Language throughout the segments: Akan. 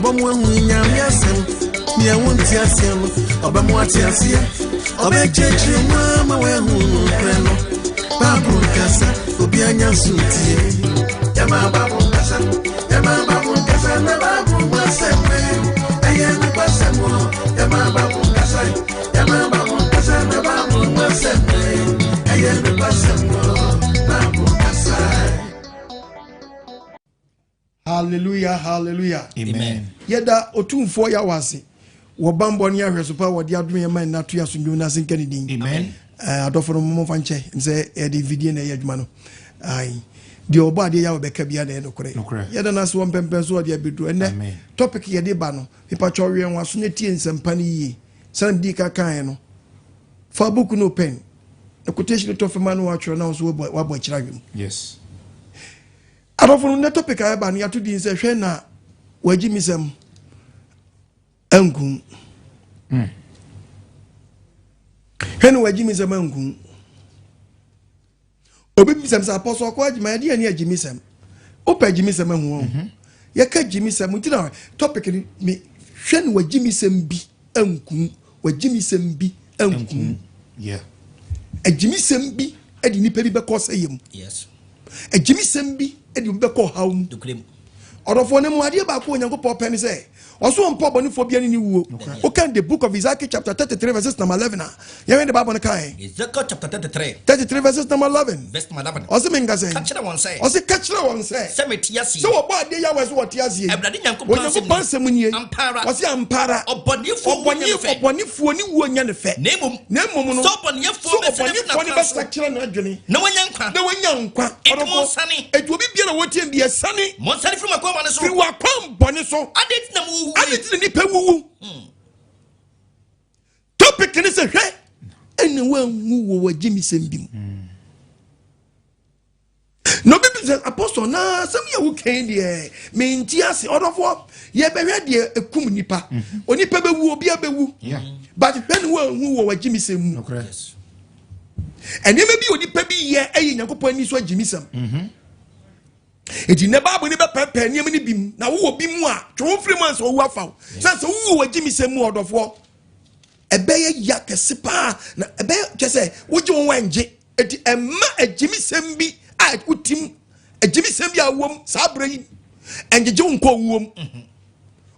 Ɔbɛmo ahu Nyame asɛm. Nea wonte aseɛ no, ɔbɛmo ate aseɛ. Ɔbɛkyerɛkyerɛ mu ama woahu nokorɛ no. Bible nkasa, obi anya so tie. Yɛma Bible nkasa, yɛma Bible nkasa, na Bible mu asɛm ɛyɛ nokwasɛm o. Yɛma Bible nkasa, yɛma Bible nkasa, na Bible mu asɛm ɛyɛ nokwasɛm o. Bible nkasa. Hallelujah, hallelujah. Amen. Yɛda Otumfoɔ Yahweh ase wɔ bammɔ ne ahwɛso pa a wɔde adom yɛn ma nna to yɛ asomdwom no ase nka ne din. Amen. Adɔfo no momfa nkyɛ sɛ yɛde video na ɛyɛ adwuma no. Ae. Deɛ ɔbɔ adeɛ Yahweh bɛka biara na ɛyɛ nokorɛ. Nokorɛ. Yɛda no ase wɔ mpɛmpɛn so ɔde abɛduru. Ɛnnɛ Amen. topic yɛde ba no, mepakyɛ wɛn w'aso na tie nsɛmpa no yie. Sɛdeɛ medii ka kaeɛ no, fa book no pen na quotation tɔ fam a na watwerɛ na wo nso wabɔ akyire ahwɛ mu. Yes. Adɔfo no, nnɛ topic a ɛba no yɛato din sɛ hwɛ na wagyi mi sɛm ankum. Hwɛ na wagyi mi sɛm ankum. Obi bisɛm sɛ apɔsɔ ɔkɔ agyima yɛde yɛn ni agyi mi sɛm. Wopɛ agyi mi sɛm ahu wɔn. Yɛka gyi mi sɛm nti na topic no mi hwɛ na wagyi mi sɛm bi ankum. Wagyi mi sɛm bi ankum. Yeah. Agyi mi sɛm bi de nipa bi bɛkɔ sɛ yɛ mu. Yes. Agyimisɛm bi de obi bɛkɔ ɔhaw mu. Nokorɛ mu. Ɔdɔfoɔ no mu adeɛ baako a Onyankopɔn pɛ ne sɛ ɔso ɔmpɛ ɔbɔnefoɔ biara ne ne wuo. Wokan the book of Ezekiel chapter 33 verses number 11 a, yɛhwɛ de Bible no kae. Ezekiel chapter 33. 33 verses number 11. Verse number 11. Ɔse menka sɛn? Ka kyerɛ wɔn sɛ. Ɔse ka kyerɛ wɔn sɛ. Sɛ mete aseɛ. Sɛ wɔbɔ adeɛ Yahweh so wɔte aseɛ. Awurade Nyankopɔn asɛm Onyankopɔn asɛm nie. Ampa ara. Ɔse ampa ara. Ɔbɔnefoɔ wuo nyɛ ne fɛ. Ɔbɔnefoɔ ne wuo nyɛ ne fɛ. Na mmom. Na mmom no. Sɛ ɔbɔnefoɔ Sɛ bɛsane afiri ɔbɔnefoɔ no n'akwan so. bɛsakyera n'adwene. Na wanya nkwa. Na wanya nkwa. Enti monsane. Enti obi biara a wɔtie bi ɛsane. Monsane firi mo akwan bɔne so. Firi w'akwan bɔne so. Adɛn nti na mowuwu yi? Adɛn nti na nnipa wuwu? Topic ne sɛ hwɛ ɛna wanwu wɔ w'agyimisɛm bi mu. Na obi bi sɛ apostle na asɛm yɛ wo kɛn deɛ menti ase. Ɔdɔfoɔ, yɛbɛhwɛ deɛ ekum nipa. Onipa bɛwu, obi abɛwu. But hwɛ ne wanwu wɔ w'agyimisɛm mu. Nneɛma bi onipa bi yɛ ɛyɛ Nyankopɔn ani so agyimisɛm. Eti ne Bible ne bɛpɛpɛ nneɛma no bi mu na wowɔ bi mu a twe wo firi mu ansa owu afa wo. Sɛ wowu wɔ agyimisɛm mu ɔdɔfoɔ, ɛbɛyɛ ya kɛse paa na ɛbɛyɛ kyɛ sɛ wogye wo ho ɛngye. Eti ɛmma agyimisɛm bi a wotim, agyimisɛm bi a wom saa berɛ yi ɛngyegye wo nkɔ owuo mu.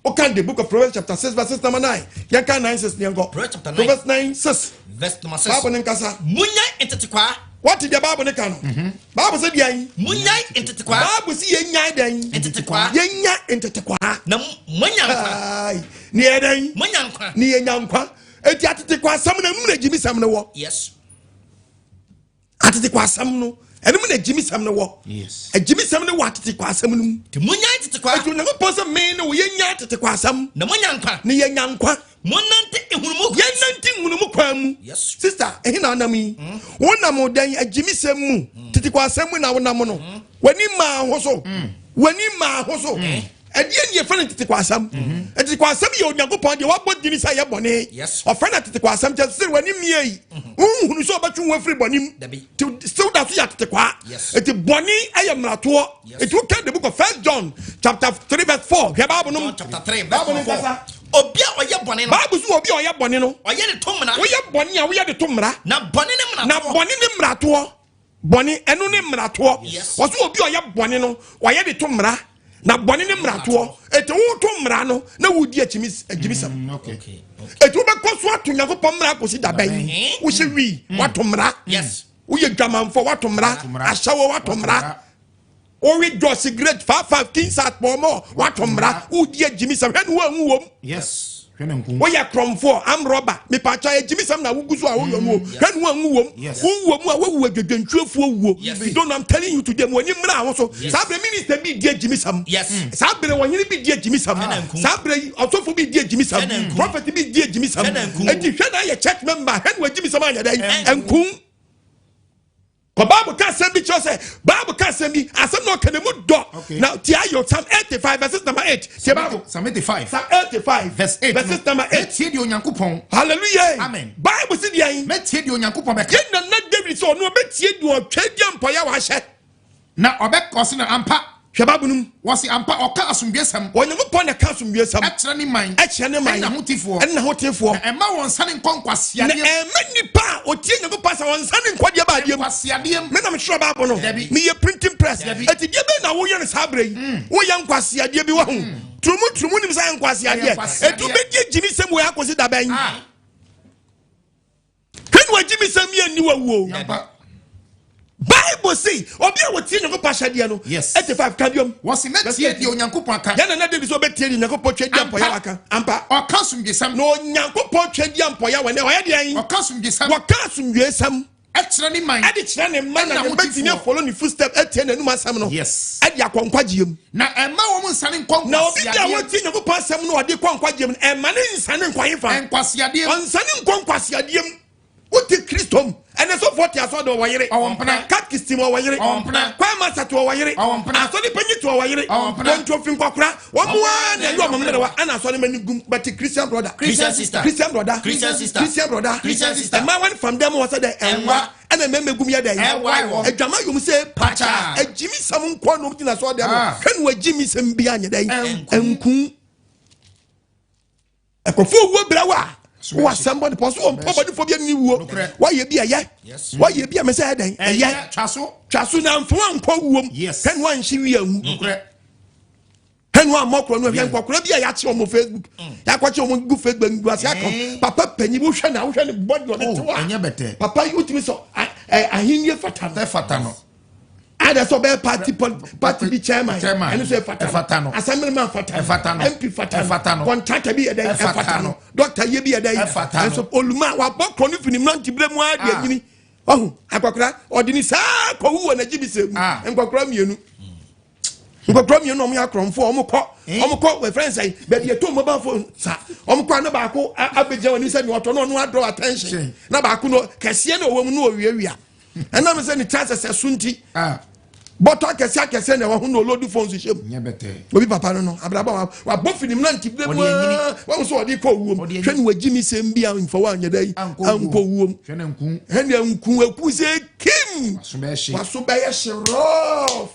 Wokan the book of Proverbs chapter 6 verses number 9. Yɛnka 9 6 yɛnkɔ. Proverbs chapter 9. Proverbs 9 6. Verse number 6. Bible ne nkasa. Munyae ntetekwaa. What the Bible ne ka no? Bible sɛ deɛn? Munyae ntetekwaa. Bible sɛ yɛnyae dɛn? Ntetekwaa. Yɛnya ntetekwaa. Na moanya nkwa. Ai, ne yɛ dɛn? Moanya nkwa. Ne yɛnya nkwa. Eti atetekwaa asɛm no, ɛmu na gyimisɛm no wɔ. Yes. Atetekwaa asɛm no, ɛno mu na gyimisɛm no wɔ. Yes. Agyimisɛm no wɔ atetekwaa asɛm no mu. Nti munyae ntetekwaa. Eti Onyankopɔn sɛ me ne wo yɛnya atetekwaa asɛm. Na moanya nkwa. Ne yɛnya nkwa. Monnante nhunumu kwan. Yɛnnante nhunumu kwan mu. Yes. Sister, ɛhe na anam yi? Wonam dɛn agyimisɛm mu? Tetekwaa asɛm mu na wonam no. W'ani maa ho so. W'ani maa ho so. Ɛdeɛ ni yɛfrɛ no tetekwaa asɛm. Tetekwaa asɛm yɛ Onyankopɔn deɛ wabɔ dini sɛ ɛyɛ bɔne. Yes. Ɔfrɛ no atetekwaa asɛm kyɛ sɛ w'ani mmie yi. Wonhunu sɛ ɔbɛtwe wo afiri bɔne mu. Dabi. Nti still da so yɛ atetekwaa. Yes. Eti bɔne ɛyɛ mmaratoɔ. Yes. Eti woka the book of First John chapter 3 verse 4. Hwɛ Bible no mu. John chapter 3 verse Bible no number 4. nkasa. Obi a ɔyɛ bɔne no. Bible so obi a ɔyɛ bɔne no. Ɔyɛ de to mmara. Woyɛ bɔne a woyɛ de to mmara. Na bɔne ne mmaratoɔ. Na bɔne ne mmaratoɔ. Bɔne ɛno ne mmaratoɔ. Yes. Wɔso obi a ɔyɛ bɔne no ɔyɛ de to mmara. Na bɔne ne mmaratoɔ. Eti woto mmara no na wodi agyimisɛm. Okay. Eti wobɛkɔ so ato Nyankopɔn mmara akɔsi da bɛn? Wohyɛ wii wato mmara. Yes. Woyɛ dwamanfo wato mmara. Ahyɛwo wato mmara. Wowe dɔ cigarette 5 5 king size pɔmɔ wato mmara. Wodi agyimisɛm hwɛ ne woanwu wom. Yes. Hwɛ ne nko. Woyɛ korɔmfoɔ amrɔba mepatwa agyimisɛm na wogu so a woyɔ no o. Hwɛ ne woanwu wom. Yes. Wowɔ mu a woawu adwadwantwerɛfoɔ wuo. Yes. You don't know, I'm telling you today, mo ani mmra ho so. Saa berɛ minister bi di agyimisɛm. Yes. Saa berɛ ɔhene bi di agyimisɛm. Hwɛ na nku. Saa berɛ yi ɔsɔfo bi di agyimisɛm. Hwɛ na nku. Prophet bi di agyimisɛm. Hwɛ na nku. Enti hwɛ na ayɛ church member hwɛ na wagyimisɛm anyɛ dɛn? Ɛnku. Ɛnku. Kɔ Bible ka asɛm bi kyerɛ sɛ Bible ka asɛm bi asɛm na ɔka ne mu dɔ. Okay. Na tie ayɔ Psalm 85 verses number 8. Tie Bible. Psalm 85. Psalm 85 Verse 8. verses number 8. Mɛtie deɛ Onyankopɔn. Hallelujah. Amen. Bible si deɛ yi. Mɛtie deɛ Onyankopɔn bɛka. Yɛn nana David sɛ ɔno ɔbɛtie deɛ ɔtwa di mpɔyɛ wahyɛ. Na ɔbɛkɔ so na ampa. Hwɛ Bible no mu. Wɔse ampa ɔka asomdwoesɛm. Onyankopɔn na ɛka asomdwoesɛm. Ɛkyerɛ ne man. Ɛkyerɛ ne man. Ɛne n'ahotefoɔ. Ɛne n'ahotefoɔ. Na ɛmma wɔn nsane nkɔ nkwaseadeɛ mu. Na ɛmma nnipa a ɔtie Nyankopɔn asɛm wɔn nsane nkɔ deɛ baadeɛ mu. Nkwaseadeɛ mu. Me na metwerɛ Bible no. Dabi. Meyɛ printing press. Dabi. Eti deɛ bɛn na woyɛ no saa berɛ yi? Woyɛ nkwaseadeɛ bi wahu. Turumu turumu nim sɛ ɛyɛ nkwaseadeɛ. Ɛyɛ nkwaseadeɛ. Eti wobɛdi agyimisɛm wei akɔsi da bɛn? Ah. Hwɛ na wagye me sɛm yɛ nni wawuo. Bible se obi a wɔtie Nyankopɔn ahyɛdeɛ no. Yes. 85 ka biom. Wɔsi mɛtie deɛ Onyankopɔn aka. Yɛn nana David sɛ ɔbɛtie deɛ Onyankopɔn twa di ampɔyɛ waka. Ampa. Ɔka asomdwesɛm. Na Onyankopɔn twa di ampɔyɛ wɔ ne ɔyɛ deɛ. Ɔka asomdwesɛm. Wɔka asomdwesɛm. Ɛkyerɛ ne man. Ɛde kyerɛ ne man na ne bɛtumi afolo ne footstep atie n'anum asɛm no. Yes. Ɛde akɔ nkwagyeɛ mu. Na ɛmma wɔn nsane nkɔ nkwaseadeɛ. Na obi bi a wɔtie Nyankopɔn asɛm no ɔde kɔ nkwagyeɛ mu no ɛmma ne nsane nkɔ hefa? Nkwaseadeɛ mu. Ɔnsane nkɔ nkwaseadeɛ mu. Wote Kristo mu. Ɛnɛ sɔfoɔ te asɔre de ɔwɔ yere. Ɔwɔ mpena. Katkist mu ɔwɔ yere. Ɔwɔ mpena. Choir master te ɔwɔ yere. Ɔwɔ mpena. Asɔre panyin te ɔwɔ yere. Ɔwɔ mpena. Wɔntu nkɔkora. Wɔn mu ara na ɛyɛ wɔn mmerɛwa ɛna asɔre ma ni gum bɛte Christian brother. Christian sister. Christian brother. Christian sister. Christian brother. Christian sister. Ɛmaa wɔn fam dɛm wɔ sɛ dɛ ɛnwa ɛna mmarima gum yɛ dɛ. Ɛwa wɔ. Adwama yom sɛ Pakya. Agyimi sɛm nkɔ nom gyina sɔ dɛm. Ah. Hwɛ no agyimi sɛm bi anyɛ dɛ. Ɛnku. Ɛnku. Ɛkɔfo owuo brɛ wo a wowɔ asɛm bɔ ne pɔ so wɔ mpɔ bɔdefoɔ bi ani wuo. Nokorɛ. Woayɛ bi ɛyɛ. Woayɛ bi a mesɛ ɛdɛn ɛyɛ. Twa so. Twa so na mfa wankɔ wuom. Yes. Hwɛ no anhye wie anwu. Nokorɛ. Hwɛ no ammɔ korɔ no hwɛ nkɔkora bi a yɛakye wɔn Facebook. Yɛakɔkye wɔn gu Facebook ngu ase aka. Papa panyin wohwɛ na wohwɛ ne bɔdi ɔde te Oh, hɔ a. ɛnyɛ bɛtɛ. Papa yi wotumi sɔ ahenni fata no. Ɛfata no. Ada sɛ ɔbɛyɛ party party bi chairman. Chairman. Ɛno nso ɛfata Ɛfata no. Assemblyman fata no. Ɛfata no. MP fata no. Ɛfata no. Contractor bi yɛ dɛ Ɛfata ɛfata no. no. Doctor yɛ bi yɛ dɛ. Ɛfata no. Ɛnso oluma wabɔ korɔ no firi ne mmerante mu ara de Ah. anyini. Ɔho akɔkora ɔde ne saa kɔwu wɔ n'agyi bi sɛ mu. Ah. Nkɔkora mmienu. Nkɔkora mmienu ɔmo yɛ akorɔmfoɔ ɔmo kɔ ɔmo kɔ wɔ fɛn sɛ baabi ɛtɔ mobile phone sa ɔmo kɔ a na baako abɛgyina wɔn anim sɛ nea ɔtɔ no ɔno adrɔ attention na baako no kɛseɛ na ɔwɔ mu no ɔwiawia ɛnam sɛ ne chances ɛso nti Ah. bɔtɔ akɛseɛ akɛseɛ na ɛwɔ ho na ɔlɔdi phone so hyɛ mu Nyɛ bɛtɛ. obi papa no no abrabɔ wabɔ finim na nti bere mu Ɔde anyini. aa wɔn nso ɔde kɔ owuom Ɔde anyini. hwɛ ne wagyi mi sɛm bi a nfa wa anyɛ dɛ yi Ankɔ ankɔ owuom Hwɛ ne nku. ɛnna nku eku sɛ kim Waso bɛyɛ hye. waso bɛyɛ hye rɔf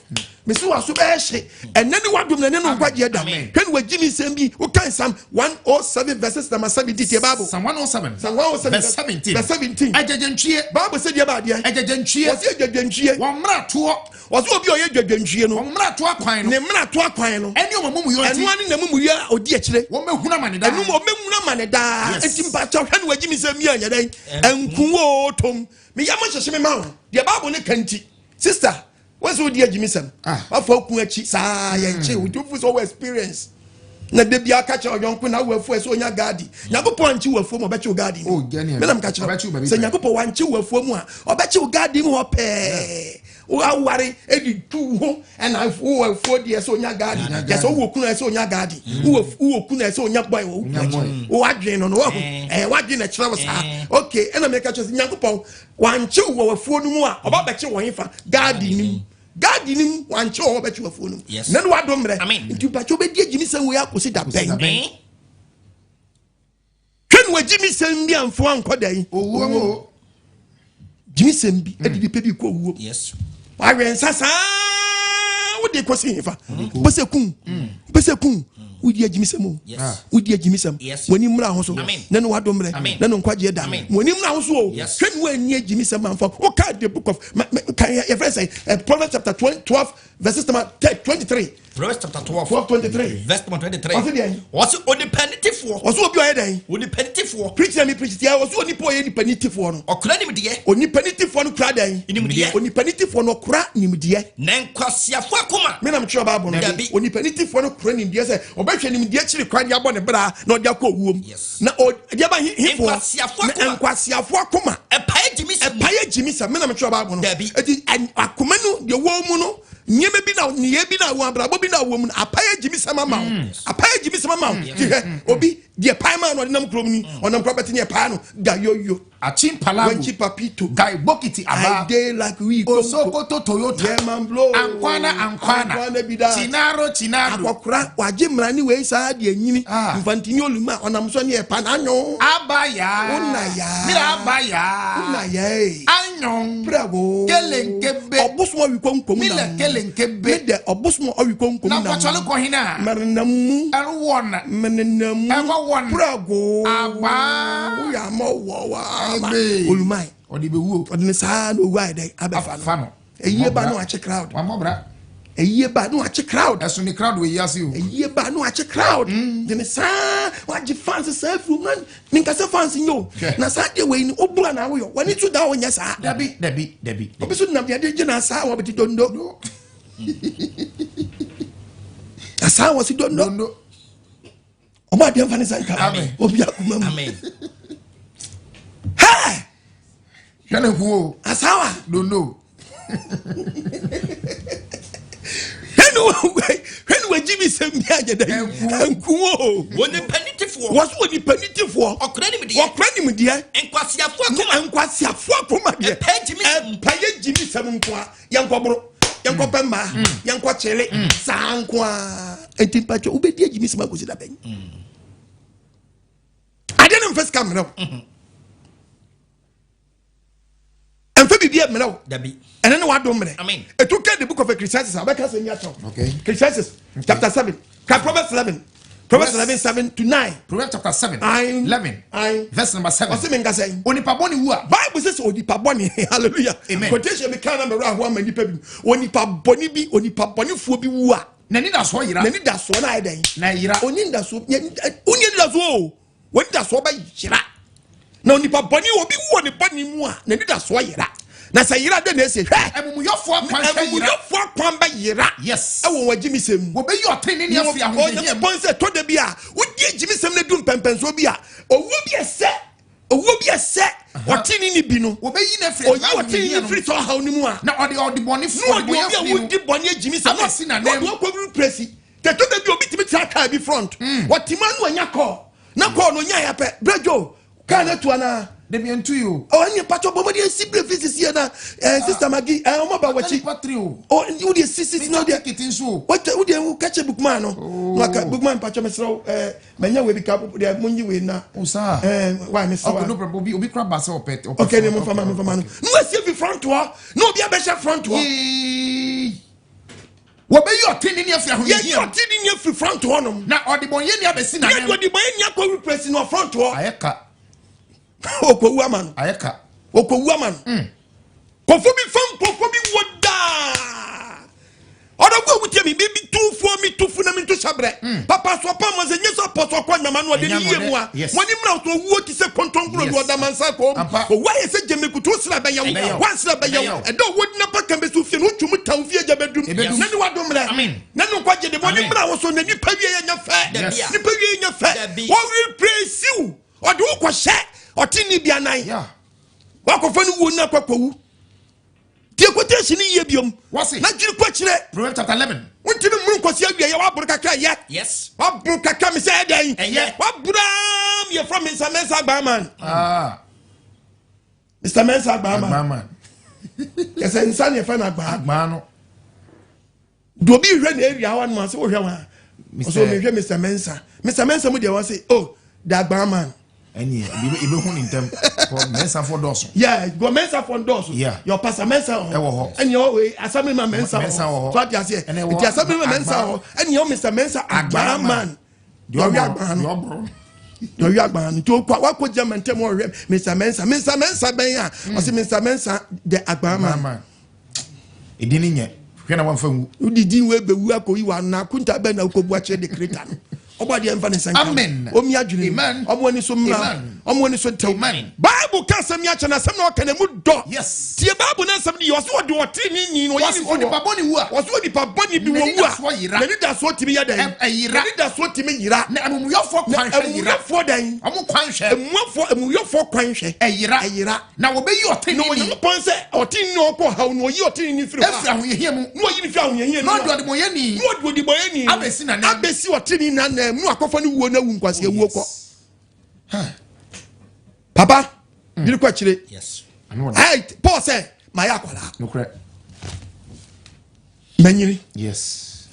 mesi waso bɛyɛ hye ɛnɛ ne wadum na ɛnɛ no nkwagyeɛ da Amen. hwɛ ne wagyi mi sɛm bi wokan Psalm 107 verses number 17 tie Bible. Psalm 107. Psalm 107 Verse 17. verse 17. Agyegyentwie. Bible sɛ deɛ baadeɛ Agyegyentwie. wɔsi agyegyentwie Wɔn mmaratoɔ. wɔsi obi a ɔyɛ agyegyentwie no Wɔn mmaratoɔ akwan no. ne mmarato akwan no Ɛne wɔn amumuyɔ nti. ɛno ane n'amumuyɔ a ɔdi akyire. Wɔn bɛhunu amane daa. Ɛnum ɔmɛnwuna ma ne daa. Yes. Eti mpakyɛw hwɛ ne wagyi mi sɛ mi anyɛ dɛn. Ɛnku wo tom. Mi yam hyehyɛ mi ma wo. Deɛ Bible ne ka nti. Sister, wɔn sɛ wodi agyi mi sɛm. Ah. Wafa okun akyi saa yɛn kye. Wodi ofu sɛ ɔwɔ experience. Na de bi aka kyerɛ ɔyɔnko na awo afuo ɛsɛ onya gaadi. Nyankopɔn ankye wo afuo mu ɔbɛkye wo gaadi mu. Oh, gɛni. Mena mka kyerɛ. Ɔbɛkye wo baabi Sɛ pɛɛ. Nyankopɔn wankye wo afuo mu a, ɔbɛkye wo gaadi mu hɔ pɛɛ. Waware edi tu ho ɛna wowɔ afuo deɛ sɛ onya gaadi. Yɛ sɛ wowɔ kunu a ɛsɛ onya gaadi. Wowɔ kunu a ɛsɛ onya boy wɔ wo kunu Onya boy. akyi. Wo adwene no no wahu. Ɛɛ wadwene na ɛkyerɛ wo saa. Okay, ɛna meka kyerɛ sɛ Nyankopɔn wankye wo wɔ afuo no mu a ɔba bɛkye wɔn fa gaadi no mu. Gaadi no mu wankye wɔ bɛkye wɔ afuo no mu. Yes. Na ne wadom mmerɛ. Amen. Nti mpakyɛ wobɛdi agyimi sɛm wei akɔsi da bɛn. Amen. Hwɛ ne wagyimi sɛm bi amfo ankɔ dɛn. Owuo mu o. Gyimi sɛm bi ɛde nipa bi kɔ owuo. Yes. Wawɛ nsa saa wode kɔsi hefa. Wobɛsɛ kum. Wobɛsɛ kum. Wodi agyimi sɛm o. Yes. Wodi agyimi sɛm. Yes. W'ani mmra ho so. Amen. Na ne wadom mmerɛ. Amen. Na ne nkwagyeɛ da. Amen. W'ani mmra ho so o. Yes. Hwɛ ne w'ani agyimi sɛm amfa. Woka the book of kan yɛfrɛ sɛ Proverbs chapter 12 verses number 23. Proverbs chapter 12. 12 23. Verse number 23. Ɔse deɛn? Wɔse onipa nitefoɔ. Ɔso obi a ɔyɛ dɛn? Onipa nitefoɔ. Preach na mi preach tia. Ɔso onipa a ɔyɛ nipa nitefoɔ no. Ɔkora nimdeɛ. Onipa nitefoɔ no kura dɛn? Nimdeɛ. Onipa nitefoɔ no kura nimdeɛ. Na nkwasiafoɔ akoma. Me na metwerɛ Bible no. Dabi. Onipa nitefoɔ no kura nimdeɛ sɛ ɔbɛhwɛ nimdeɛ kyiri kwan de abɔ ne bra na ɔde akɔ owuom. Yes. Na deɛ ba hefoɔ. Nkwasiafoɔ Na akoma. nkwasiafoɔ akoma. Ɛpae gyimi sɛm. Ɛpae gyimi sɛm. Me na metwerɛ Bible no. Dabi. Eti akoma no deɛ wɔ mu no nneɛma bi na nneyɛɛ bi na wɔ abrabɔ bi na wɔ mu no apae gyimi sɛm ama wo. Apae gyimi sɛm ama wo. Ti hwɛ obi deɛ pae maa no ɔde nam kurom ni ɔnam kurom bɛte ne ɛpae no da yoyo. Achin palago. Wenchi papito. Guy bokiti I aba. dey like we go. Osokoto Toyota. Yeah, man blow. Ankwana ankwana. Ankwana bi da. Chinaro chinaro. Akɔkora wagye mmara ne wei saa deɛ nyini. Ah. Mfantini oluma ɔnam so ne ɛpa n'anyo. Abaya. Wona ya. Mira abaya. Wona yɛ. Anyo. Nyɔn. Prɛgo. Kelenkebe. Ɔbosom awi kɔnkɔm Mile nam. kelenkebe. Me dɛ ɔbosom awi kɔnkɔm Na nam. nkɔtɔle kɔ hena. Mɛrenam mu. Ɛwɔ na. Mɛnenam mu. Ɛkɔ wɔ no. Prɛgo. Abaa. Woyɛ ama wɔ wa. Ebe. Olumai. Ɔde bɛ wuo. Ɔde ne saa na owu ayɛ dɛ abɛfa Afa no. no. Eyie ba na wakye crowd. Wamɔ bra. Eyie ba na wakye crowd. Ɛso ne crowd wɔ yi ase o. Eyie ba na wakye crowd. De ne saa wagye fans saa firi mu na minkasa fans nye o. Hwɛ. Na saa deɛ wei ni o bura na awoyɔ. Wani nso da onyɛ saa. Dabi dabi dabi. Obi so nam deɛ de gyina saa wɔ bɛti dondo. Na saa wɔ si dondo. Dondo. Ɔmo adeɛ nfa ne sa nka. Amen. Obi akoma mu. Amen. Hɛɛ Hwɛ ne ho o. asawa. Dondo. Hwɛ ne wɔ gyi mi sɛm bi agye dɛ. Nku. Nku o. Wɔ nipa nitifoɔ. Wɔ so wɔ nipa nitifoɔ. Ɔkora nimdeɛ. Wɔkora nimdeɛ. Nkwasiafoɔ Ne akoma. nkwasiafoɔ akoma deɛ. Ɛpɛ gyimisɛm. Ɛpɛ yɛ gyimisɛm nko a. Yɛnkɔ boro. Yɛnkɔ pɛ mmaa. Yɛnkɔ kyele. Saa nko a. Enti mpatwa wobɛdi agyimisɛm akɔsi da bɛn. Adeɛ no mfa sika mmerɛ wo. Ɛmfa biribi mmerɛ wo. Dabi. Ɛno ne wadom mmerɛ. Amen. Ɛtu ka the book of Ecclesiastes a wobɛka sɛ nya kyɛw. Okay. Ecclesiastes chapter 7. Ka Proverbs 11. Proverbs 11 7 to 9. Proverbs chapter 7. Aye. 11. Aye. Verse number 7. Ɔse menka sɛn. Onipa bɔne wu a. Bible sɛ sɛ onipa bɔne hallelujah. Amen. Quotation bi kan na mɛwura ahoa ma nipa bi. Onipa bɔne bi onipa bɔnefoɔ bi wu a N'ani da soɔ yera. n'ani da soɔ na ayɛ dɛn? Na yera. Oni da soɔ oni da soɔ o. Oni da soɔ bɛ yera. Na onipa bɔne obi wu wɔ ne bɔne mu a n'ani da soɔ yera. Na sɛ yera dɛ na esi hwɛ. Amumuyɔfoɔ akwan hwɛ yera. Amumuyɔfoɔ akwan bɛ yera. Yes. Ɛwɔ wɔn agyimisɛm mu. Wɔbɛyi ɔtenene afiri ahohiahia mu. Onyankopɔn sɛ tɔ da bi a wodi agyimisɛm no du mpɛmpɛnsoɔ bi a owuo bi ɛsɛ owuo bi ɛsɛ ɔtene ne bi no Wɔbɛyi no afiri oyi ɔtene ahohiahia ne no firi mu. sɛ ɔhaw no mu a Na ɔde ɔdebɔnefoɔ na ɔde obi a ɔdebɔneyɛfoɔ no. wodi bɔne agyimisɛm Abɛsi na n'anan ɔde mu. wakɔ presi tɛtɔ da bi obi tumi tena kaa bi front wɔte mu ano anya kɔɔ na kɔɔ no onya yɛ pɛ brɛdwo kaa no atu anaa Dabi ntu yi o. ɔne patɔ bɔmmɔde asi berɛ fi sisiɛ na sister magi ɔmɔ ba wakyi Nipa tiri o. wodeɛ sisisi na wodeɛ Ticket nso o. wata wode wo kakyɛ bookman no na waka bookman mpakyɛ mesrɛ wo manya wei bi ka deɛ monyi wei na O saa. Wa mesrɛ Okay, no wa problem. Obi obi kura ba sɛ ɔpɛ. ɔpɛ ok ne phone. momfama momfama no Okay. na wasie fi front hɔ na obi abɛhyɛ front hɔ Yee. Wɔbɛyi ɔtenene afiri yɛyi ahohiahia mu. ɔte ne nya firi front hɔ nom Na ɔdebɔnyɛni abɛsi yɛde n'anan mu. ɔde bɔyɛ nya kɔ repress no front hɔ Ayɛ ka. ɔkɔwu ama no Ayɛ ka. ɔkɔwu ama no kɔfo bi fam kɔfo bi wɔ daa ɔdɔfo a wotie mi bi tufoɔ mi tufo na mi nto hyɛbrɛ papa so ɔpa ma sɛ nye sɛ ɔpɔ so ɔkɔ nyama no ɔde ne Ɛnyɛ yie mu a no ɔde- yes. wɔne mmra so owuo te sɛ kɔntɔnkoro Yes. de ɔda mansa kɔm Ampa. owu ayɛ sɛ gyemekutu sra bɛyɛ Ɛbɛyɛ wo wo. wansra bɛyɛ Ɛbɛyɛ wo wo. ɛda owó dina pa kan bɛ so fie no wotwu mu ta wo fie gya bɛdum Ɛbɛdum. na ne wadom mmerɛ Amen. na ne nkwagye de wɔne Amen. mmra wo so na nipa wie yɛ nyɛ fɛ Yes. nipa wie yɛ nyɛ fɛ Dabi. wɔrepresiw ɔde wo kɔhyɛ ɔte ne bi anan Yeah. wakɔfa no wuo no akɔkɔwu tie quotation no yie biom Wɔse. na dwiri kɔ kyerɛ Proverbs chapter 11. wontimi mmuru nkɔsi awieɛ woaboro kakra yɛ Yes. woaboro kakra me sɛ ɛdɛn Ɛyɛ. woaboraa yɛfrɛ me Mr. Mensa Agbaman Ah. Mr. Mensa Agbaman Agbaa yɛsɛ nsa ne yɛfrɛ no Agbaa Agbaa no. de obi hwɛ ne area hɔ nom ase wohwɛ wɔn a Mr. ɔsɛ mehwɛ Mr. Mensa Mr. Mensa mu deɛ wɔ se oh the Agbaman Ɛni ebi hu ne ntɛm. Kɔ mɛnsanfo dɔɔso. yeah gɔ Mensa fɔ ndɔɔso Yeah. yɛ ɔpasa Mensa wɔ hɔ Ɛwɔ hɔ. ɛni ɔwɔ wei Assemblyman Mensa Mensa wɔ wɔ hɔ hɔ. so ate aseɛ Ɛna ɛwɔ nti Assemblyman Mensa Agbaa. wɔ hɔ ɛni ɔwɔ Mr. Mensa Agbaman Deɛ ɔwe ɔboro. Agbaa no Deɛ ɔboro. ɔwe Agbaa no nti okɔ wakɔ gyama ntɛm ɔhwɛ Mr. Mensa Mr. Mensa bɛn a ɔsɛ Mr. Mensa the Agbaman Agbaa Edi ni nyɛ. Hwɛ na wɔnfa ngu. wodidi wo ebewu akɔyi wa na akunta bɛn na wokɔbu akyerɛ de kreta no ɔbɔ adeɛ mfa ne nsa nka Amen. omi adwene mu. Amen. Ɔmo ani so mmra Amen. ɔmo ani so ntew Amen. Bible ka asɛm yi akyɛ na asɛm na ɔka na mu dɔ. Yes. Tie Bible na asɛm no yɛ ɔsɛ ɔde ɔtene ne ni na ɔyɛ Wɔse ne fi onipa hɔ bɔne wu a. ɔsɛ onipa bɔne bi N'ani wɔ wu a da soɔ yera. n'ani da soɔ tumi yɛ dɛn? Ɛyera. N'ani da soɔ tumi yera. Na amumuyɔfoɔ Na kwan hwɛ yera. amumuyɔfoɔ dɛn? Ɔmo kwan hwɛ. Emuafoɔ amumuyɔfoɔ kwan hwɛ Ɛyera. ɛyera. Na wɔbɛyi Na ɔtenene Onyankopɔn sɛ ɔtene ne ɔkɔ haw no ɔyi ɔtene ne firi hɔ afiri a ahohiahia mu. na ɔyi ne firi ahohiahia Na mu ɔde a ɔdebɔnyɛni na ɔde odibɔyɛni abɛsi n'anan. abɛsi ɔtene n'anan mu na akɔfa ne wuo na awu nkwasi awuo kɔ papa yiri kɔ akyire. Yes. Ano ɔde. Ɛy Paul sɛ mayɛ akwadaa Nokorɛ. manyini Yes.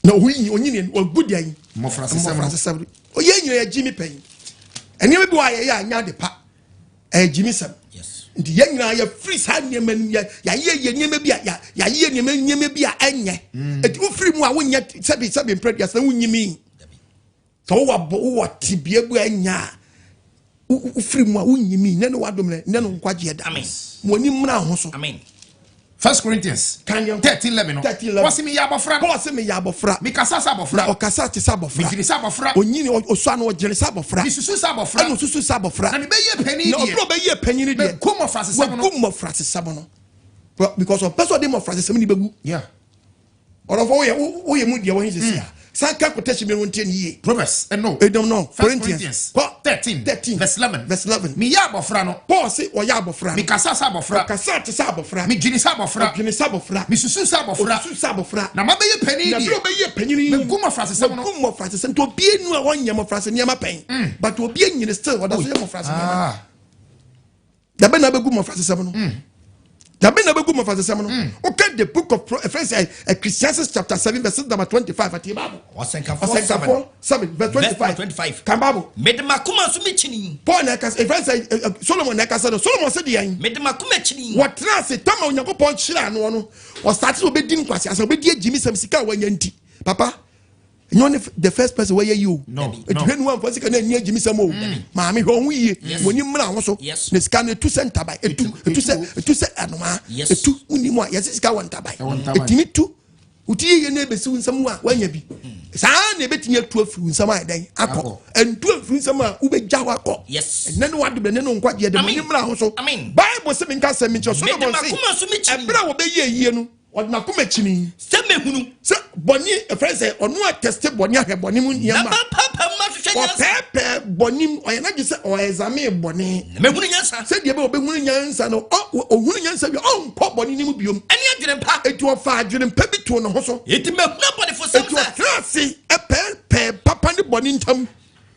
na oyi onyini wagu deɛ yi Mmɔfra sesɛm no. mmɔfra sesɛm no oyɛ nyina yɛ gyimi pɛn nneɛma bi wɔ a yɛyɛ a nya ade pa ɛyɛ gyimi sɛm. Nti yɛn nyinaa yɛfiri saa nneɛma no mu, yɛayɛ yɛ nneɛma bi a yɛayɛ nneɛma bi a ɛnyɛ. Eti wofiri mu a wonyɛ sɛbi sɛbi mpere duasa wonyimi. Sɛ wowɔ abɔ wowɔ tebea bi a ɛnyɛ a wofiri mu a wonyimi nne ne wadom ne nne no nkwagyeɛ da. Amen. Mo ani mmra ho so. Amen. First Corinthians Kan yɛn 13:11 no. 13:11. Wɔsi mi yɛ abɔfra. Paul sɛ meyɛ abɔfra. Mi kasa sɛ Na abɔfra. ɔkasa te sɛ Mi abɔfra. firi sɛ abɔfra. Onyini osua no ɔgyere sɛ abɔfra. Mi susu sɛ Ɛna abɔfra. osusu sɛ abɔfra. Na mi bɛ yɛ panyin Na ɔbɛrɛ deɛ. ɔbɛyɛ panyin deɛ. Mɛ gu mmɔfra sesɛm no. Wagu mmɔfra sesɛm no. Because ɔpɛ sɛ ɔde mmɔfra sesɛm no bɛgu. Ɔdɔfo woyɛ mu deɛ wɔn sisi a. San ka quotation mi no ntie ne yie. Proverbs no. Edom no. First Corinthians. Corinthians Kɔ. 13 13 verse 11. Verse 11. Mi yɛ abɔfra no. Paul se ɔyɛ abɔfra Mi no. kasa sɛ abɔfra. Ɔkasa te sɛ abɔfra. Mi gyini sɛ abɔfra. Ɔdwene sɛ abɔfra. Mi susu sɛ abɔfra. Osusu sɛ abɔfra. Na ma bɛ yɛ panyin Na bere deɛ. ɔbɛyɛ panyin yi. Mɛ gu mmɔfra sesɛm no. Wagu mmɔfra sesɛm nti obi enu a wɔnyɛ mmɔfra sɛ nneɛma pɛn. But obi enyini still ɔda so yɛ mmɔfra sɛ nneɛma. Dabe na bɛgu mmɔfra sesɛm no. Dabe na bɛgu mmɔfra sesɛm no. Woka the book of Efrɛ Ecclesiastes chapter 7 verse number 25 ati Bible. Ɔsɛnkafoɔ Ɔsɛnkafoɔ 7 verse 25. 25. Kan Bible. Mede makoma so mekyini. Paul na ɛkasa Efrɛ sɛ Solomon na ɛkasa no. Solomon sɛ deɛ Mede makoma kyini. wɔtena ase tama Onyankopɔn kyerɛ anoɔ no ɔsate sɛ ɔbɛdi nkwasi asɛ ɔbɛdi agyimi sɛm sika a wanya nti papa ɛnyɛ ɔne the first person wɔyɛ yi o. No, Eti no. hwɛ nu amfa sika na ani agyimi sɛm o. Maame, hwɛ ɔho yie, wɔn ni mmra ho so. Na sika no etu sɛ ntaban, etu etu sɛ anomaa. Etu wuni mu a yɛsɛ sika wɔ ntaban. Ɛwɔ ntaban. Etimi tu woti yie na ebesi wo nsam a wanya bi saa na ebetumi atu afiri wo nsam a ɛdɛn akɔ. Akɔ. Ntu afiri nsam a wobɛgya hɔ akɔ. Ɛnɛ ne wadom, ɛnɛ ne nkwagyeɛ de mo Amen. ni mmra ho so. Amen. Bible sɛ menka sɛ menkyerɛ Mede Solomon se makoma so mekyini. ɛberɛ a wɔbɛyɛ yie no ɔde nakoma kyini Sɛ mehunu. Sɛ bɔne ɛfrɛ sɛ ɔno atɛste bɔne ahwɛ bɔne mu Na nneɛma. mapapa mu ahwehwɛ nyansa. Ɔpɛɛpɛɛ bɔne mu ɔyɛ n'agye sɛ ɔɛzame bɔne. Na mehunu nyansa. Sɛdeɛ bɛ ɔbɛhunu nyansa no ɔhunu nyansa bi ɔnkɔ bɔne no mu biom. Ɛne adwene pa. Eti ɔfa adwene pa bi too ne ho so. Enti mahunu abɔnefosɛm Eti sɛ. ɔtena ase ɛpɛɛpɛɛ papa ne bɔne ntam.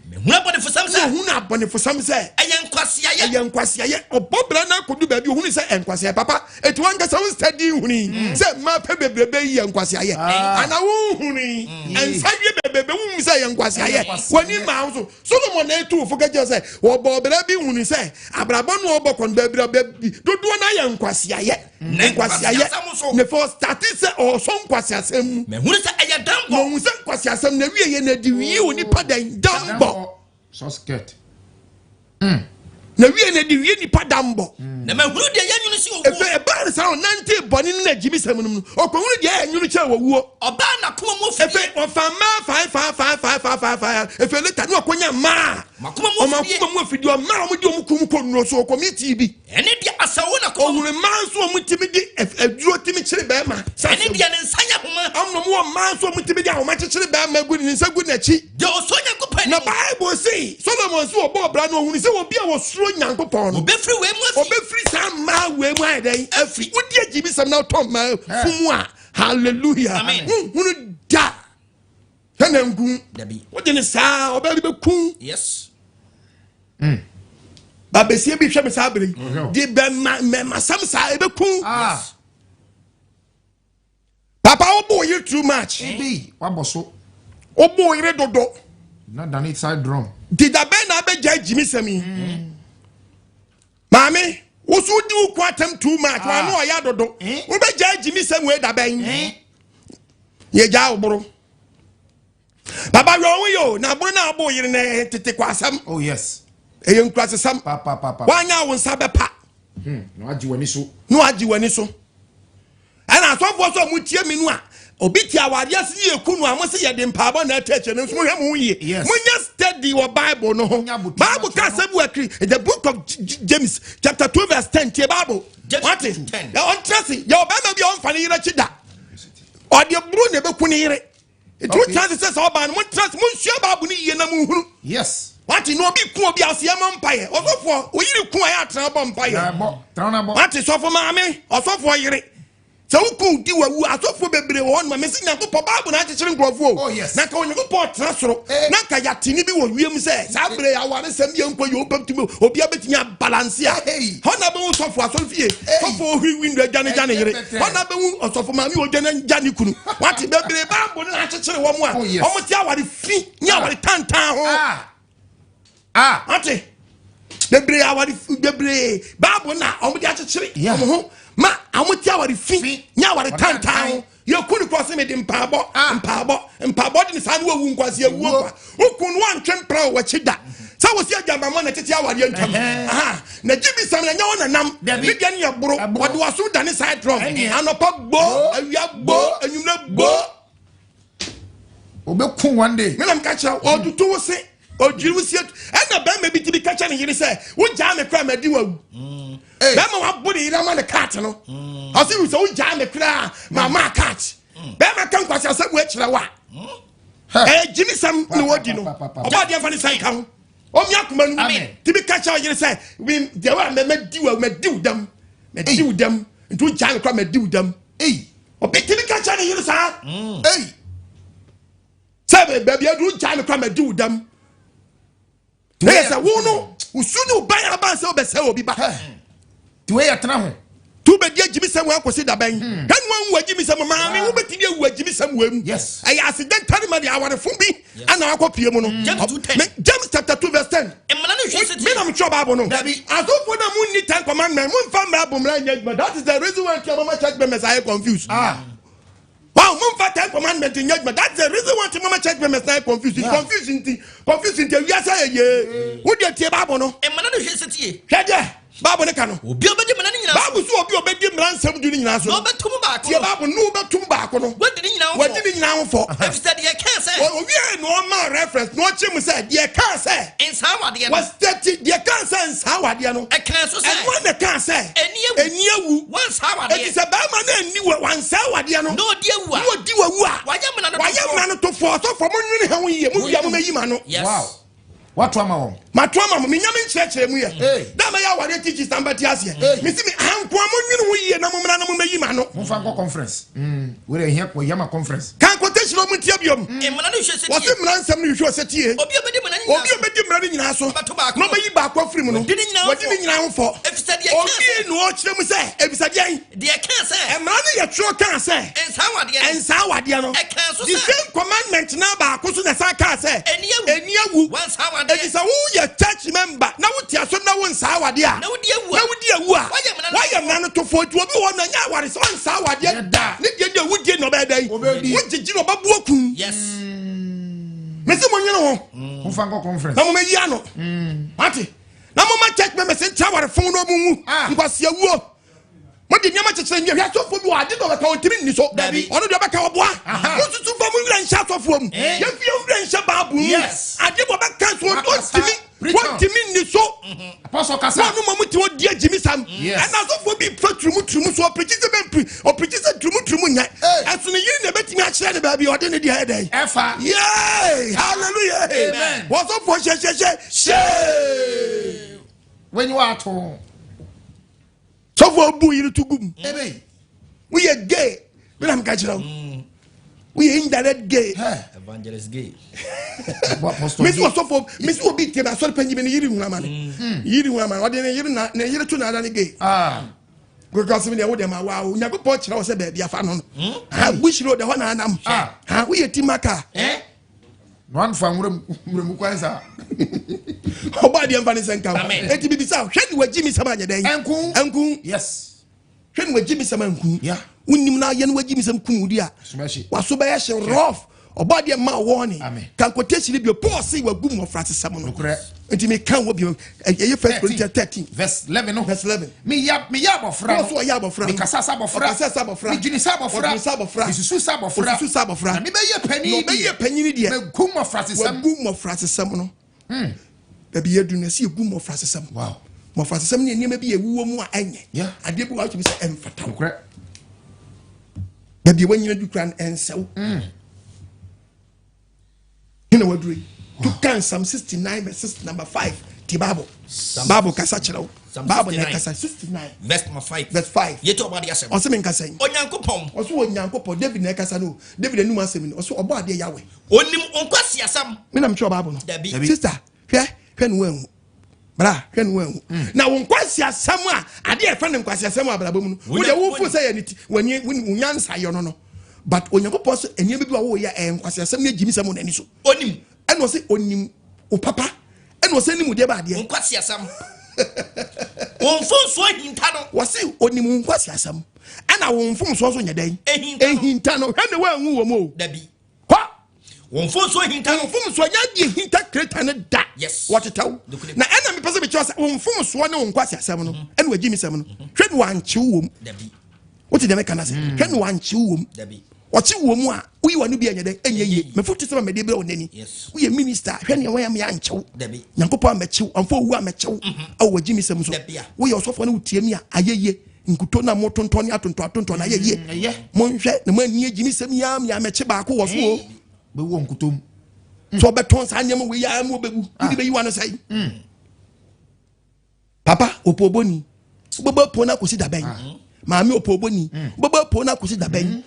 Mehunu abɔnefosɛm Na sɛ. ɔhunu abɔnefosɛm sɛ. Ɛyɛ nkwaseayɛ. Ɛyɛ nkwaseayɛ. Ɔbɔ bra no akɔdu baabi ohunu sɛ ɛnkwaseayɛ papa eti wankasa wo study huni sɛ mmaa pɛ bebrebe yi yɛ nkwaseayɛ ana wohuni nsa wie bebrebe wohu sɛ ɛyɛ nkwaseayɛ w'ani maa wo so. Solomon na etu fo kɛkyɛ sɛ wɔbɔ bra bi huni sɛ abrabɔ no ɔbɔ kɔn baabi baabi dodoɔ no ayɛ nkwaseayɛ. Na Nkwaseayɛ. nkwaseasɛm so. Ne fɔ start sɛ ɔsɔ nkwaseasɛm mu. Mehunu sɛ ɛyɛ Na dambɔ. ohun sɛ nkwaseasɛm na wie yɛ na di wie onipa dɛn dambɔ. Short skirt. Na wie na di wie nipa dambɔ. Na mahunu deɛ yɛnwene si owuo. Efe ɛbaa ne saa ɔnante bɔne no na gyimi sɛm no mu no ɔkɔhunu deɛ ɛyɛ nwunu kyɛn wɔwuo. Ɔbaa n'akoma mu afidie. Efe ɔfa mmaa fae fae fae fae fae fae fae efe later ne ɔkɔnya mmaa Makoma mu ɔmo afidie. akoma mu afidie ɔmmaa a ɔmo de ɔmo kum kɔ nnuro so ɔkɔ mi bi. Ɛne deɛ asawo n'akoma mu. Ɔhunu mmaa nso ɔmo timi de aduro timi kyere bɛrima. Ɛne deɛ ne nsa yɛ homa. Ɔmo wɔ mmaa nso ɔmo timi de ahoma kyekyere bɛrima gu ne nsa gu n'akyi. Deɛ ɔsɔ Nyankopɔn Na anim. Bible se Solomon so ɔbɔ ɔbra no ɔhunu sɛ obi a wɔsuro Nyankopɔn no Obɛfiri wei mu afi. ɔbɛfiri saa mmaa wei mu ayɛ dɛn afiri. Wodi agyi bi sɛm na wotɔ mmaa fum a hallelujah. Amen. Wohunu da sɛna nku. Dabi. Wode ne saa ɔbaa bi bɛku. Babesie bi hwɛ me saa bere yi de bɛma mɛmasɛm saa ɛbɛku. Papa, wobɔ wo yere too much. Ebe wabɔ so. Wobɔ wo yere dodo. Na dane side drum. Dida bɛn na abɛgya agyimi sɛm yi? Maame, wo so wodi wo ko atɛm too much. Wano ɔyɛ adodo. Wobɛgya agyimi sɛm wei da bɛn? Yɛgya wo boro. Papa, hwɛ wo yɛ o na aboro na abɔ wo yere na ɛyɛ tete kɔ asɛm. Oh yes. Ɛyɛ nkurasesɛm. Pa pa pa pa. Woanya wo nsa bɛpa. Na wagye w'ani so. Na wagye w'ani so. Ɛna asɔfoɔ sɛ ɔmo tie mi no a obi te awadeɛ ase ne yɛku no a mo se yɛde mpaabɔ na ɛtɛ akyire no nso mohwɛ mo ho yie. Monyɛ steady wɔ Bible no ho. Monya abotrɛ Bible ka no. asɛm wɔ akiri the book of James chapter 2 verse 10. Tie Bible. James wate 2:10. Yɛ ɔntra se yɛ ɔbɛrima bi a ɔmfa ne yere akyi da ɔde buru na ɛbɛku ne yere nti wotra se sɛ sɛ ɔbaa no montra se monsua Bible no yie na monhunu. Wate na obi ku obi a ɔsɛ yɛma mpayɛ ɔsɔfoɔ oyere ku a yɛ atena bɔ mpayɛ. Na bɔ. Tena na bɔ. Wate sɔfo maame ɔsɔfoɔ yere sɛ woku di wawu asɔfoɔ bebree wɔ hɔ noma mesi Nyankopɔn Bible na akyekyere nkurɔfoɔ o. Oh, yes. Na ka Onyankopɔn tena soro na nka yɛatene bi wɔ wiem sɛ saa berɛ aware sɛm yɛ nkɔ yɛ wopɛ tumi obia bɛtumi abalance a hɔ na bɛhu sɔfo asɔre fie sɔfo ohuri window adwane gya ne yere. Ɛyɛ Hɔ na bɛhu ɔsɔfo maame odwane gya ne kunu. Wate bebree Bible no na akyekyere wɔ mu a Oh, yes. ɔmo te aware fi ne aware tantan ho. Wate. Bebree aware bebree, Bible na ɔmo de akyekyere ɔmo ho ma ɔmo ti aware fi nyɛ aware tantan ho. Yɛku ne kɔ se mede mpaabɔ, mpaabɔ, mpaabɔ de ne saa ne wawu nkwasi awuo kwa. Woku no, woantwe mpra wɔ wakyi da sɛ wo si agyambamɔ na tete awareɛ ntam. Aha, na gye bi sam na nyɛ wo nanam ne deɛ ne yɛ boro. Wɔde waso dane side drum. Anɔpa gbo, awia gbo, anwummerɛ gbo. Obɛku one day. Menam ka kyerɛ wo, ɔtutu wo se, ɔdwiri wo sie. Ɛna bɛrima bi tumi ka kyerɛ ne yere sɛ wogyaa me koraa madi wawu. Bɛrima wabo ne yere ama ne kaate no, ɔse sɛ wogyaa me koraa mama kaate. Bɛrima ka nkwasi asɛm wo akyerɛ wo a, ɛyɛ gyimisɛm ne wɔdi no. Ɔbɔ adeɛ fa ne sɛ nka ho ɔmi akoma no mu tumi ka kyerɛ ɔyere sɛ deɛ wa mɛdi wa mɛdi wo dam, mɛdi wo dam, nti wogyaa me koraa mɛdi wo dam. Ɔbi tumi ka kyerɛ ne yere saa sɛ baabi aduru gyaa me koraa mɛdi wo dam. Na yɛ sɛ wo no wosu ne wo ban aban sɛ wobɛsɛ obi ba. Nti wei yɛ tena ho. Tu bɛdi agyimisɛm wɔ akɔsi dabɛn? Ɛne wawu agyimisɛm, maame, wobɛtumi awu agyimisɛm wɔ mu. Ɛyɛ accidentary ma de awarefo bi ana akɔ pie mu no. James 2:10. James chapter 2 verse 10. Mmara no hwɛ sɛ Me na metwerɛ Bible no. Dabi. Asɔfoɔ no a monni Ten Commandment, momfa mmara bo mmara nyɛ adwuma. That is the reason why nti mama church members ayɛ confused. Wow, momfa Ten Commandment nyɛ adwuma. That's the reason why nti mama church members ayɛ confused. Confused nti, confused nti awiase ayɛ yee. Wodeɛ tie Bible no. Mmara no hwɛ sɛ tie. Hwɛ deɛ Bible no ka no. Obi a ɔbɛdi mmara no nyinaa so. Bible so, obi a ɔbɛdi mmara nsɛm 10 no nyinaa so na no, ɔbɛto mu baako tie no, Bible no, wobɛtom baako no, wadi ne nyinaa ho wadi fɔ. Ne nyinaa ho fɔ. Ɛfisɛ deɛ ɛkaa sɛ Owie na ɔma reference na ɔkyerɛ mu sɛ deɛ kaa sɛ nsaa wadeɛ no, wɔsitɛti deɛ kaa sɛ nsaa wadeɛ no, ɛkaa so sɛ ɛno na kaa sɛ ɛni awu. Ɛni awu. Wansaa Eti wadeɛ sɛ bɛrima no ani wɔ wansaa wadeɛ no na ɔdi awu a, na ɔdi wawu a, wayɛ mmara no wayɛ tofoɔ. mmara no tofoɔ. Ɔsɔfoɔ, mo nwene ho yie. Mo wia mo mɛyi ma no. Wow, wato ama wɔn. Mato ama mo. Menya me nkyerɛkyerɛ mu yɛ Hey. da mɛyɛ awareɛ teachers na mbɛte aseɛ. Hey. Mesi me ankoa, mo nwene ho yie na mo mmara na mo mɛyi ma no. Momfa nkɔ conference. Wei de ɛhia kɔ yama conference. Kan quotation ɔmo ntia biom. Mmara no hwɛ sɛ Wɔse tie. Mmara nsɛm no hwehwɛ ɔsɛ tie. Obi a ɔbɛdi mmara no nyinaa Obi a so, ɔbɛdi mmara no nyinaa so ɔbɛto baako na no, ɔbɛyi baako afiri mu no, wadi ne nyinaa ho wadi ne fɔ. nyinaa ho fɔ. Ɛfisɛ deɛ ɛkaa Obi sɛ na ɔkyerɛ mu sɛ ebisadeɛn? Deɛ ɛkaa sɛ Mmara no yɛ twerɛ kaa sɛ nsaa wadeɛ no, ɛnsaa wadeɛ no, ɛkaa so the sɛ same commandment na baako so na ɛsan kaa sɛ ɛni awu. Ɛni awu. Wansaa Eti wadeɛ sɛ woyɛ church member na wote asom na wonsaa wadeɛ a, na wodi awu na a, wodi awu a, wayɛ mmara no wayɛ mmara no tofoɔ. Nti obi wɔ no nyɛ aware sɛ ɔnsaa wadeɛ da ne deɛ deɛ wodie na ɔbɛyɛ dɛn? Ɔbɛdi. Wogyegye na ɔbɛbu akum. Mesi mo nwene ho Momfa nkɔ conference. Na momɛyi ano wate, na moma church members nkyɛ awarefo no ɔmo nwu. Nkwasiawuo, mode nneɛma kyekyere nwie. Hwɛ, asɔfoɔ bi wɔ ade na ɔbɛka ɔntimi nni so. Dabi. Ɔno deɛ ɔbɛka ɔboa. Mosusu fa mo werɛ nhyɛ asɔfoɔ mu. Yɛmfi yɛn werɛ nhyɛ Bible mu. Ade bɔ ɔbɛka so Wakasa. ɔntimi Preach on. wɔntimi nni so. Apostle kasa. Wɔn mo te wɔdi agyimi sam. Ɛna asɔfoɔ bi fa turumu turumu so, ɔpirikyi sɛ bɛmpiri, ɔpirikyi sɛ turumu turumu nyɛ. Hey. Ɛso ne yiri na ɛbɛtumi akyerɛ ne baabi ɔde ne deɛ ɛdɛ. Ɛfa. Yay, hallelujah. Amen. Wɔsɔfoɔ hyɛhyɛhyɛ hyɛ. Wenyi wato. Sɔfoɔ bu yiri to gum. Ebe. Woyɛ gay, bɛna meka kyerɛ wo, woyɛ indirect gay. Hey. Evangelist gay. Bo apostle. Mesi wɔsɔfoɔ, mesi obi tie ma asɔre panyin bi ne yiri hunama ne yiri hunama, ɔde ne yiri na ne yiri to na ada ne gay. Kókó asɛm deɛ, wo deɛ ma wa o, Nyankopɔn kyerɛ wo sɛ baabi afa no, ha bush road ɛhɔ na anam. Ha woyɛ ti maka. Na wanfa nwuram kwan saa. Ɔbɔ adeɛ mfa ne sɛ nka ho. Amen. Enti bibisa, hwɛ ne wagyi mi sɛm anyɛ dɛn? Ɛnku. Ɛnku. Hwɛ ne wagyi mi sɛm anku. Wonim na ayɛ no wagyi mi sɛm kum wodi a, Somahye. waso bɛyɛ hye rough. Ɔbɔ adeɛ ma wɔne. Amen. Ka quotation bio. Paul se wagu mmɔfra sesɛm no. Nokorɛ. Nti meka wɔ bio, ɛyɛ First Corinthians 13 Verse 11 no. Verse 11. Meyɛ abɔfra Paul no. so ɔyɛ abɔfra no. Mekasa sɛ abɔfra. Ɔkasa sɛ abɔfra. Medwene sɛ abɔfra. Ɔdwene sɛ abɔfra. Mesusu sɛ abɔfra. Ɔsusu sɛ abɔfra. Na mebɛyɛ Na panin ɔbɛyɛ panyini deɛ, megu mmɔfra sesɛm. Wagu mmɔfra sesɛm no. Baabi yɛdu no, ɛsɛ yɛgu mmɔfra sesɛm. Mmɔfra sesɛm ne nneɛma bi yɛ ɛwuwɔ mu a ɛnyɛ adeɛ bi wɔ atumi sɛ ɛmfata wo. Baabi a wanyina du kora no, ɛnsɛw hena waduro yi to. Kan Psalm 69 verse 6, number 5 ti. Bible kasa kyerɛ wo. Psalm Bible na 69. ɛkasa. 69 Verse number 5. Verse 5. Yɛti ɔbɔ adeɛ asɛm. Ɔsɛ menkasa yi. Onyankopɔn. Ɔsɛ Onyankopɔn, David na ɛkasa no. David anim asɛm ni. Ɔsɛ ɔbɔ adeɛ Yahweh. Onim nkwasi asɛm. Me na metwerɛ Bible no. Dabi. Dabi. Sister, hwɛ, hwɛ ne wanhu bra, hwɛ ne wanhu na wo nkwasi asɛm a adeɛ a ɛfɛ ne nkwasi asɛm a abrabɔ mu no, wode wofo sɛ yɛ ne ti w'ani wo nyansa yɛ no, but Onyankopɔn so nneɛma bi a wɔyɛ ɛyɛ nkwasi asɛm ne agyimi sɛm wɔ n'ani so. Onim. Ɛna ɔsɛ onim wo papa, ɛna ɔsɛ nim wo deɛ ba adeɛ. Nkwasi asɛm. Wo mfomsoɔ ahinta no. Wɔse onim wo nkwasiasɛm ɛna wo mfomsoɔ nso nyɛ dɛn? Ɛhinta no. Ɛhinta no. Hwɛ ne woanwu wɔ mu o. Dabi. Kɔ. Wo mfomsoɔ ahinta no. Wo mfomsoɔ nyɛ adeɛ hinta kreta no da. Yes. Wɔtetɛw. Nokorɛ. Na ɛna mepɛ sɛ mekyerɛ sɛ wo mfomsoɔ ne wo nkwasiasɛm no ɛna wagyi me sɛm no. Hwɛ ne wankyew wɔ mu. Dabi. Wote deɛ meka no ase? Hwɛ ne wankyew wɔ mu. Dabi. Ɔkye wɔ mu a woyi w'ano bi ɛnyɛ dɛn? Ɛnyɛ yie. Mefo te sɛ ma mede brɛ wo nani. Yes. Woyɛ minister hwɛ nea wɔyɛ me ankyew. Dabi. Nyankopɔn amɛkyew, amfa owu amɛkyew. Ɛwɔ wagyi me sɛm so. Dabi a. Woyɛ ɔsɔfoɔ ne wotie mi a ayɛ yie. Nkuto na motontɔn ne atontɔn atontɔn na ayɛ yie. Ɛyɛ. Monhwɛ na moanni agyi me sɛm yi ara me amɛkye baako wɔ so o. Bɛwu wɔ nkuto mu. Sɛ ɔbɛtɔn saa nneɛma wei ara mu ɔbɛwu. Wode bɛyi w'ano sɛn? Papa opooboni wobɛbɔ apuo no akɔsi dabɛn? Maame opooboni wobɛbɔ apuo no akɔsi dabɛn?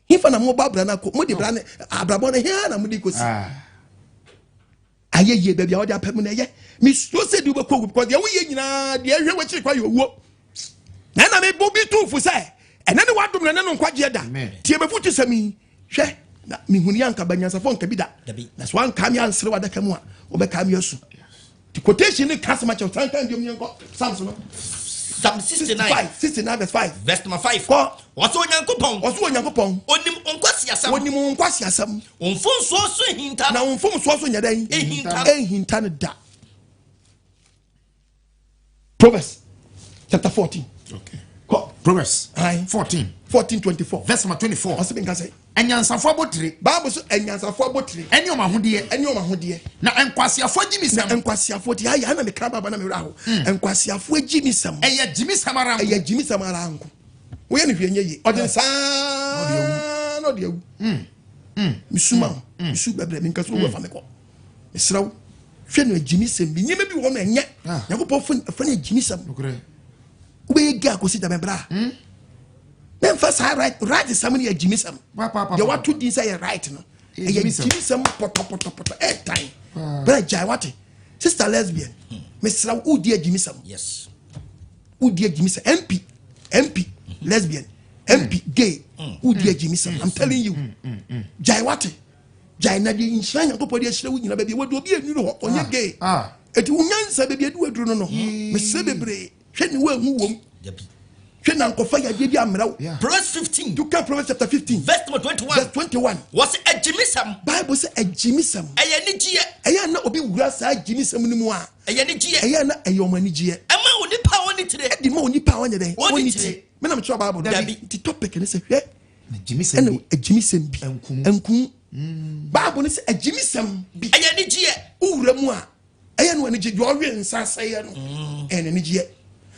Hefa na mobɔ abra no akɔ? Mode bra no abrabɔ no hea na mode kɔsi? Ayɛ yie baabi a wɔde apɛ mu na ɛyɛ. Mesuro sɛ de wobɛkɔ wu because deɛ woyɛ nyinaa deɛ ɛhwɛ w'akyiri kwa yɛ owuo. Na ɛna mebɔ bi tu fo sɛ ɛnɛ ne wadom na ɛnɛ no nkwagyeɛ da. Tie bɛfo te sɛm yi. Hwɛ na mehuni anka banyansafo nka bi da. Na so anka me ansere w'adaka mu a wɔbɛka me asu. The quotation ne ka asɛm akyɛw san kan biom yɛnkɔ Psalms no. Psalm 69. 69 verse 5. Verse number 5. Kɔ. Wɔsɛ Onyankopɔn. Wɔsɛ Onyankopɔn. Onim nkwasiasɛm. Onim nkwasiasɛm. Wo mfomsoɔ so hinta. Na wo mfomsoɔ so nyɛ dɛn? Ehinta. Ehinta no da. Proverbs chapter 14. Okay. Kɔ. Proverbs Aye. 14. 14 24. Verse number 24. Ɔsɛ mi nka sɛ. Anyansafo abotire. Bible so anyansafo abotire. Ɛne ɔmo ahodeɛ. Ɛne ɔmo ahodeɛ. Na nkwasiafo agyimisɛm. Na nkwasiafo ti ayɛ ana meka baba na mewura ho. Nkwasiafo agyimisɛm. Ɛyɛ gyimisɛm ara nko. Ɛyɛ gyimisɛm ara nko. Woyɛ ne hwee nyɛ yie. Ɔde saa na ɔde awu. Mesu ma wo. Mesu bɛbrɛ mi nka so owó afa mi kɔ. Mesrɛ wo. Hwɛ no agyimisɛm bi. Nneɛma bi wɔ hɔ no ɛnyɛ. Nyankopɔn fɛ no agyimisɛm. Wobɛyɛ gay akɔsi dɛm ɛbrɛ a. Memfa saa right right sɛm no yɛ agyimisɛm. Deɛ wato din sɛ yɛ right no. Ɛyɛ gyimisɛm pɔtɔpɔtɔpɔtɔ ɛɛtan. Bɛrɛ gyae wate. Sister lesbian. Mesrɛ wo wodi agyimisɛm. Yes. Wodi agyimisɛm. MP MP lesbian MP gay. Wodi agyimisɛm. I'm telling you. Gyae wate. Gyae na deɛ nhyira Nyankopɔn de ahyira wo nyina baabi a wadu obi anuru hɔ ɔnyɛ gay. Eti wo nyansa baabi adu aduru no no. Mesrɛ bebree. Hwɛ ne woanwu wom. Hwɛ na nkɔfa yadeɛ bi ammrɛ wo. Proverbs 15. To ka Proverbs chapter 15. Verse number 21. Verse 21. Wɔsi agyimisɛm. Bible sɛ agyimisɛm. Ɛyɛ anigyeɛ. Ɛyɛ na obi wura saa agyimisɛm no mu a. Ɛyɛ anigyeɛ. Ɛyɛ na ɛyɛ ɔmo anigyeɛ. Ɛma onipa a ɔnni tire. Ɛde ma onipa a ɔnyɛ dɛn? Ɔnni tire. Me na mekyerɛ Bible. Dabi. Nti topic ne sɛ hwɛ. Agyimisɛm Ɛna agyimisɛm bi. Nkum. Nkum. Bible ne sɛ agyimisɛm bi. Ɛyɛ anigyeɛ. Wowura mu a ɛyɛ no anigye deɛ ɔwe nsa asɛeɛ no ɛyɛ n'anigyeɛ.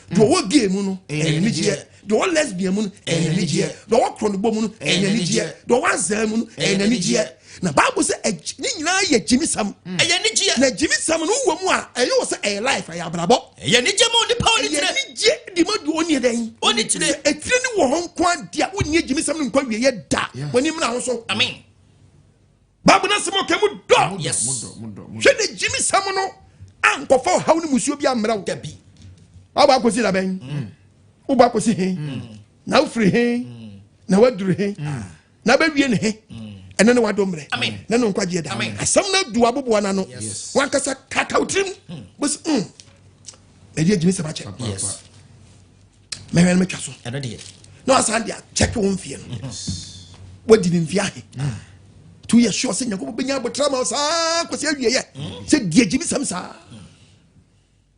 Deɛ ɔwɔ gay mu no ɛyɛ n'anigyeɛ. Deɛ ɔwɔ lesbian mu no ɛyɛ n'anigyeɛ. Deɛ ɔwɔ korɔnobɔ mu no ɛyɛ n'anigyeɛ. Deɛ ɔwɔ azaa mu no ɛyɛ n'anigyeɛ. Na Bible sɛ ne nyinaa yɛ gyimisɛm. Ɛyɛ anigyeɛ. Na gyimisɛm no wowɔ mu a ɛyɛ wɔ sɛ ɛyɛ life ɛyɛ abrabɔ. Ɛyɛ anigyeɛ ma onipa a ɔnni Ɛyɛ tire. anigyeɛ de ma deɛ ɔnni dɛn? Ɔnni tire. Sɛ etire ne wɔ hɔ nko ade a wonni gyimisɛm no nkɔ wieɛ da. W'ani mmra ho so. Amen. Bible no asɛm ɔka mu dɔ. Yes. Hwɛ ne gyimisɛm no ankɔfa ɔhaw ne musuo bi ammrɛ wo. Dabi. Wabɔ akɔsi da bɛn? Wobɔ akɔsi he? Na wofiri he? Na waduru he? Na bɛwie ne he? Ɛno ne wadom mmerɛ. Amen. Na no nkwagyeɛ da. Amen. Asɛm no adu aboboa no ano. Wankasa kaka wo tirim. Bɛsi mɛde agyimisɛm akyɛ. Yes. Mɛhwɛ no metwa so. Ɛno deɛ. Na wasan de akyɛke wo mfeɛ no. Wadi ne mfeɛ ahe? Tu yɛ sure sɛ Nyankopɔn bɛnya abotra ma wo saa kɔsi awieɛ. Sɛ di agyimisɛm saa.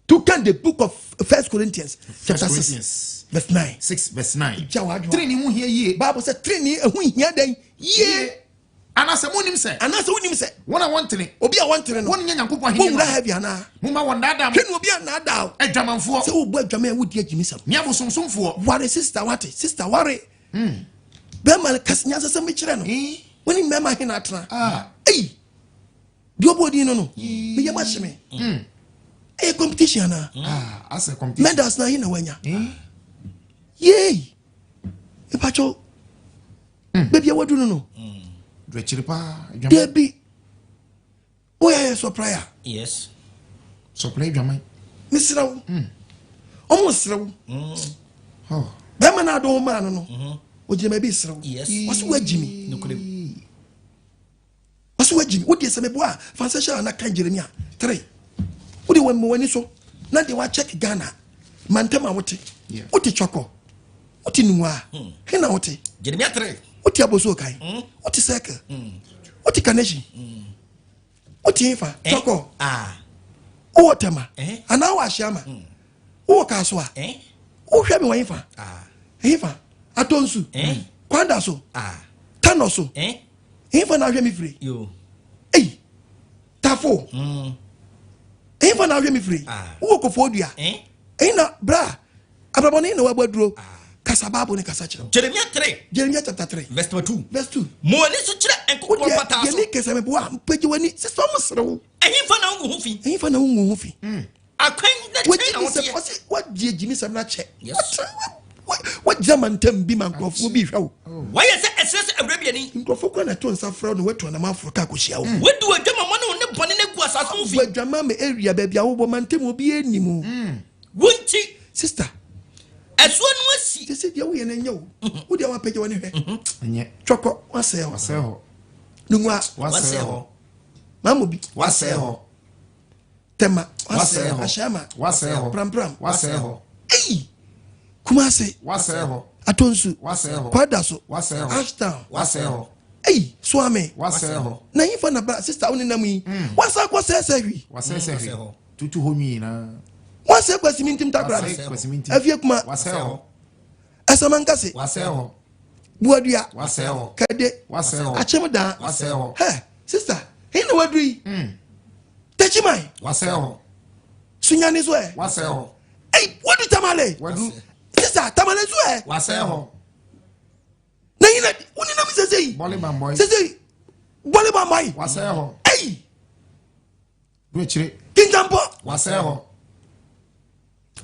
To kan the book of First Corinthians chapter 6 verse 9. 6 verse 9. Gya w'adwene. Tiri ni ho hia yie. Bible sɛ tiri ɛho hia dɛn? Yie. Anaasɛ monim sɛ. Anaasɛ wonim sɛ. Wɔn a wɔntene. Obi a wɔntene no. Wɔn nyɛ Nyankopɔn ahenni no. Wɔnwura heaven anaa? Momma wɔn daadaa mo. Hwɛ ne obi a naadaa wo. Adwamanfoɔ. Sɛ wobɔ adwaman a wodi agyimisɛm. Ne abosomsomfoɔ. Ware sister wate. Sister ware. Bɛrima no kasi nyansasɛm bi kyerɛ no. Wɔne mmarima he na atena. Ei. Deɛ ɔbɔ odin no no. Meyɛ ma hye me. Ɛyɛ competition anaa? Asɛ competition. Medals na he na wanya. Yay. Mepakyɛw. Baabi a wadu no no. Dwɛkyiri paa. Dabi. Woyɛ yɛ supplier. Yes. Supplier adwaman. Mesrɛ wo. Ɔmo srɛ wo. Bɛrima no adɔ wo maa no no. Ogyina baabi srɛ wo. Yes. Ɔsɛ woagyi mi. Nokorɛ. Ɔsɛ woagyi mi. Wodeɛ sɛ meboa a fa nsɛ hyɛ ana kan Jeremia 3. Wodeɛ wɔn w'ani so. Na deɛ wakyɛk Ghana mantam a wote. Yeah. Wote Twɔkɔ, wote Nungua, he na wote? Jeremia 3. Wote Abosuo kan, wote Circle, wote Kaneshie, wote Nfa, Eh? Twɔkɔ, Ah. wowɔ Tema, Eh? anaa wowɔ Ahyiama, wowɔ Kasoa, Eh? wohwɛ me wɔ Nfa, Ah. Nfa, Atonsu, Eh? Kwanda so, Ah. Tano so, Eh? Nfa na ahwɛ me firi. Yo. Ei, Tafo, Nfa na ahwɛ me firi. Ah. Wowɔ Kofoɔ Dua, Eh? ɛyi na bra, abrabɔne na wabɔ aduro, kasa Bible ne kasa kyerɛ wo. Jeremia 3 Jeremiah chapter 3, verse number 2. verse 2. Mo ani so kyerɛ nkokoɔ Wodeɛ mpataa so. yɛne kɛsɛ meboa mpagye w'ani sɛ sɛ ɔmo sere wo. Ɛhefa na wogu ho fi? Ɛhefa na wongu ho fi? Akwan na kyɛn na Wagye woteɛ. ɔse wagye gyimisɛm no akyɛ. Yes. Wagyina mantam bi ma nkurɔfoɔ bi hwɛ wo. Wayɛ sɛ ɛserɛ sɛ awura biani. Nkurɔfoɔ kora na ɛto nsa frɛ wo na woatu anam aforo ka akɔhyia wo. Wadi w'adwamammɔ ne wo ne bɔne no agu asase ho fi. Wadwama ma area baabi a wobɔ mantam obi anim o. Wo nti, Sister, ɛsoɔ no asi. sɛ sɛ deɛ woyɛ no ɛnyɛ wo. Wo deɛ woapagya w'ani hwɛ. Ɛnyɛ. Twɔkɔ, wasɛe hɔ. Wasɛe hɔ. Nungua, Wasɛe hɔ. Maamo bi. Wasɛe hɔ. Tema, Wasɛe hɔ. Ahyɛma, Wasɛe hɔ. Prampram. Wasɛe hɔ. Ei! Kumase, Wasɛe hɔ. Atonsu, Wasɛe hɔ. Kwadaso, Wasɛe hɔ. Ashtown. Wasɛe hɔ. Ei, Suame. Wasɛe hɔ. Na yifa na bra sister wo nenam yi. Wasa kɔ sɛsɛ hwi. Wasɛe sɛ Wasɛe hwee. hɔ. Tutu hɔ nwi nyinaa. Wasɛ kwasi mintim takoradi. Wasɛe kwasi mintim. Afie kuma. Wasɛe hɔ. Asamankase. Wasɛe hɔ. Buadua. Wasɛe hɔ. Kade. Wasɛe hɔ. Akyem dan. Wasɛe hɔ. Hɛ, sister, hin na waduru yi. Techiman. Wasɛe hɔ. Sunyani so ɛ. Wasɛe hɔ. Ei, wadu Tamale. Wadu. Sister, Tamale so ɛ. Wasɛe hɔ. Na yina, wo nenam sɛsɛ yi. Bɔle bambɔi. Sɛsɛ yi. Bɔle bambɔi. Wasɛe hɔ. Ei. Du akyire. Kintampo. Wasɛe hɔ.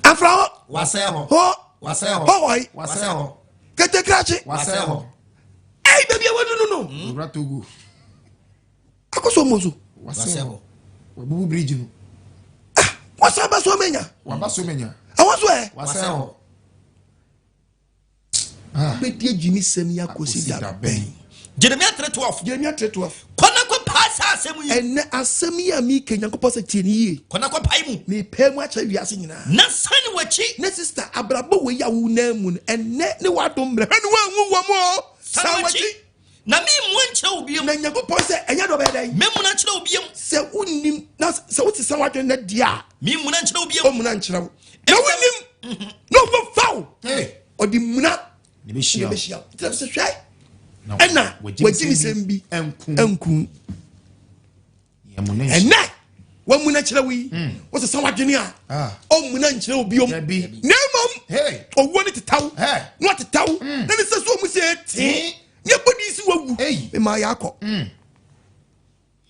Afrawo. Wasɛe hɔ. Hɔ. Wasɛe hɔ. Hɔhɔi. Wasɛe hɔ. Ketekrakye. Wasɛe hɔ. Ei, baabi a wadu no no. Owura Togo. Akɔsɔ mo so. Wasɛe hɔ. Wabubu bridge no. Ah, wasan ba so amenya. Waba so menya. Awɔ so ɛ. Wasɛe hɔ. Ah. Bɛdi agyimisɛm yi akɔsi da bɛn? Jeremia 3:12. Jeremia 3:12. Kɔ na kɔpae saa asɛm yi. Ɛnɛ asɛm yi a meka Nyankopɔn sɛ tie ne yie. Kɔ na kɔpae mu. Mepɛ mu akyerɛ wiase nyinaa. Na sane w'akyi. Ne sister abrabɔ wei a wonam mu no ɛnɛ ne w'adom mmerɛ hwɛ ne woanwu wɔ mu o. Sane San w'akyi. w'akyi. Na memmua nkyerɛ wo biom. Na Nyankopɔn sɛ ɛnyɛ dɛ ɔbɛyɛ dɛn? Memmuna nkyerɛ wo biom. Sɛ wonnim na sɛ wote sɛ w'adwene na deɛ a. Memmuna nkyerɛ wo biom. Ɔmmuna nkyerɛ wo. Na wonnim na ɔbɛfa wo. Hey. Ɔde mmuna Ne bɛhyia wo. bɛhyia wo. Nti sɛ hwɛ Na ɛna wagyimisɛm bi ɛnku. ɛnku. Yɛmuna nhyia. Ɛnɛ wamuna kyerɛ wo yi wosesa w'adwene a Ah. ɔmmuna nkyerɛ wo biom. Dabi. Na mmom Hey. owuo ne tetaw Hey. na ɔtetaw na ne sɛ so ɔmu sɛ ɛtee ne ɛbɔdi si wawu. Hey. Mema yɛ akɔ.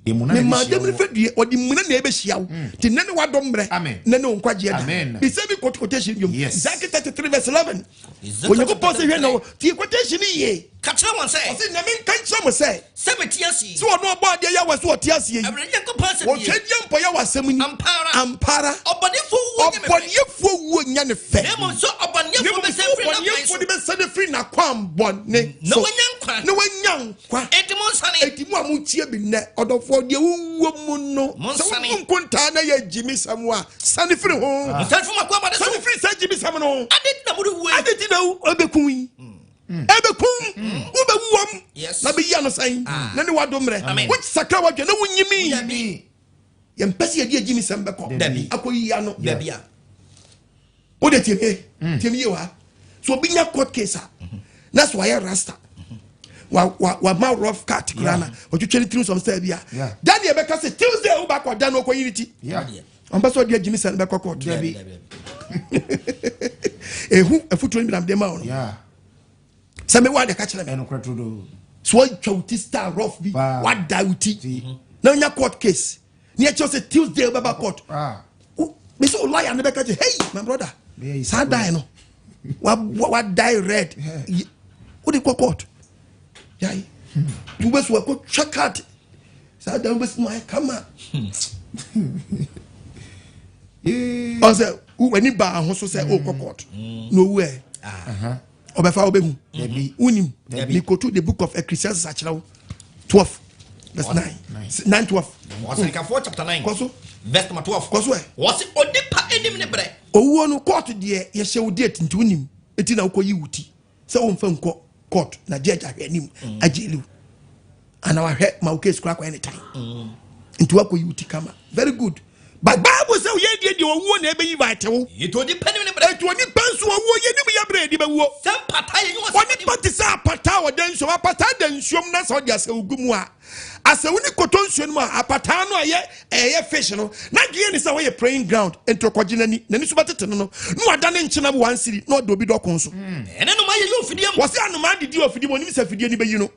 Yɛmuna na Mema bɛhyia dɛm ne wo. fɛ due ɔde mmuna na ɛbɛhyia wo. Nti nnɛ ne wadɔ mmerɛ Amen. nnɛ ne wo nkwagyeɛ da. Amen. Bisɛ bi quote quotation biom. Yes. Ezekiel 33 verse 11. Ezekiel Onyankopɔn sɛ hwɛ na wɔ tie quotation no yie. Ka kyerɛ wɔn sɛ. Ɔse na menka nkyerɛ mo sɛ. Sɛ mete ase yi. Sɛ ɔno ɔbɔ adeɛ yɛ wɔ so ɔte aseɛ yi. Awurade Nyankopɔn asɛm nie. Wɔtwa deɛ mpɔ yɛ wɔ asɛm ni. Ampa ara. Ampa ara. Ɔbɔnefoɔ wuo nyɛ me fɛ. Ɔbɔnefoɔ wuo nyɛ ne fɛ. Na mmom sɛ ɔbɔnefoɔ bɛsane firi n'akwan Ɔbɔnefoɔ so. de bɛsane firi n'akwan bɔne Na so. wanya nkwa. Na wanya nkwa. Enti monsane. Enti mo a motie bi nnɛ, ɔdɔfoɔ deɛ wowɔ mu no, sɛ Monsane. wobu nkontaa na yɛ gyimisɛm a, sane firi ho. Monsane firi mo akwan bɔne so. Sane firi saa gyimisɛm no ho. Adɛn nti na morewuo yi? Adɛn nti na wobɛku yi? Ɛbɛkum wobɛwu wɔm. Yes. Na bɛyi ano sɛn na ne wado mmerɛ. Amen. Wosakra wadwe na wonyimi. Dabi. Yɛmpɛ sɛ yɛde agyimisɛm bɛkɔ. Dabi. Akɔyi ano. Dabi a. Wode tie me. Tie me yie wɔ ha. So obi nya court case a, na so wayɛ rasta. Wa ma rough cut koraa na ɔtwitwa ne tirim sɔm sɛ bi a. Daniel bɛka sɛ Tuesday wo ba kɔ da no ɔkɔyi ne ti. Ɔmpɛ sɛ ɔde agyimisɛm bɛkɔ court. Dabi. Ehu afutuo no bi na mede ma wo no. Sɛ mewɔ ade ka kyerɛ me. Ɛnokorɛ turodoo. So watwa wo ti star rough bi, Paa. wada wo ti. Ti. Na wonya court case. Ne ɛkyerɛ sɛ Tuesday wobɛba court. Ah. Me sɛ wo lawyer ne bɛka kyerɛ, hey my brother, Bɛyɛ yi saa sɛ dan no, wa die red. Wode kɔ court. Yai. Nti wobɛsi wakɔtwa card. Saa dan wobɛsi mu ayɛ kama. Ɔsɛ w'ani baa ho so sɛ wokɔ court. Na owu ɛ. Ɔbɛfa wobɛhu. Wonim. Mikoto the book of Ecclesiastes akyerɛ wo. 12 verse 9. 9 12. Ɔsɛnkafoɔ chapter 9. Kɔ so. Verse number 12. Kɔ so ɛ. Wɔse onipa anim ne Owuo no, court deɛ yɛhyɛ wo date nti wonim, eti na wokɔyi wo ti sɛ womfa nkɔ court na judge ahwɛ anim agye liw ana wahwɛ ma wo case kora akɔyɛ ne tan nti woakɔyi wo ti kama. Very good, but Bible sɛ woyɛ deɛ owuo na ɛbɛyi vaete wo. Eti onipa nim ne berɛ. Eti onipa nso owuo yɛnim yɛ berɛ yɛde bɛwuo. Sɛ mpata yɛ nyiwa sɛ Onipa te sɛ apata a ɔda nsuom. Apataa da nsuom na sɛ ɔde asau gu mu a, asau ne kɔtɔ nsuo no mu a, apataa no a ɛyɛ ɛyɛ fish no, n'adwene ne sɛ wɔyɛ praying ground, nti ɔkɔgye n'ani, n'ani so bɛtete no no, na wada ne nkyenam 1 cedi na ɔde obi dɔko so. Ɛne noma yɛ yɛ ofidie mu. Wɔsɛ anomaa didi wɔ afidie mu, onim sɛ afidie no bɛyi no.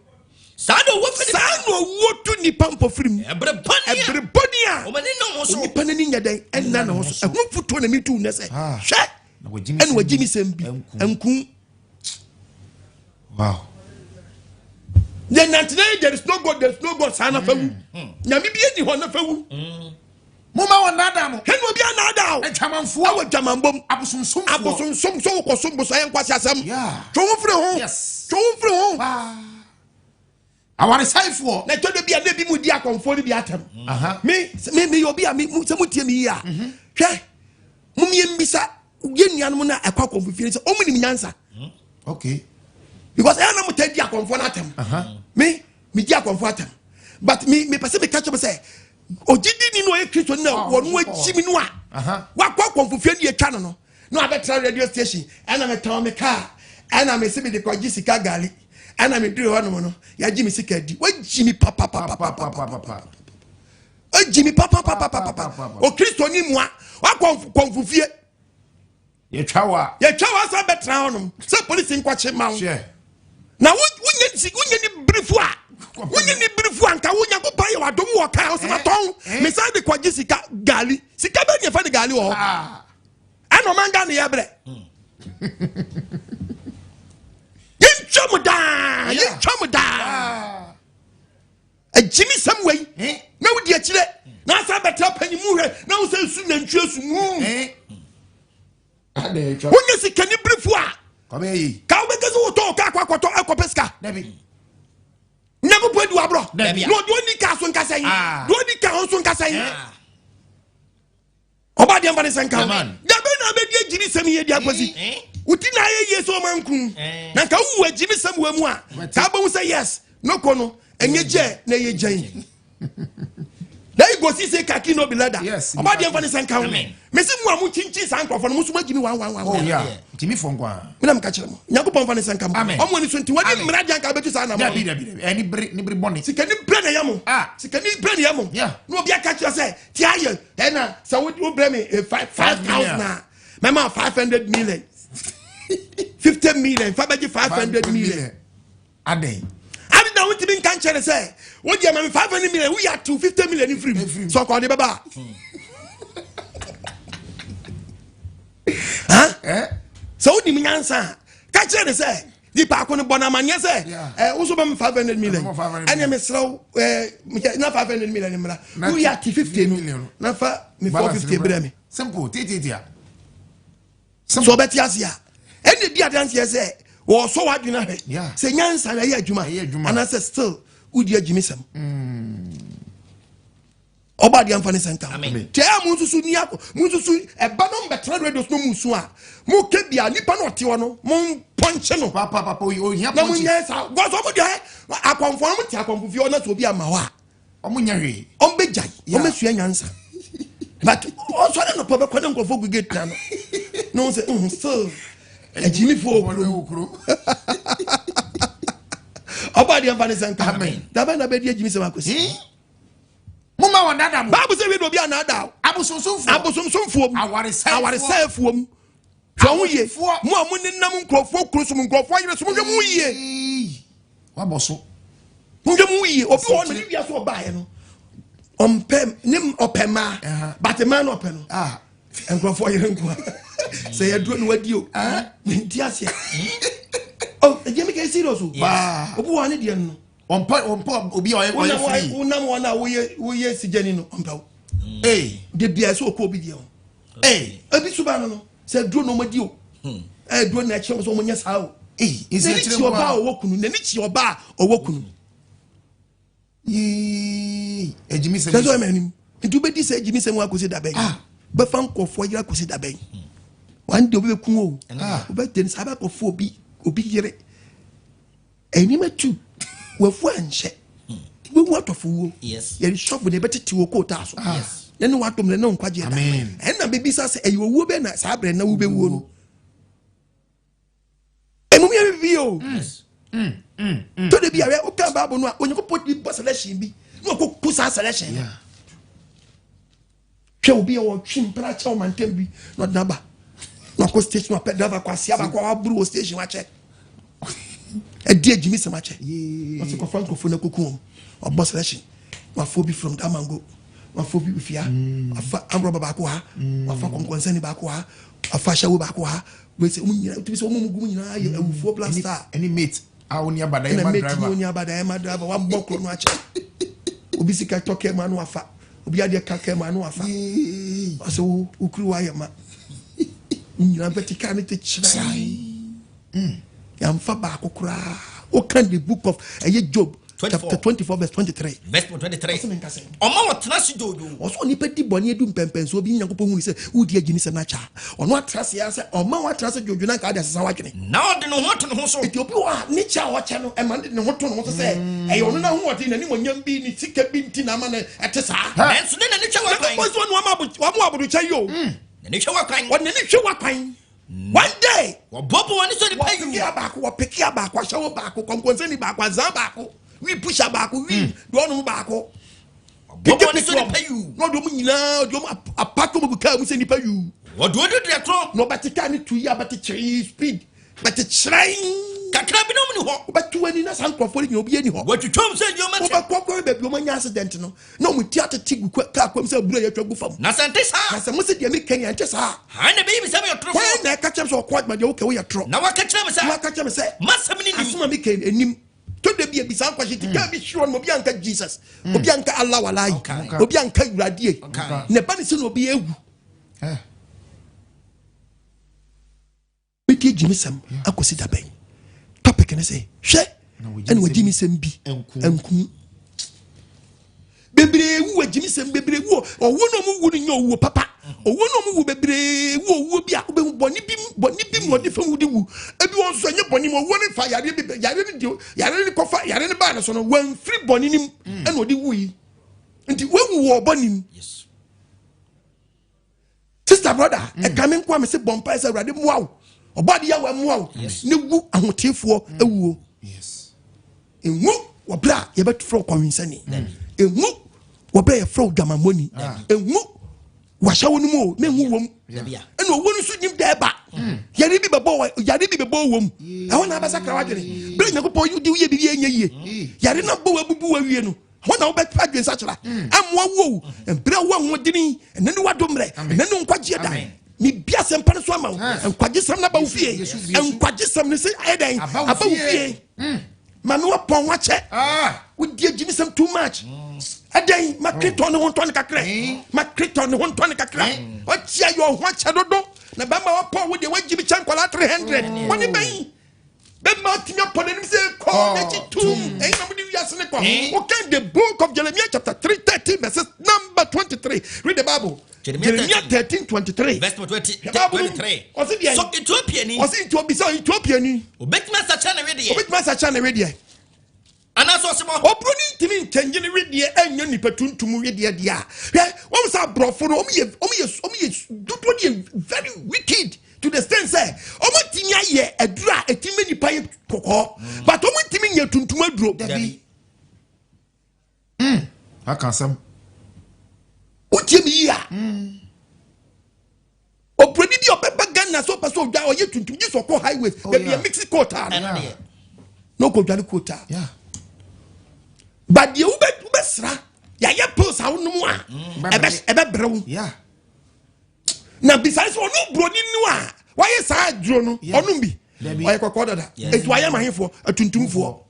Saa na owuo firi Saa na owuo tu nipa mpɔfiri mu. Ɛberɛ bɔne a ɛbere bɔne a wɔn ani nna wɔn so. Onipa n'ani nyɛ dɛn ɛnna ne ho so. Ɛho fotuo na metu nnɛ sɛ Ah. hwɛ Na wagye me ɛna wagye me sɛm bi ɛnku. ɛnku. Yɛ nantena yɛ there is no God, there is no God, saa nafa wu. Nyame bi ani hɔ nafa wu. Moma wɔn daadaa mo. Hɛn obi anaadaa o. Adwamanfoɔ. Ɛwɔ dwamanbom. Abosonsomfoɔ. Abosonsom so wokɔ som bosom ɛyɛ nkwasi asɛm. Twe wo firi ho. Twe wo firi ho. Awaresɛefoɔ. Na ɛtɔ da bi a na ebi mu di akɔnfoɔ no bi atɛm. Me yɛ obi a me sɛ mo tie me yie a, hwɛ, mo yɛ mbisa yɛ nuanom na ɛkɔ akɔnfo fie sɛ ɔmo nim nyansa. Because ɛyɛ na mo ta di akɔnfoɔ no atɛm. Me di akɔnfoɔ atɛm. But me pɛ sɛ me ka kyerɛ mo sɛ ogyidi ni no ɔyɛ Kristo ni na wɔn akyi mi no a wakɔ akɔnfo fie ni etwa no na wabɛtena radio station, ɛna me tɔn me kaa, ɛna me si me de kɔgye sika gaali, ɛna me duru hɔ nom no yagye me sika di, wagyi mi papapapapapa, wagyi mi papapapapapa. O Kristo ni mua wakɔ kɔnfo fie. Yɛtwa wa. Yɛtwa wa san bɛtena hɔ nom sɛ polisi nkɔkye ma wo. Na wonyɛ ni birifo a wonyɛ ni birifo a nka wo Nyankopɔn ayɛ w'adom wɔ kaa wo sɛ matɔn me san de kɔgye sika gaali. Sika bɛ ne yɛfa ne gaali wɔ hɔ. Ɛna ɔman Ghana yɛ brɛ. Yɛntwa mu daa, yɛntwa mu daa. Agyimi sɛm wei na wodi akyire na asa bɛtena panyimu hwɛ na wo sɛ nsu nantwie su mu. Wonyɛ sikani birifo a ka wobɛka sɛ wotɔ wo kaa kɔ akɔtɔ akɔpɛ sika. Nyankopɔn adi waborɔ na ɔde ɔni kaa so nkasa yi, de ɔni kaa ho so nkasa yi. Ɔba deɛ mfa ne sɛ nka dabe na abɛdi agyimi sɛm yɛ di akwasi woti na ayɛ yie sɛ ɔma nku na nka wowu agyimi sɛm wɔ mu a ka wobɛhu sɛ yes no kɔ no ɛnyɛ gyɛ na ɛyɛ gyɛn na you go see say kaki no be leather. Ɔba deɛ mfa ne sɛ nka ho mesi mu a mo kyinkyin saa nkurɔfoɔ no mo nso mo agyimi wan wan wan. Oh yeah, gyimi fo nko a. Mena meka kyerɛ mo Nyankopɔn mfa ne sɛ nka mo ɔmo ani so nti wɔde mmara deɛ nka bɛtu saa nam. Dabi dabi dabi, ɛni bere ni bere bɔne. Sikani bere na ɛyɛ mo. Sikani bere na ɛyɛ mo. Na obi aka kyerɛ sɛ ti ayɛ ɛna sɛ wo brɛ me 5,000 a mɛma 500 million, 50 million fa bɛgye 500 million. Adɛn? Adi na wotumi nka nkyɛn sɛ wodi ama mi 500 million, woyɛ atew 50 million firi mu sɛ ɔkɔ ɔde bɛba a sɛ wonim nyansa a ka kyerɛ ne sɛ nipa ako no bɔ no amanneɛ sɛ woso bɛ me 500 million, ɛneɛ mesrɛ wo na 500 million mmra, woyɛ ate 50 no na fa me 450 brɛ me. Simple tititia. Sɛ ɔbɛte ase a ɛne di adanseɛ sɛ wɔsɔ w'adwene ahwɛ sɛ nyansa na ɛyɛ adwuma anaasɛ still wodi agyimi sɛm. Ɔba adeɛ mfa ne sɛ nka kyɛ a mo nsusu ni akɔ mo nsusu ɛba no mbɛtena radio so no mu nsu a mo ke bia nipa no ɔte hɔ no mo mpɔnkye no na mo nyɛ saa gɔsɔ ɔmo deɛ akɔnfɔ no mo te akɔnfo fie ɔna sɛ obi ama hɔ a ɔmo nyɛ hwee. Ɔmo bɛ gyae, ɔmo bɛ sua nyansa, but ɔsɔre nɔpɔ bɛkɔ ne nkurɔfoɔ gu gate na no na wɔn sɛ still agyimifoɔ wɔ kurom. Ɔba adeɛ mfa ne sɛ nka dabɛ na bɛdi agyimi sɛm akɔsi. Moma wɔn dada mo. Baabu sɛ wie de obi anaada o. Abosonsomfoɔ. Abosonsomfoɔ mu. Awaresɛefoɔ mu. Hwɛ ho yie mo a mo nenam nkurɔfoɔ kuro so mo nkurɔfoɔ ayere so, mo hwɛ mo yie. Wabɔ so. Mo hwɛ mo yie. Obi wɔ hɔ na ne wia so ɔbaayɛ no ɔmpɛ ne ɔpɛ mmaa, but mmaa no ɔpɛ no nkurɔfoɔ yere nko a sɛ yɛduro no wadi o nti aseɛ oh ɛgye mi kɛ serious o. Obi wɔ ne deɛ no. Ɔmpɛ obi a ɔyɛ free. Wonam wɔn a woyɛ sigyani no ɔmpɛ wo de bia sɛ ɔkɔ obi deɛ ho ebi suba no sɛ duro na ɔmadi o, ɛyɛ duro na ɛkyerɛ wɔn sɛ wɔn nyɛ saa o. N'ani kyi ɔbaa a ɔwɔ kunu, n'ani kyi ɔbaa a ɔwɔ kunu. Ɛgyimi sɛ. Sɛ ɔyɛ mɛ anim nti wobɛdi sɛ agyimi sɛ mu akɔsi dabɛn, bɛfa nkɔfoɔ yere akɔsi dabɛn. One day obi bɛku o. Wobɛgye no saa bɛkɔfo obi obi yere. Ɛnneɛma tu. Wafu anhyɛ. Wobɛhu atɔfo wuo. Yɛde sɔfo na ɛbɛtete wɔ kootaa so. Ne ne watom ne ne nkwagyeɛ da. Ɛnna bɛbisa sɛ ɛyɛ owuo bɛn na saa berɛ na wobɛwuo no. Ɛmum yɛ bibi o. Tó de bi a woka Bible no a Onyankopɔn tumi bɔ selection bi na ɔkɔku saa selection no. Hwɛ obi a ɔtwe mpena kyɛ ɔmantam bi na ɔde naba na ɔkɔ station ɔpɛ driver kɔ asia baako a waburu wɔ station akyɛ ɛdi agyimi sɛm akyɛ ɔsɛ kɔfa nkurɔfoɔ no akɔku wɔn ɔbɔ selection wafa obi from Damango wafa obi fia wafa amrɔba baako ha wafa kɔnkɔnsɛni baako ha wafa ahyɛwo baako ha wei sɛ wɔn nyinaa tumi sɛ wɔn mu gu mu nyinaa yɛ awufoɔ blaster ɛne mate a oni abadaeɛ ɛna ma mate driver ni oni abadaeɛ ma driver wabɔ kuro no akyɛ obi sika tɔ kɛ mu ano afa obi adeɛ ka kɛ mu ano afa ɔsɛ wo wokuru wayɛ ma nyinaa bɛte kaa ne te kyerɛ yɛmfa baako koraa woka the book of ɛyɛ Job 24. chapter 24 verse 23. Verse 23. Ɔsɛ menka sɛ Ɔma wɔtena se dwoodwoo. Ɔsɛ onipa di bɔne adu mpɛmpɛnsoɔ bi, Nyankopɔn hunu sɛ wodi agyini sɛm no akyɛ a, ɔno atra ase ara sɛ ɔma woatra ase dwodwo na anka wode asesa w'adwene. Na ɔde ne ho ato ne ho so. Enti obi wɔ hɔ a, ne kyɛ a ɔkyɛ no, ɛma no de ne ho to ne ho so sɛ ɛyɛ ɔno n'ahoɔden, n'animuonyam bi, ne sika bi nti na ama no ɛte saa. Nanso ne n'ani hwɛ w'akwan. Nyankopɔn sɛ ɔne wama wo abodokyɛ yi o. N'ani hwɛ w'akwan. Ɔde n'ani hwɛ w'akwan. One day. Wɔboaboa wɔn ani so nnipa Wɔpeke yuu. abaako, wɔpeke abaako, ahyɛwo baako, kɔnkɔnsani baako, azaa baako, wii pusha baako, wii deɛ ɔnom baako. Wɔboaboa wɔn ani Peke so peke nnipa wɔn. yuu. Na ɔde wɔn nyinaa, ɔde wɔn apake wɔn gu kaa mu sɛ nnipa yuu. Wɔde wɔn dua korɔ. Na ɔbɛte kaa ne tu yi abɛte kyeree speed, bɛte kyerɛn. Kakra binom ni hɔ. Wobɛto ani na saa nkurɔfoɔ no nyina obi ani hɔ. Wɔatwitwam sɛ nneɛma kyɛ. Wobɛkɔ kɔ baabi wɔn anya accident no na wɔn ti atete gu kaa kwan mu sɛ abura yɛatwa gu fam. Na sɛ ɛnte saa. Na sɛ mose deɛ meka yi ɛnte saa a. Hwan na ɛbɛyi me sɛ meyɛ ɔtorofoɔ? Hwan na ɛka kyerɛ me sɛ ɔko adwuma deɛ woka woyɛ torɔ? Na waka kyerɛ me sɛ. Na waka kyerɛ me sɛ. M'asɛm no nim. Asɛm a meka yi ɛnim. Tɔ da bi a bisa nkwahye ti kaa bi hyi hɔ nom obi anka Jesus, obi anka Allah walayi, obi anka Awuradie. Na ɛba ne sɛ na obi awu. Bɛdi agyimisɛm akɔsi da bɛn? Topic ne sɛ hwɛ ɛna wagyimisɛm bi nku bebree wu agyimisɛm bebree wu ɔwuo na ɔmo wu no nyɛ owuo papa owuo na ɔmo wu bebree wu owuo bi a wobɛhu bɔne bi bɔne bi mu ɔde fam wode wu ebi wɔn nso ɛnyɛ bɔne mu owuo no fa yareɛ bi yareɛ no di yareɛ no kɔfa yareɛ no baa ne so no wɔmfiri bɔne no mu ɛna ɔde wu yi nti wawu wɔ ɔbɔne mu. Sister brother, mm. ɛka me nko a mese bɔ mpae sɛ Awurade mmoa wo. Ɔbɔ ade yɛ wɔ mmoa wo. Ne wu ahoteefoɔ mm. awuo. Nwu wɔ berɛ a yɛbɛfrɛ wo kɔnwensani. Nwu wɔ berɛ a yɛfrɛ wo dwamammɔni. Nwu wahyɛ wo no mu o na nwu wom. Ɛna owuo no nso nim dɛ ɛba. Yare bi bɛbɔ yare bi bɛbɔ wom. Ɛhɔ na abɛsakra w'adwene. Berɛ Nyankopɔn de woyɛ biribi ɛnyɛ yie. Yare no abɔ wo abubu awie no. Hɔ na wobɛfa adwensakyera amoa wo o. Mbrɛ wo ahoɔdene ɛnɛ ne w'adom mmerɛ ɛnɛ ne nkwagyeɛ da. Mebi asɛmpa no so ama wo. Nkwagyesɛm no aba wo fie. Nkwagyesɛm no sɛ ayɛ dɛn aba wo fie. Maame wapɔn ho akyɛ. Wodi agyimisɛm too much. Ɛdɛn ma kretɔn ne ho ntɔ ne kakra. Ma kretɔn ne ho ntɔ ne kakra. Wakyia yɛ ɔho akyɛ dodo. Na bɛma wapɔn wo deɛ wagyimi kyɛ nkwadaa 300. Wɔne bɛn? Bɛma atumi apɔ n'anim sɛ kɔ n'akyi tum. Ɛyi na mode wiase ne kɔ. Wokan the book of Jeremiah chapter 3 13 verses number 23. Read the Bible. Jeremiah 13 23. Verse 23. Ɔsi deɛ. So Ethiopia ni. Ɔsi Ethiopia Ethiopia ni. Obetumi asakyera ne wedeɛ. Obetumi asakyera ne wedeɛ. Anaasɛ ɔsebɔ. Oburoni ntumi nkyɛngye ne wedeɛ ɛnyɛ nipa tuntum wedeɛ deɛ a. Hwɛ, wɔn sɛ aborɔfo no, wɔn yɛ, wɔn yɛ, wɔn yɛ dodoɔ no yɛ very wicked to the extent sɛ wɔn atumi ayɛ aduro a ɛtumi ma nipa yɛ kɔkɔɔ, but wɔn ntumi nyɛ tuntum aduro. Dabi. Aka asɛm. Wotie mi yie a. Oburoni bi a ɔbɛba Ghana sɛ ɔpɛ sɛ ɔdwa ɔyɛ tuntum gye sɛ ɔkɔ highways oh, baabi a mixi coat a no na ɔkɔ dware coat a but deɛ wobɛsra yɛayɛ pills a wonom a ɛbɛbrɛ wo na bisa sɛ ɔno buroni no a wayɛ saa aduro no ɔnom bi ɔyɛ kɔkɔɔ dada ɛti wayɛ mahefoɔ atuntumfoɔ.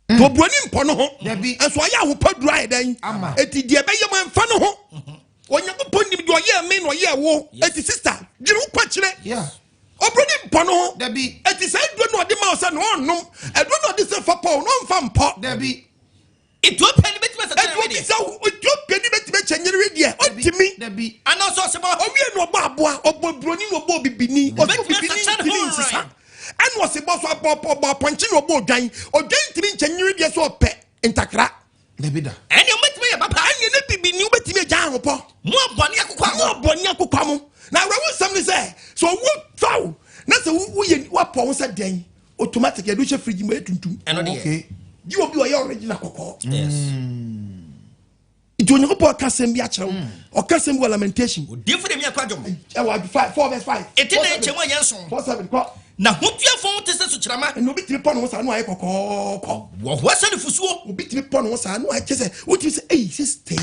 Mm. To oburoni mpɔ no ho. Nso ɔyɛ ahopa duru ayɛ dɛn? Eti deɛ ɛbɛyɛ mu ɛmfa no ho. Mm-hmm. Onyankopɔn nim deɛ ɔyɛɛ me na ɔyɛɛ wo. Eti sista, dwiri wo kɔ kyerɛ. Oburoni mpɔ no ho. Eti sɛ aduro na ɔde ma wo sɛ na ɔnnom, aduro na ɔde sɛ fa pɔ na ɔmfa mpɔ. Ethiopia ni bɛtumi asakra. ne Obi wedeɛ? sɛ Ethiopia ni bɛtumi akyɛ nyere wedeɛ, ɔntumi. Dabi. Anaasɛ ɔsebɔ? Ɔwie na ɔbɔ aboa, ɔbɔ buroni na ɔbɔ obibini. Ɔsɛ Ɔbɛtumi obibini asakyera ne ntumi ho nsesa. nran. Ɛna ɔsebɔ so abɔ ɔbɔ apɔnkye na ɔbɔ odwan. Odwan ntumi nkyɛ nyere deɛ so ɔpɛ ntakra. Dabi da. Ɛne ɔmɛtumi yɛ papa. Ɛne ne bibini wobɛtumi agya ahopɔ. Mo abɔne akokwa mo mo. abɔne akokwa mo. Na awurawo nsɛm ne sɛ sɛ owó fa wo na sɛ woyɛ woapɔ wo sɛ dɛn, automatic yɛde wohyɛ fridge mu, ɛyɛ tuntum. Ɛno deɛ. Gye obi a ɔyɛ original kɔkɔɔ. Nti Onyankopɔn ɔka asɛm bi akyerɛ wo, ɔka asɛm bi wɔ Lamentation. Odiifo de mi akɔ adwom. Ɛwɔ 5, 4 verse 5. Ɛti na nkyɛmu a yɛnson. 4 7 kɔ. Na hotuafo ho te sɛ sukyerɛma. Ɛna obi tumi pɔ ne ho saa na wayɛ kɔkɔɔkɔ. Wɔhoa sɛ nufusuo. Obi tumi pɔ ne ho saa na wayɛ kyɛ sɛ wotumi sɛ, "Eyi, sister yi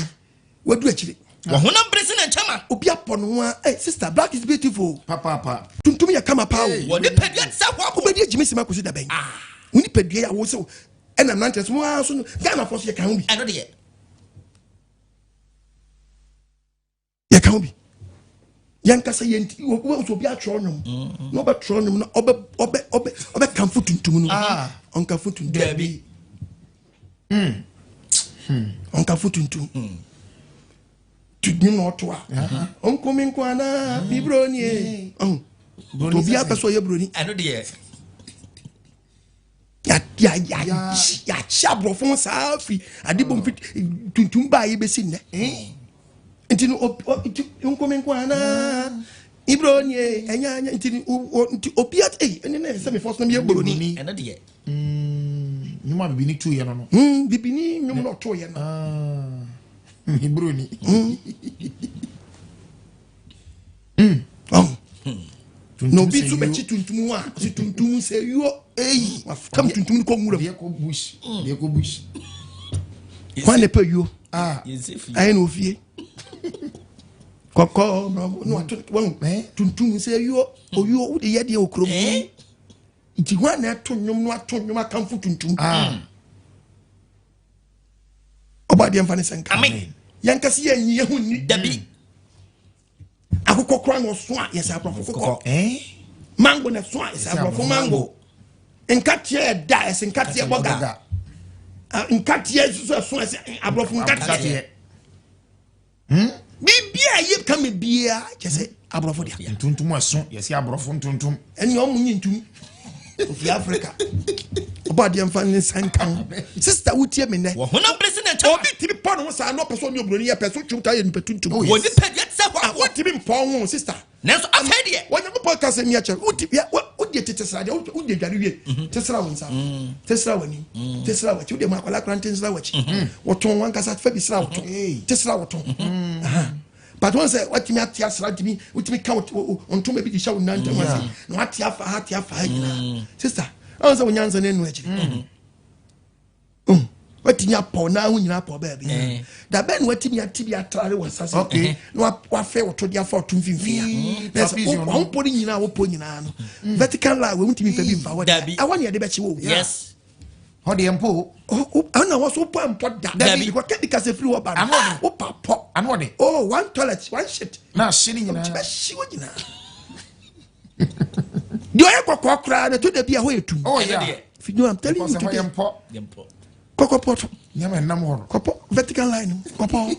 wadu akyire." Wɔhonam bere se na nkyɛma. Obi apɔ ne ho a, "Hey sister, black is beautiful." Papaapa. Tuntum yɛ kama paa o. Wɔde padua te sɛ ahoapo. Wobɛdi agyimi sɛm akɔsi da bɛn? Wo nipadua yi a wo sɛ ɛnam nanteɛ so mo ara so no, Ghanafoɔ so yɛka ho bi. Ɛno deɛ. Yɛka ho bi. Yɛnkasa yɛnti wɔn sɛ obi atwerɛ nnwom na ɔbɛtwerɛ nnwom na ɔbɛ ɔbɛ ɔbɛ ɔbɛkamfo tuntum no. Ɔnkamfo tuntum. Dabi. Ɔnkamfo tuntum tuntum na ɔto a ɔnkomi nko anaa bibiro nie ɔn obi apɛ sɛ ɔyɛ buroni. Ɛno deɛ. Yɛakye aborɔfo ho saa firi ade bom fi tuntum baa yɛbɛsi nnɛ. Nti no nti nkomi nko anaa ibro nie ɛnyɛ anyɛ. Nti no nti obi at ei ɛne ne sɛ mefɔ so na meyɛ buroni. Ɛno deɛ. Nnwuma bibini tu yɛ no. Bibini nnwom na ɔtoyɛ no. Ah. Broni. Ɔn na obi nso bɛkyi tuntum ho a, ɔsi tuntum sɛ yuo eyi wakam tuntum no kɔ nwura mu. Deɛ kɔ bush. Deɛ kɔ bush. Kwan ne pɛ yuo. Ah. Yɛnsɛ fie. Ayɛ na ofie kɔkɔɔ na wato wɔn tuntum sɛ yuo oyuo wode yɛ deɛ wɔ kurom. Nti hwan na ɛto nnwom no, ato nnwom akamfo tuntum? Ɔbɔ adeɛ mfa ne sɛ nka. Amen. Yɛnkasi yɛnyi yɛ ho nni. Dabi. Akokɔ kora na ɔso a, yɛsɛ aborɔfo kokɔ. Mango na ɛso a, yɛsɛ aborɔfo mango. Nkateɛ ɛda, ɛsɛ nkateɛ bɔga. Bɔga. Ah, nkateɛ nso so ɛso, ɛsɛ aborɔfo nkateɛ. Nkateɛ. Biribi a ɛyɛ kama biara kyɛ sɛ aborɔfo dea. Ntuntum ɛso. Yɛsi aborɔfo ntuntum. Ɛne ɔmo nye ntum ofiri Africa. Ɔbɔ adeɛ mfa ne nsa nka ho. Sister, wotie me nnɛ. Wɔhonam bere se na nkyɛma. Obi tumi pɔ ne ho saa na ɔpɛ sɛ ɔne oburoni yɛ pɛ so twem taa yɛ nipa tuntum. Oh, yes. Wɔde padua te sɛ Ah, ahoapo. wotumi mpɔ ho, sister. Nanso afei deɛ. Onyankopɔn ka sɛ miakyɛ wodi wodi tete sra deɛ wodi adware wie, te sra wo nsa, te sra w'anim, te sra w'akyi. Wode mu akwadaa kora nte nsra w'akyi, wɔtɔn wankasa fa bi sra wotɔn. Te sra wotɔn. But wɔn sɛ watumi ate asra, ntumi wotumi ka wo ntoma bi de hyɛ wo nan ntam ase na wate afa ha, ate afa ha nyinaa. Sister, ɔn sɛ wo nyansa no anu akyiri. Watumi apɔ naa ho nyinaa apɔ baabi da bɛn na watumi ate bi atrare wɔ nsa sɛ na wafɛ wɔto de afa ɔto mfimfini a na sɛ Trapeze no. wɔn pɔ no nyinaa, wɔpɔ nyinaa no vertical line wɔn ntumi nfa bi nfa hɔ. Dabi. Ɛwɔ ne yɛde bɛkye wɔ. Yes. Hɔ deɛ mpo. Ɛna wɔ so wopɔ mpɔ da. Dabi. Because kɛdi kasa firi hɔ ba Ano no ɔde. wopa pɔ. Ano ɔde. Oh, one toilet, one shit. Na ahye ne nyinaa. Bɛhye wɔ nyinaa. Deɛ ɔyɛ kɔkɔɔ koraa na to da bi a hɔ yɛ tum. Oh Ɛno yeah. deɛ. No, I'm telling you Because ɛhɔ today. yɛ mpɔ. Yɛmpɔ. Kɔkɔpɔ to. Nneɛma ɛnam hɔ no. Kɔpɔ vertical line no kɔpɔ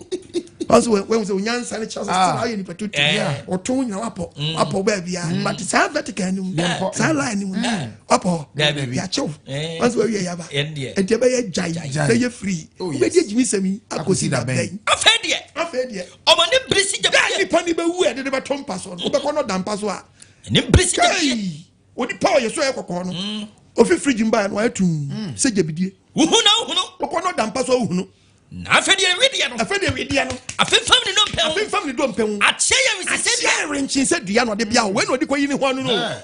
ɔsɛ wɔn sɛ onyansa ne kyerɛ sɛ Ah. sɛ ɔyɛ nipa tutu Eh. ɔtɔn nyina wapɔ wapɔ baabi a, but saa vertical no mu, Yɛmpɔ. saa line no mu wapɔ. Dabi. Yɛakyew. Eh. Wɔn sɛ wɔawie yaba. Ɛn deɛ. Nti ɛbɛyɛ gyae. Gyae. Bɛyɛ free. Oh, yes. Wobɛdi agyimi sɛm yi akɔsi Akɔsi da da bɛn? bɛn? Afei deɛ. Afei deɛ. Ɔma ne bere si da gyabidie. nipa ni bɛwu a ɛde de bɛtɔ mpa so no, wobɛkɔ no da mpa so a. Ne bere si gyabidie. Kai, onipa a ɔyɛ so ɔyɛ kɔkɔɔ no, ofi fridge mu baeɛ no, wayɛ tum sɛ gyabidie. Wohu na wohunu. Wokɔ no da mpa so a, wohunu. Na afei deɛ wedeɛ no. Afei deɛ wedeɛ no. Afemfam ne nnompe ho. Afemfam ne dompe ho. Akyɛ yɛ nsesɛ dua. Akyɛ renkyen sɛ dua na ɔde bia hɔ wei na ɔde kɔyi ne ho ano no.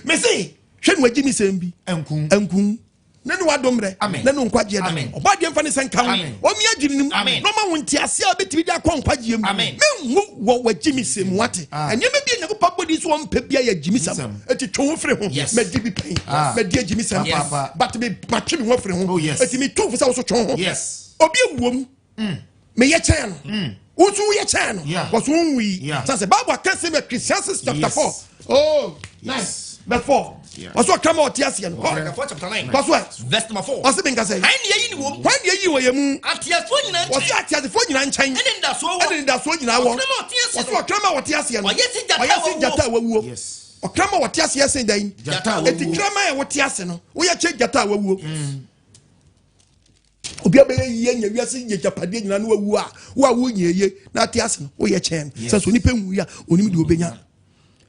Mese hwɛ no wagyi me sɛm bi. Nkun. Nkun ne ne wadom rɛ. Amen. Ne ne nkwagyeɛ da. Amen. Ɔbɔ adeɛ mfa ne sɛ nka ho. Amen. Ɔmi adwene nim Amen. na ɔma wo ntease a wobɛtumi de akɔ nkwagyeɛ mu. Amen. Menwu wɔ wagyi me sɛm wate. Ɛnneɛma bi a Nyankopɔn bɔdi so ɔmpɛ bia yɛ gyimi sɛm. Sɛm. Ɛti twe ho firi ho. Madi bi pɛn. Madi agyimi sɛm. But me matwe me ho afiri ho. Ɛti metu fo sɛ wo so twe ho. Obi ewuom meyɛ kyɛn no, wo nso woyɛ kyɛn no. Wɔso wonwui. Sɛ Bible aka sɛm Ecclesiastes chapter 4 oh 9. Verse 4. Ɔsɛ ɔkrama ɔte aseɛ no. Kɔ. 4 chapter 9. Kɔ so ɛ. Verse number 4. Ɔsɛ mi nkasa yi. Hwan ne ayi ne wɔ mu? Hwan ne ayi wɔ yɛn mu? Ateasefoɔ nyinaa Ɔsɛ nkyɛn. ateasefoɔ nyinaa nkyɛn. Ɛne ndasoɔ wɔ. Ɛne nidasoɔ nyinaa wɔ. Ɔkrama ɔte aseɛ Ɔsɛ no. ɔkrama ɔte aseɛ no. Ɔyɛ se gyata Ɔyɛ se a gyata a wawuo. Yes. Ɔkrama ɔte aseɛ sen dɛn? Gyata a Eti wawuo. krama a wɔte ase no, woyɛ kyɛ gyata a wawuo. Obi abɛyɛ yie nya wiase yɛ gyapadeɛ nyinaa na wawu a, wo a wonyɛ yie na ate ase no, woyɛ kyɛn no. Sɛ so nipa nwu yi a, onim deɛ obenya.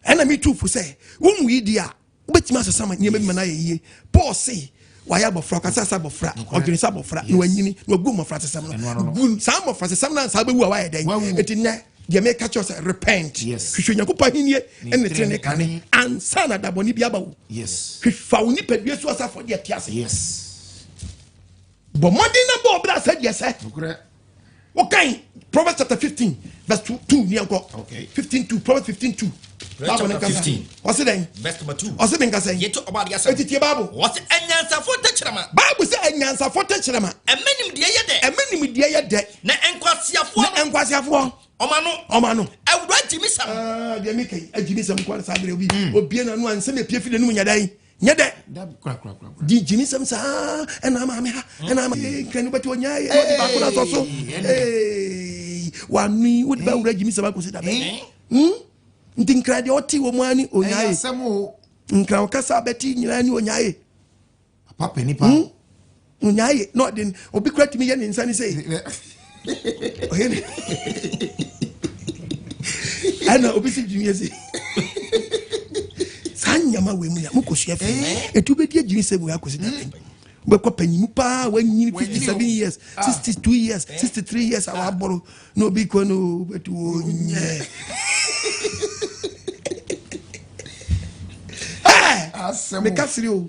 Ɛna mi tu fo sɛ, wonwu yi deɛ a, wobɛtumi asesa ma nneɛma bi ma no ayɛ yie. Paul se, wayɛ abɔfra, ɔkasa sɛ abɔfra, ɔdwene sɛ abɔfra, na wanyini, na wagu mmɔfra sesɛm no. Gu saa mmɔfra sesɛm no ansa wobɛwu a wayɛ dɛn? Wawu. Enti nnɛ, deɛ meka kyerɛ wo sɛ, repent. Yes. Hwehwɛ Onyankopɔn ahennie Ne ne tenenee tenenee kane kane. ansa na dabɔne bi aba wo. Yes. Hwehwɛ wo nipadua so asafo deɛ te ase. Yes. Bɔ mmɔden na bɔ ɔbra sɛ deɛ sɛ. Nokorɛ. Wokan Proverbs chapter 15 verse 2 2 ni ɛnkɔ. Okay. 15 2 Proverbs 15 2. Proverbs Bible ne chapter nkasa. 15. Ɔse dɛn? Verse number 2. Ɔse me nkasa yi. Yɛto ɔbaa de asɛm. Eti tie Bible. Wɔse anyansafoɔ tɛkyerɛma. Bible sɛ anyansafoɔ tɛkyerɛma. Ɛmɛ nimdeɛ yɛ dɛ. Ɛmɛ nimdeɛ yɛ dɛ. Na nkwasiafoɔ Na no. nkwasiafoɔ. Ɔma no. Ɔma no. Awura gyimi sɛm. Ah, deɛ meka yi agyimi sɛm nkoa no saa berɛ obi obie n'ano a nsɛm epie fi n'anum nyɛ dɛn? Nyɛ dɛ. Dabi kura kura kura. Di gyimi sɛm saa ɛna ama me ha ɛna ama ee nkran wobɛte onyaa yɛ ɔde baako no asɔ so ee wano yi wode bɛwura gyimi sɛm akɔsi da bɛn nti nkran deɛ ɔte wɔ mu ara ne onyaa Ɛyɛ yɛ asɛm o. nkran ɔkasa bɛte nyinaa ne onyaa yɛ Papa pɛ nipa. Onyaa yɛ na ɔde obi kura tumi yɛ ne nsa ne sɛ ɔyɛ ne ɛna obi si gyimi yɛ sɛ saa nyama wei mu ya mokɔsua fie ɛti wobɛdi agyini sɛ wei akɔsi da bɛn wobɛkɔ panyimu paa wanyini 57 years 62 years 63 years a wabɔro na obi kɔ no wobɛti wɔnyɛ Asɛm o. meka sere o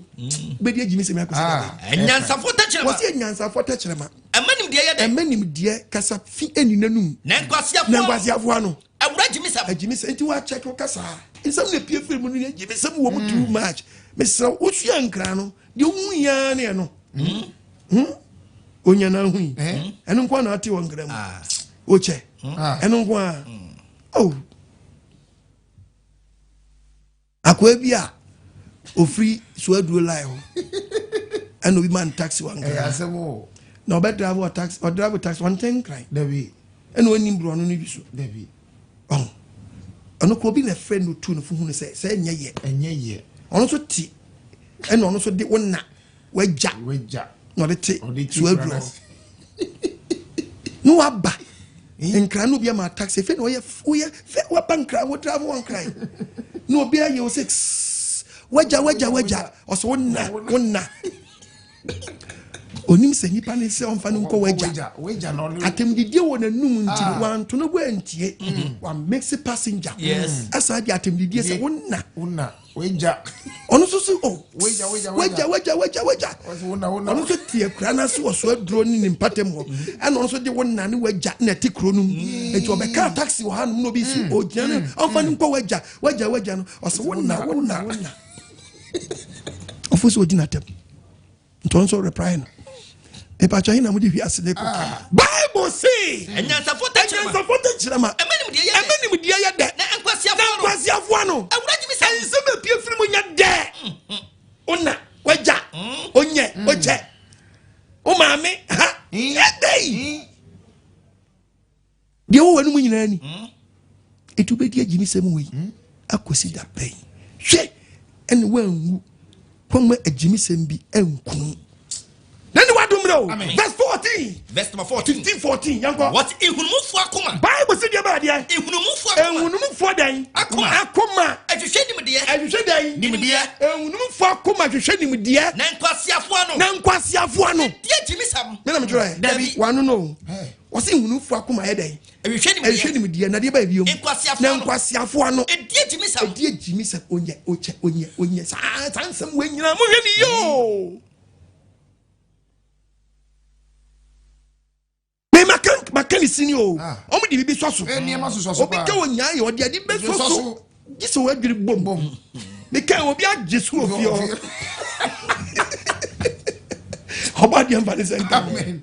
wobɛdi agyini sɛ me akɔsi da bɛn Anyansafoɔ tɛkyerɛma. wɔse anyansafoɔ tɛkyerɛma Ɛmɛ nimdeɛ yɛ dɛ. ɛmɛ nimdeɛ kasa fi ɛni n'anum Na nkwasiafoɔ na no. nkwasiafoɔ ano Awura gyimi sɛm. agyimi sɛm nti wakyɛke wo kasa nsɛm na pie firi mu no agyimi sɛm wɔ mu too much mesrɛ wo wosua nkra no deɛ wohu yia ne ɛno onya na ahu yi ɛno nko a na ate wɔ nkra mu wokyɛ ɛno nko a oh akoa bi a ofiri suaduro line hɔ ɛna obi ma no taxi wɔ Ɛyɛ nkra asɛm o. na ɔbɛ drive wɔ taxi ɔdrive taxi ɔntɛn nkran Dabi. ɛna onim borɔno no bi so Dabi. ɔho ɔno kɔ obi na ɛfrɛ no tu no fo hu no sɛ sɛ ɛnyɛ yɛ Ɛnyɛ yɛ. ɔno nso te ɛna ɔno nso de wo na wagya Wagya. na ɔde te Ɔde te suaduro kura hɔ na waba nkran na obi ama taxi efe na ɔyɛ woyɛ fɛ waba nkran wo drive wɔ nkran na obi ayɛ wo sɛ wagya wagya wagya ɔsɛ wo na wo na onim sɛ nipa ne sɛ ɔmfa no nkɔ wagya Wagya na ɔne. atɛmdidie wɔ n'anum nti no wanto no bo antie wamix passenger Yes. ɛsan de atɛmdidie sɛ wo na Wo na. Wagya. ɔno nso so o Wagya, wagya, wagya wagya wagya wagya Ɔsɛ wo na wo na. ɔno nso te akura no ase wɔ so aduro ne ne mpatam hɔ ɛna ɔno nso de wo na ne wagya na ɛte kuro no mu nti ɔbɛka taxi wɔ hanom na obi si ogyina no ɔmfa no nkɔ wagya wagya wagya no ɔsɛ wo na wo na wo na ɔfo sɛ ɔdi n'atam nti ɔno nso reply no mepatwa he na mode wiase ne kɔ Bible se Anyansafoɔ tɛkyerɛma. anyansafoɔ tɛkyerɛma Ɛmɛ nimdeɛ yɛ dɛ. ɛmɛ nimdeɛ yɛ dɛ Na nkwasiafoɔ na no. nkwasiafoɔ no Awura gyimi sɛm. ɛnsɛm apue firi mu nyɛ dɛ wona wagya onyɛ okyɛ wo maame ha ɛdɛ yi deɛ wowɔ no mu nyinaa ni ɛti wobɛdi agyimi sɛm wei akɔsi da bɛn hwɛ ɛne woanwu kɔma agyimi sɛm bi anku na ne wadom merɛ o Amen. Verse 14. Verse number 14. 15 14 yɛnkɔ. Wɔte ehunumufoɔ akoma. Bible sɛ deɛ baadeɛ Ehunumufoɔ akoma. ehunumufoɔ dɛn Akoma. akoma Ɛhwehwɛ nimdeɛ. ɛhwehwɛ dɛn Nimdeɛ. Ehunumufoɔ akoma hwehwɛ nimdeɛ Na nkwasiafoɔ no. na nkwasiafoɔ no Deɛ gyimi sɛm. mena metwerɛ Dabi. wano no wɔse ehunumufoɔ akoma yɛ dɛn Ɛhwehwɛ ɛhwehwɛ nimdeɛ. nimdeɛ na deɛ baa biom Nkwasiafoɔ na no. nkwasiafoɔ no Ɛdeɛ gyimi sɛm. ɛdeɛ gyimi sɛm onyɛ okyɛ onyɛ onyɛ saa saa nsɛm wei nyinaa mohwɛ ne yio me maka maka ne sini o Ah. ɔmo de biribi sɔ so Nneɛma sosɔ so obi paa. ka onyaa yɛ ɔde ade bɛ sɔ Sosɔ so so. gye sɛ wadwiri bom Bom. meka obi agye so wɔ fie hɔ ɔbɔ adeɛ mfa ne sɛ nka Amen.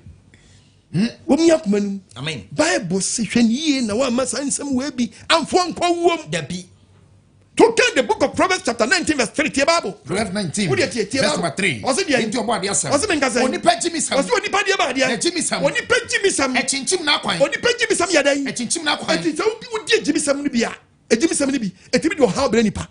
wɔmi akoma no mu Amen. Bible se hwɛ ne yie na woamma saa nsɛm wei bi amfoɔ nkɔ wuom Dabi. To get the book of Proverbs chapter 19 verse 3 tie Bible. Proverbs 19. Wo deɛ tie tie Verse Bible. number 3. Ɔse deɛ. Enti ɔbɔ adeɛ asɛm. Ɔse menka sɛn. Onipa gyimisɛm. Ɔse onipa deɛ ba adeɛ. Na gyimisɛm. Onipa gyimisɛm. Ɛkyinkyim n'akwan. Onipa gyimisɛm yɛ dɛn? Ɛkyinkyim n'akwan. Eti sɛ wodi wodi gyimisɛm no bi a, gyimisɛm no bi, etimi de ɔhaw brɛ nipa.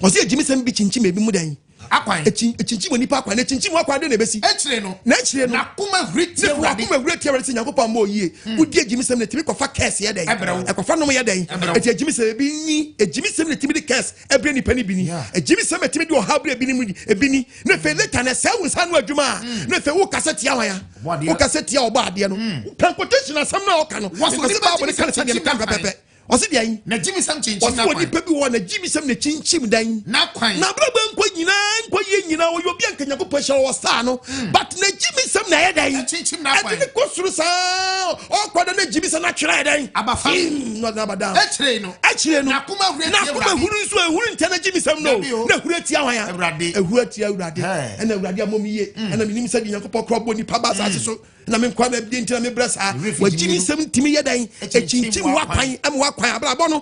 Ɔse gyimisɛm bi kyinkyim ebi mu dɛn? Akwan. Ekyinkyim onipa akwan. Na ekyinkyim akwan de na ebesi. Akyire no. Na akyire no. N'akoma huri tia Ne Awurade. wakoma wura tia Awurade sɛ Nyankopɔn ama ɔyie. Wodi agyimisɛm na ɛtumi kɔfa curse yɛ dɛn? Ɛbrɛ wo. Ɛkɔfa nom yɛ dɛn? Ɛbrɛ wo. Ɛti agyimisɛm ebi ni agyimisɛm na ɛtumi de curse ɛbrɛ nipa no bi ni. Agyimisɛm ɛtumi de ɔhaw brɛ ebi ni mu ni ebi ni. Na afei later na ɛsɛe wo nsa ano adwuma a na afei wokasa tia hwan a? Ɔbɔ adeɛ. Wokasa tia ɔbɔ adeɛ no. Kan quotation asɛm no a ɔka no. Wɔso Mepɛ sɛ nipa Bible no ka no sɛdeɛ gyimisɛm meka no pɛpɛpɛ. Ɔse deɛn? Na gyimisɛm kyinkyim Ɔse n'akwan. onipa bi wɔ hɔ na gyimisɛm na kyinkyim dɛn? N'akwan. N'abrabɔ nkɔ nyinaa nkɔ yie nyinaa ɔyɛ obi a nka Nyankopɔn ahyira wɔ saa no but na gyimisɛm na ɛyɛ dɛn? Ɛkyinkyim n'akwan. Ɛde ne kɔ soro saa ɔkɔ dɛ na gyimisɛm no atwerɛ ayɛ dɛn? Aba fam. Fim, na ɔde no aba down. Akyire no. Akyire no. N'akoma huri atia N'akoma Awurade. huri nso ehuri ntia na gyimisɛm no. Dabi o. Na ehuri atia hwan a? Awurade. Ehuri atia Awurade. Hey. Ɛna Awurade ammɔ me yie. Ɛna menim sɛdeɛ Nyankopɔn korɔ bɔ nipa ba asase so. Na me nkwa na deɛ nti na mebrɛ saa. Werɛ fi Wagyi gyimi ne no. nsɛm ntumi yɛ dɛn? Ɛkyinkyim Ɛkyinkyim w'akwan, ɛma w'akwan abrabɔ no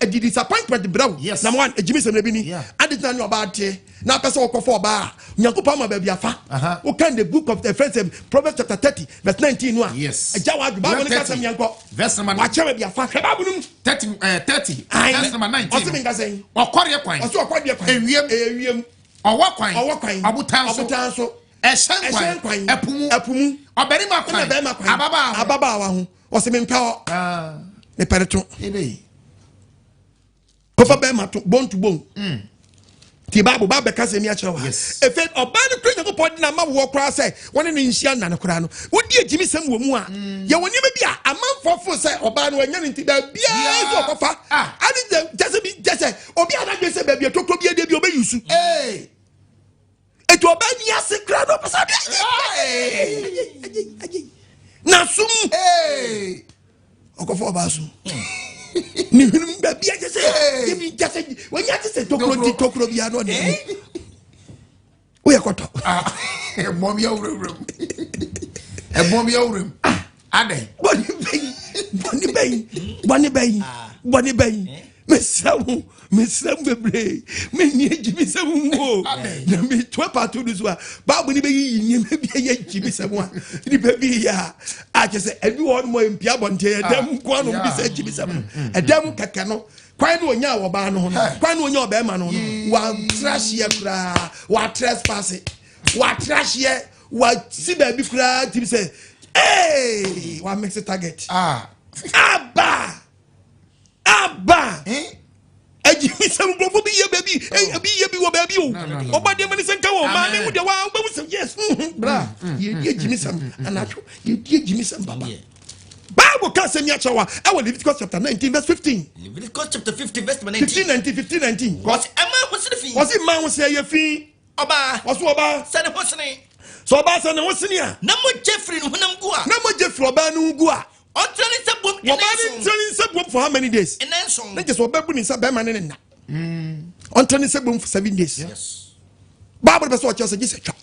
ɛdi disappointment brɛ wo. Yes. Number one, ɛgyimi nsɛm na ebi ni. Yeah. Ade tena ne ɔbaa teɛ na apɛ sɛ ɔkɔfɔ ɔbaa a, Nyankopɔn ama baabi afa. Aha. Wokan the book of the friends Proverbs chapter 30 verse 19 no a. Yes. Ɛgya w'adwo. Bible no ka 30, sɛm yɛnkɔ. Verse number Wakyɛ baabi afa. Hwɛ Bible no mu. 30 30. Aye. Verse number 19. Ɔse menka sɛn? Ɔkɔreɛ kwan. Ɔse ɔkɔdeɛ kwan. Ewiem. Ewiem. Ɔwɔ kwan. Ɔwɔ kwan. Ɔbotan so. Ɔbotan so. Ɛhyɛn kwan. Ɛhyɛn kwan. Ɛpo mu. Ɛpo mu. Ɔbarima kwan. Ɛna bɛrima kwan. Ababaawa ho. Ababaawa ho. Ɔse mempɛ hɔ. Ah. Mepɛ ne to. Ebe. Kɔfa bɛrima to bone to bone. Ti baabu baabu bɛka sɛ mi akyerɛ wa. Yes. Efe ɔbaa no kura Nyankopɔn de na ama wɔ koraa sɛ wɔne ne nhyia nna no koraa no. Wodi agyimi sɛm wɔ mu a. Yɛ wɔ nneɛma bi a amanfoɔ fo sɛ ɔbaa no ɔnyɛ ne nti baabiara nso ɔkɔfa. Ah. Ade gyɛ gyɛ bi gyɛ sɛ obi a n'adwene sɛ baabi atokuro bi adi bi ɔbɛyi su. Ee. Etu ɔbaa ni ase koraa na ɔpɛ sɛ ɔde ayɛ. Na sum. Ee. Ɔkɔfɔ ɔbaa so. Ne hwene baabi a gyɛ sɛ yɛmi gyɛ sɛ wɔnyɛ ate sɛ tokuro nti tokuro bi ano ɔde mu. Woyɛ kɔtɔ. Ah. Ɛbɔn bi awurawura mu. Ɛbɔn bi awura mu. Adɛn. Bɔne bɛyi bɔne bɛyi bɔne bɛyi bɔne bɛyi mesrɛ wo mesrɛ wo bebree menni agyimisɛm mu o na metoa pato no so a Bible no bɛyiyi nneɛma bi a ɛyɛ agyimisɛm a nnipa bi yɛ a akyɛ sɛ ɛbi wɔ hɔ nom a mpia abɔnten ɛdam nko anom bi sɛ agyimisɛm no ɛdam kɛkɛ no kwan no onya ɔbaa no ho no kwan no onya ɔbɛrima no ho no watra hyeɛ koraa watrespass watra hyeɛ wasi baabi koraa timi sɛ ee wa mix target Ah. aba aba Eh? agyimisɛm nkurɔfoɔ bi yɛ baabi ebi yɛ bi wɔ baabi o No, no, no. ɔba deɛ ma ne sɛ nka wɔ maame mu deɛ wa wobɛwu sɛ yes bra yɛdi agyimisɛm anadwo yɛdi agyimisɛm papa Bible ka asɛm yi akyerɛ wa ɛwɔ Leviticus chapter 19 verse 15 Leviticus chapter 15 verse number 19. 15 19 15 19 Wɔsi ɛma ho sene fi. wɔsi mmaa ho sɛ ɛyɛ fi Ɔbaa. wɔsi ɔbaa Sɛ ne ho sene. sɛ ɔbaa sɛ ne ho sene a Na mogya firi ne honam gu a. na mogya firi ɔbaa no ho gu a Ɔntena ne nsa bom ɔbaa ne nnanson. ntena ne nsa bom for how many days Nnanson. na kyerɛ sɛ ɔbɛbu ne nsa bɛrima ne ne nna ɔntena ne nsa bom for 7 days Yes. Bible bɛ sɛ ɔkyerɛ sɛ gye sɛ twa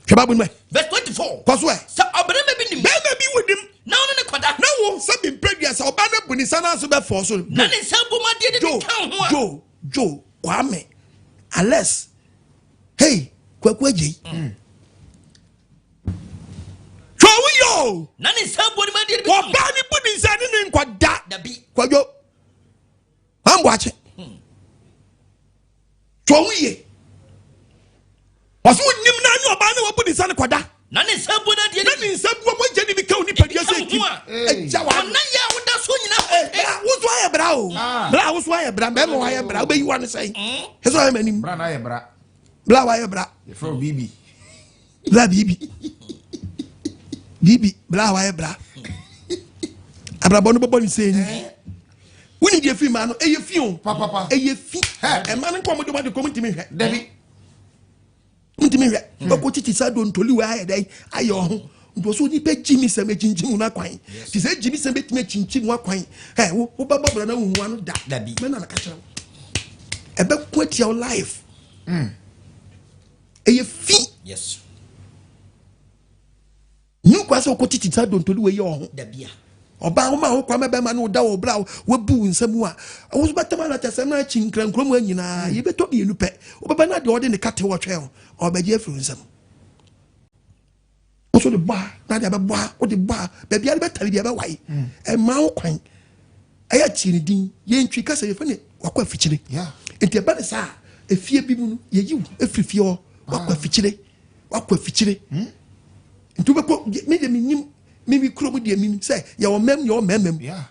hwɛ Bible no ɛ Verse 24. kɔ so ɛ Sɛ ɔbarima bi nim. bɛrima bi wɔ nim Na ɔne ne kɔda. na wo sɛ bi mpɛ dua sɛ ɔbaa no bu ne nsa no aso bɛfɔɔ so Na ne nsa bom adeɛ de Joe bi ka ho a. Joe Joe Kwame Alex hey Kwaku Agyei hwɛ wo yɛ o Na ne nsa bom adeɛ de bi ka ho. ɔbaa no bu ne nsa ne ne nkɔda Dabi. Kwadwo ambo akye hwɛ wo yie ɔso wonim na ne ɔbaa no wabu ne nsa no kɔda Na ne nsa bom adeɛ na de bi. ne nsa bu mogya ne bi ka wo nipadua sɛ Ebi ekim ka wo ho agya wa Ɔna yɛ a woda so nyinaa ho te. bra woso ayɛ bra o bra woso ayɛ bra bɛrima wayɛ bra wobɛyi wa no sɛn ɛsɛ ɔyɛ m'anim Bra na ayɛ bra. bra wayɛ bra Yɛfrɛ wo biribi. bra biribi biribi bra wayɛ bra abrabɔ no bɛbɔ ne sɛ ni wone deɛ firi maa no ɛyɛ fi o Papapa. ɛyɛ fi Hɛ. ɛma no nkɔ mode wade kɔm ntimi hwɛ Dabi. ntimi hwɛ bɛkɔ titi saa dontoli wei ayɛ dɛn ayɛ ɔho nti ɔsɛ onipa gyimi sɛm akyinkyim no akwan nti sɛ gyimi sɛm bɛtumi akyinkyim akwan ɛ wo wobɛbɔ bra na wohu ano da Dabi. mɛna meka kyerɛ wo ɛbɛko atia wo life ɛyɛ fi Yes. ne kwa sɛ wokɔ titi saa dontoli wei yɛ ɔho Dabi a. Ɔbaa wo ma wo kwan ma bɛrima no da wɔ berɛ a wabu wo nsa mu a, wo nso bɛtɛm ana kyɛ sɛ na akyi nkrankura mu nyinaa yɛbɛtɔ mmienu pɛ. Wobɛba na deɛ ɔde ne kate wɔtwɛn wo, ɔbɛgye afiri wo nsam. Wo nso de bɔ a na deɛ bɛbɔ a wode bɔ a baabi a bɛtare deɛ bɛwae. Ɛma wo kwan. Ɛyɛ tie ne din. Yɛntwi kasa yɛfɛ ne wakɔ afikyire. Nti ɛba ne saa efie bi mu no yɛyi wo efiri fie hɔ wakɔ afikyire wakɔ afikyire. Nti wobɛkɔ me deɛ menim mimi kurom deɛ menim sɛ yɛwɔ mɛm yɛwɔ mɛmɛm.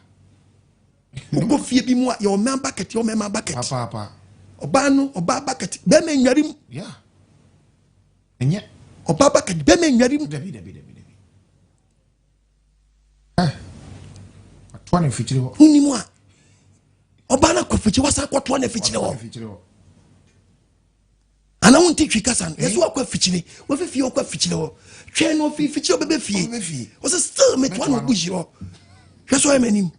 Wokɔ fie bi mu a yɛwɔ mɛm bucket yɛwɔ mɛma bucket. Ɔbaa no ɔbaa bucket bɛrima nware mu. Ɔbaa bucket bɛrima nware mu. Wonim a ɔbaa no akɔ afikyire wasan akɔtoa no afikyire hɔ. Ana wonte twi kasa no yɛsɛ wakɔ afikyire wafi fie ɔkɔ afikyire hɔ twɛn no ɔfi fikyire ɔbɛbɛ fie ɔsɛ still metoa no ɔbu hyerɛ hwɛ sɛ ɔyɛ m'anim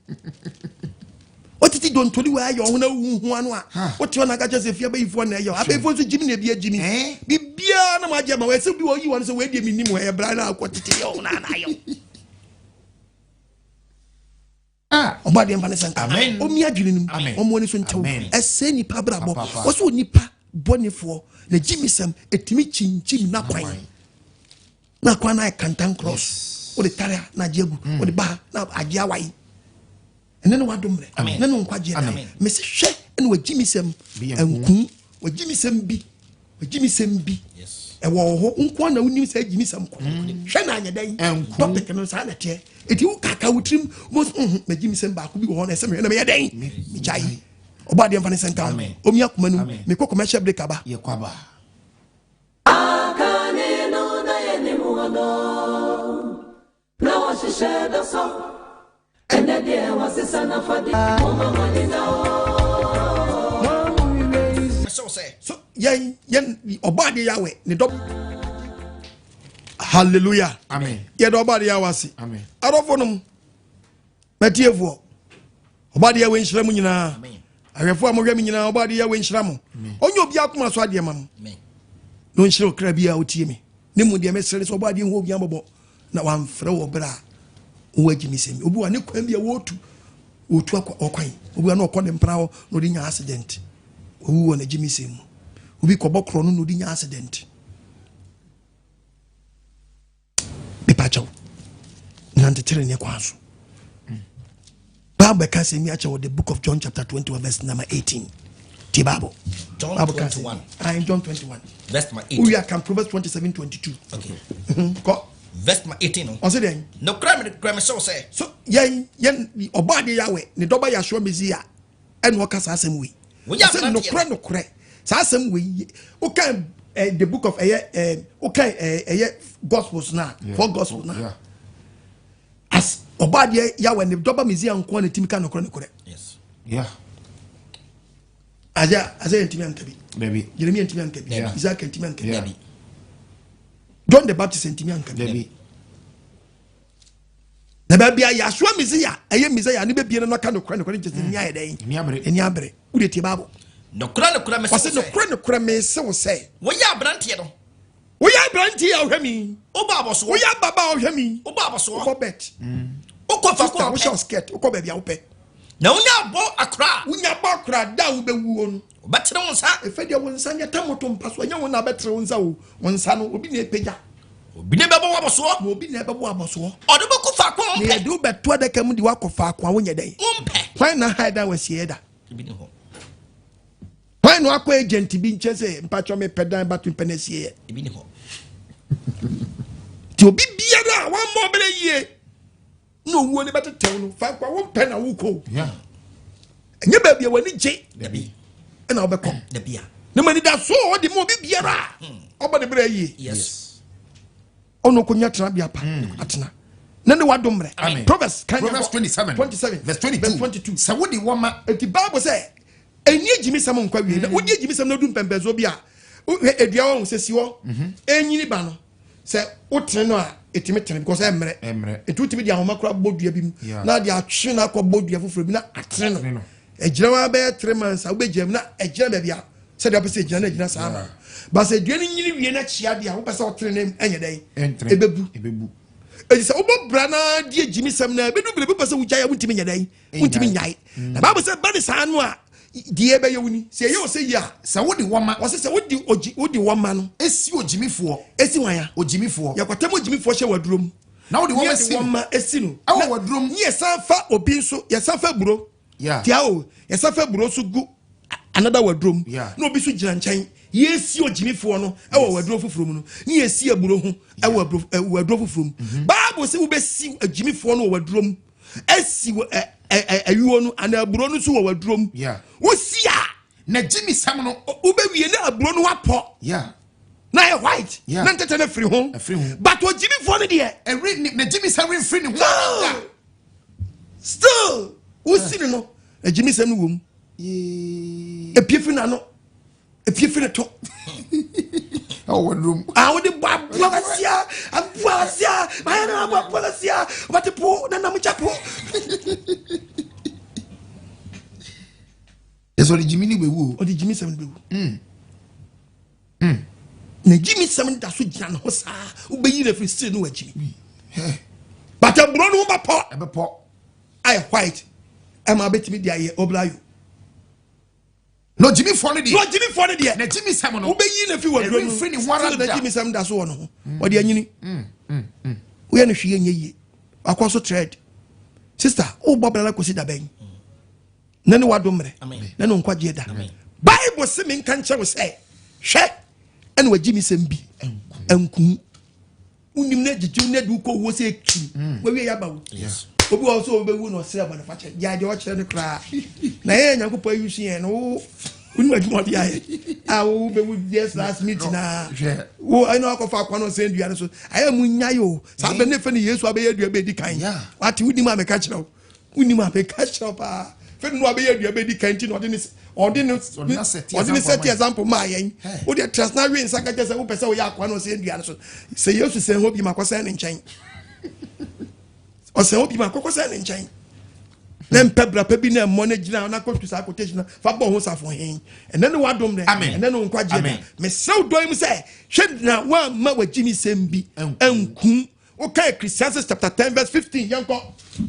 wotete dontoli wɔ ayɛ ɔho na wohu ano a wote hɔ na aka kyerɛ sɛ fie abayifoɔ na ɛyɛ abayifoɔ nso gyimi na ebi agyimi biribiara na moagye ma wɔɛsɛ bi wɔyi wɔn sɛ wɔadie menim hɔ ɛyɛ bra na akɔ tete yɛ ɔho na ana ayɛ ɔbɔ adeɛ mfa ne sɛ nka ɔmi adwene no mu ɔmo ani so ntew ɛsɛ nipa abrabɔ wɔsɛ onipa bɔnefoɔ na gyimisɛm ɛtumi kyinkyim n'akwan na kwan na ayɛ kantan cross wode tare a na agye agu wode ba na agye awae ɛne ne wadom mmerɛ ne ne nkwagyeɛ da mese hwɛ ɛne wagyimisɛm anku wagyimisɛm bi wagyimisɛm bi ɛwɔ hɔ nko na wonim sɛ agyimisɛm ko hwɛ na anyɛ dɛn topic no saa na ɛteɛ ɛti wo kaka wo tirim mo magyimisɛm baako bi wɔ hɔ na ɛsɛ mehwɛ na meyɛ dɛn megyae ɔbɔ adeɛ mfa ne sɛ nka ho ɔmi akoma no mekɔ commercial break aba so yɛn ɔbɔ adeɛ yawɛ ne dɔ hallelujah amen yɛde ɔbɔ adeɛ yawɛ ase amen adɔfo nom matiefoɔ ɔbɔ adeɛ yawɛ nhyira mu nyinaa ahwɛfoɔ a mohwɛ me nyinaa ɔbɔ adeɛ yawɛ nhyira mo ɔnyɛ obi akoma so adeɛ ma mo na ɔnhyira ɔkra bi a ɔtie me ne mu deɛ mesrɛ ne sɛ ɔbɔ adeɛ hu obi abɔbɔ na wamfrɛ wɔ berɛ a wowɔ agyi me sɛm obi wa ne kwan bi a wɔtu wɔtu ɔkwan obi wa na ɔkɔ ne mpena hɔ na ɔde nya accident owu wɔ n'agyi me sɛm mu obi kɔbɔ korɔ no na ɔde nya accident mepakyɛw nantetere ne kwan so Bible ka sɛ mi akyɛ wɔ the book of John chapter 21 verse number 18 ti Bible John Bible ka sɛ 21. ah John 21 Verse number 18. we are can Proverbs 27 22 Okay. kɔ Verse number 18 no. ɔsɛ dɛn Nokorɛ me korɛ me sɛ wo sɛ. so yɛn ɔbɔ adeɛ yawɛ ne dɔba Yahshua Messiah ɛna ɔka saa asɛm wei Woyɛ ɔsɛ aberanteɛ. nokorɛ nokorɛ saa asɛm wei wokan the book of ɛyɛ wokan ɛyɛ gospels na four gospels na as ɔbɔ adeɛ yawɛ ne dɔba Messiah nko na timi ka nokorɛ nokorɛ Yes. Yeah. Isaiah ntimi anka bi Dabi. Jeremiah ntimi anka bi Yeah. Isaac ntimi anka bi Yeah. John the Baptist ntimi anka bi Dabi. na baabi a Yahshua Messiah ɛyɛ Messiah ne bɛbie no naka nokorɛ nokorɛ ne kyɛ sɛ ni ayɛ dɛn Ni abere. ni abere wode tie Bible Nokorɛ nokorɛ me sɛ ɔsɛ wo sɛ. nokorɛ nokorɛ mese wo sɛ Woyɛ aberanteɛ no. woyɛ aberanteɛ a wohwɛ mi Wobɔ abɔsoɔ. woyɛ ababa a wohwɛ mi Wobɔ abɔsoɔ. wokɔ bet Wokɔ faako sister a wohyɛ wo wopɛ. skirt wokɔ baabi a wopɛ Na wonya abɔ akora a. wonya bɔ akora da a wobɛwuo no Wobɛtene wo nsa. ɛfɛ deɛ wo nsa nyɛ tamoto mpa so ɛnyɛ wo na bɛtere wo nsa o wo nsa no obi na ɛpagya Obi ne bɛbɔ wo abɔsoɔ. na obi na ɛbɛbɔ abɔsoɔ Ɔde bɛkɔ faako a na wompɛ. yɛde wo bɛto adaka mu de woakɔ faako a wonyɛ dɛn Wompɛ. hwan na hae dan wasieɛ da Ebi ni hɔ. hwan na wakɔ agent bi nkyɛn sɛ mpatwɔ mepɛ dan bato mpɛ no asieɛ Ebi ni hɔ. nti obi biara a wammɔ ɔbɛrɛ yie na owuo ne bɛtetɛw no faako a wompɛ na wokɔ Yeah. ɛnyɛ baabi a w'ani gye Dabi. ɛna wobɛkɔ Dabi a. na ma anidaso a ɔde ma obi biara a ɔbɔ ne berɛ yie Yes. ɔno ɔkɔnya tenabea pa atena na ne wadom mmerɛ Amen. Proverbs kan Proverbs 27. 27 Verse 22. verse 22 Sɛ wode wɔma eti Bible sɛ ɛni agyimisɛm nkwa wie na wodi agyimisɛm na odu mpɛmpɛnsoɔ bi a wohwɛ edua wɔn sɛ si hɔ enyini ba no sɛ wotene no a etimi tene because ɛmmerɛ Ɛmmerɛ. etu wotumi de ahoma kora bɔ dua bi mu Yeah. na de atwe na akɔ bɔ dua foforɔ bi na atene Atene no no. egyina hɔ abɛyɛ 3 months a wobɛgyina mu na egyina baabi a sɛdeɛ wopɛ sɛ egyina na egyina saa ma ba sɛ dua no nyini wie na kyia deɛ a wopɛ sɛ ɔtene no ɛnyɛ dɛn ɛntene. ɛbɛbu Ɛbɛbu. Eti sɛ wobɔ bra na di agyimisɛm na ebedu bere bi pɛ sɛ wogyae a wontumi nyɛ dɛn? Wontumi nyae. Na Bible sɛ ba ne saa no a deɛ ɛbɛyɛ wo ni. Sɛ ɛyɛ wo sɛ yi a. Sɛ wode wɔma. Wɔse sɛ wode ogyi wode wɔma no. Esi ogyimifoɔ. Esi hwan a? Ogyimifoɔ. Yɛkɔtɛm ogyimifoɔ hyɛ w'aduro mu. Na wode wɔma si no. Wɔma esi no. Ɛwɔ w'aduro mu. Ne yɛsan fa obi nso yɛsan fa aburo. Yeah. Tia o yɛsan fa aburo nso gu another w'aduro mu. Yeah. Na obi nso gyina nkyɛn. Yɛsi ogyimifoɔ no ɛwɔ w'aduro foforɔ mu no. Ne yɛsi aburo ho ɛwɔ aburo w'aduro foforɔ mu. Bible sɛ wobɛsi ogyimifoɔ no wɔ w'aduro mu. Esi wɔ ɛ ɛ ayuo no anaa aburo no nso wɔ w'aduro mu. Yeah. Wosi a. Na gyimisɛm no. Wobɛwie na aburo no apɔ. Yeah. Na yɛ white. Yeah. Na ntɛtɛ no afiri ho. Afiri ho. But ogyimifoɔ no deɛ. Ɛre ne na gyimisɛm remfiri ne ho da. Still wosi no no na gyimisɛm no wɔ mu. Epie firi n'ano. Epie firi ne to. Ɛwɔ w'aduro mu. A wode bɔ aboa basia aboa basia mayɛ no aboa aboa basia wobɛte po na nam gya po. Yɛsɛ ɔde gyimi no bɛwu o. Ɔde gyimisɛm no bɛwu. Na gyimisɛm no da so gyina ne ho saa wobɛyi no afiri still no wagyimi. But aburo no ho bɛpɔ. Ɛbɛpɔ. Ayɛ white ɛma wobɛtumi de ayɛ oblayo. Na ogyimifoɔ no deɛ. Na ogyimifoɔ no deɛ. Na gyimisɛm no. Wobɛyi no afiri w'aduro no. Ɛremfiri ne ho ara da. Na gyimisɛm da so wɔ ne ho. Ɔde anyini. Woyɛ no hwee nyɛ yie. Wakɔ so thread. Sister, wobɔ bra no kɔsi da bɛn? Na ne wadom mmerɛ. Na ne nkwagyeɛ da. Bible se menka nkyerɛ wo sɛ, hwɛ, ɛna wagyimisɛm bi ankum. Wonim na gyegye wo na de wokɔ wuo sɛ ekim. Wawie yaba wo. Obi wɔ hɔ sɛ ɔbɛwu na ɔsrɛ bɔnefakyɛ. Gyae deɛ ɔkyerɛ no koraa. Na yɛn Nyankopɔn ayi so yɛn no wo wonim adwuma ɔde ayɛ a wobɛwu just last minute na wo ɛna wakɔfa akwa no ɔsɛn dua no so. Ayɛ mu nyae o. Saa bɛ ne fɛ ne Yesu abɛyɛ dua bɛdi kan. Wate wonim a meka kyerɛ wo. Wonim a meka kyerɛ wo paa. Fɛ no abɛyɛ dua bɛdi kan nti na ɔde ne ɔde ne ɔde ne sɛte example maa yɛn. Wo deɛ trust na we nsa ka kyerɛ sɛ wopɛ sɛ woyɛ akoa na ɔsɛn dua no so. Sɛ Yesu sɛn hɔ bi ma kɔsɛn ne nkyɛn. Ɔsɛn hɔ bi ma kɔkɔsɛn ne nkyɛn. Na mpɛ brapa bi na mmɔ no gyina na kɔtu saa quotation na fa bɔ ho safo hen. Ɛnɛ ne wadom dɛ. Amen. Ɛnɛ ne nkwagyeɛ Amen. da. Mesrɛ wo dɔ yi mu sɛ hwɛ na woamma w'agyimisɛm bi ankum. Woka Ecclesiastes chapter 10 verse 15 yɛnkɔ.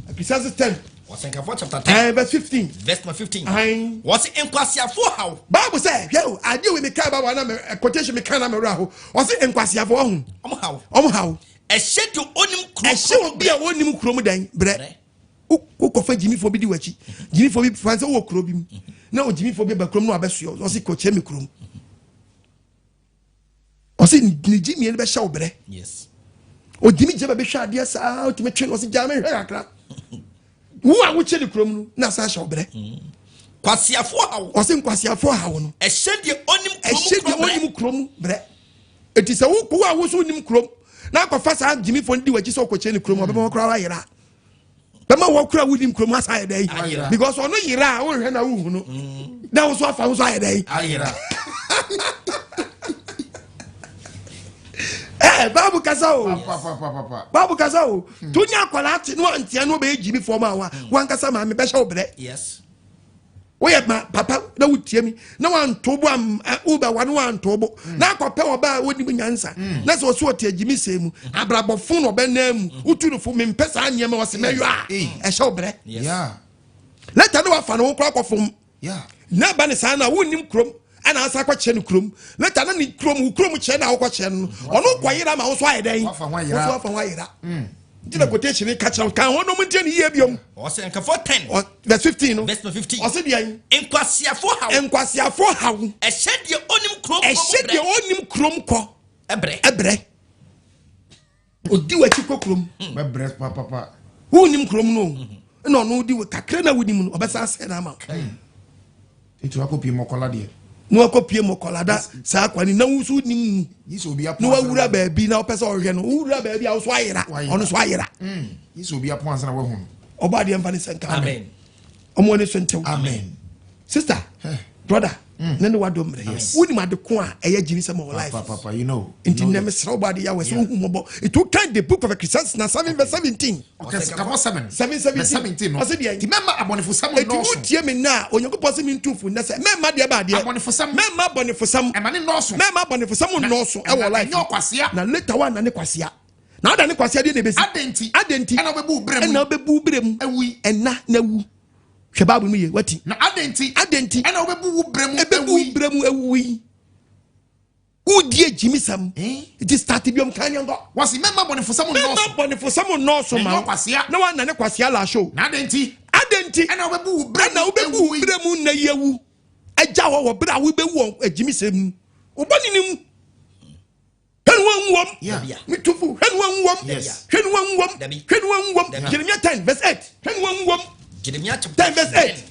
Ecclesiastes 10 Ɔsɛnkafoɔ chapter 10 verse 15. Verse number 15. Aye. Wɔsi nkwasiafoɔ haw. Bible sɛ hwɛ o adeɛ wei meka ba wa na me quotation meka na mewura ho. Ɔse nkwasiafoɔ ho. Ɔmo haw. Ɔmo haw. Ɛhyɛ deɛ onim kurom. Ɛhyɛ obi a onim kurom dan brɛ. Wokɔfa gyimifoɔ bi di w'akyi. Gyimifoɔ bi fa sɛ wowɔ kuro bi mu. Na ogyimifoɔ bi ba kurom na wabɛsoɛ. Ɔse kɔkyerɛ me kurom. Ɔse ne gyimie no bɛhyɛ wo brɛ. Yes. Ogyimi gyina baabi hwɛ adeɛ saa otumi twe no ɔse gyaa me hwɛ kakra. Wo a wokyɛ ne kurom no na asan ahyɛ wo brɛ. Kwasiafoɔ haw. Ɔse nkwasiafoɔ haw no. Ɛhyɛ deɛ onim kurom Ɛhyɛ deɛ onim kurom brɛ. Eti sɛ wo wo a wo so onim kurom na akɔfa saa gyimifoɔ no di w'akyi sɛ ɔkɔkyɛ ne kurom ɔbɛma wɔn koraa ayera. Bɛma wɔn koraa wonim kurom asa ayɛ dɛ. Because ɔno yera a wohwɛ na wohu no. Na wo so afa wo so ayɛ dɛ. Ayera. Bible kasa o. Papa. Bible kasa o. To nya akwara ate no antia no bɛyɛ gyimifoɔ ma wa. Wankasa maame bɛhyɛ wo brɛ. Yes. Woyɛ ma papa na wotie mi na wanto bo am wobɛwa no wanto bo na akɔpɛ ɔbaa a wonim nyansa na sɛ ɔso ɔte agyimi sɛ mu abrabɔfo na ɔbɛnaa mu wotu no fo mempɛ saa nneɛma ɔse mɛyɔ a ɛhyɛ wo brɛ. Yeah. Later ne wafa ne ho koraa kɔfom. Yeah. Na ba ne saa na wonnim kurom ɛna asa akɔkyerɛ no kurom. Later na ne kurom wo kurom kyerɛ na wokɔkyerɛ no ɔno kɔyera ma wo so ayɛ dɛn? Wafa ho ayera. Wo so wafa ho ayera. Nti na quotation ka kyerɛ wo kan ho nom ntie ne yie biom. Ɔsɛ nkafoɔ 10. Verse 15 no. Verse 15. Ɔsɛ deɛn? Nkwasiafoɔ haw. Nkwasiafoɔ haw. Ɛhyɛ deɛ onim kurom kɔ. Ɛhyɛ deɛ onim kurom kɔ. Ɛbrɛ. Ɛbrɛ. Odi w'akyi kɔ kurom. Bɛbrɛ papapa. Wonim kurom no. Na ɔno di kakra na wonim no ɔbɛsa asɛ na ama. Nti wakɔ pie mɔkɔla deɛ. Na wakɔ pie mɔkɔla da saa kwani na wo so nim mu. Yi sɛ obi apɔn. Na wawura baabi na wopɛ sɛ ɔhwɛ no. Wowura baabi a wo so ayera. Ɔno so ayera. Yi sɛ obi apɔn ansa na wahu no. Ɔbɔ adeɛ mfa ne sɛ nka. Amen. Ɔmo ani so ntew. Amen. Sister, brother, ne ne wadom mmerɛ. Wonim ade ko a ɛyɛ gyimi sɛ ma wɔ life. Papa, you know. Nti nnɛ mesrɛ wo bɔ ade yɛ wɔ sɛ wohu mmɔbɔ. Nti wokan the book of Ecclesiastes na 7 verse 17. Okay, 7 7 17. No. Ɔsɛ deɛ. Ti mɛma abɔnefosɛm Eti nnɔɔso. wotie me nna a Onyankopɔn sɛ mentu fo nnɛ sɛ mɛmma deɛ ba adeɛ. Abɔnefosɛm. Mɛmma abɔnefosɛm. Ɛma ne nnɔɔso. Mɛmma abɔnefosɛm nnɔɔso ɛwɔ life. Ɛnyɛ ɔkwasea. Na later woanane kwasea. Na ada ne kwasea deɛ na ɛbɛsi. Adɛn nti? Adɛn nti? Ɛna wobɛbu wo berɛ mu. Ɛna wobɛbu wo berɛ mu. Awu yi. Ɛna na awu. Hwɛ Bible mu yie, wati. Na adɛn nti? Adɛn nti? Ɛna wobɛbu wo berɛ mu Ɛbɛbu awu wo yi. berɛ mu awu yi. Wodie gyimisɛm. Eh? Nti start biom kan yɛnkɔ. Wɔsi mɛma bɔnefosɛm Mɛma nnɔɔso. bɔnefosɛm nnɔɔso ma Na wo. ɛnyɛ ɔkwasea. Na woanane kwasea laahye o. Na adɛn nti? Adɛn nti? Ɛna wobɛbu wo berɛ Ɛna mu wobɛbu awu wo yi. berɛ mu nna yi awu. Agya hɔ wɔ berɛ a wobɛwu wɔ agyimisɛm mu. Wo bɔne no mu. Hwɛ ne wanwu wɔm. Yeah. Metufo, hwɛ ne wanwu wɔm. Yes. Hwɛ ne wanwu wɔm. Dabi. Hwɛ ne wanwu wɔm. Dabi. Jeremiah 10 verse 8. Hwɛ ne wanwu wɔm. Jeremiah chapter 10 verse 8.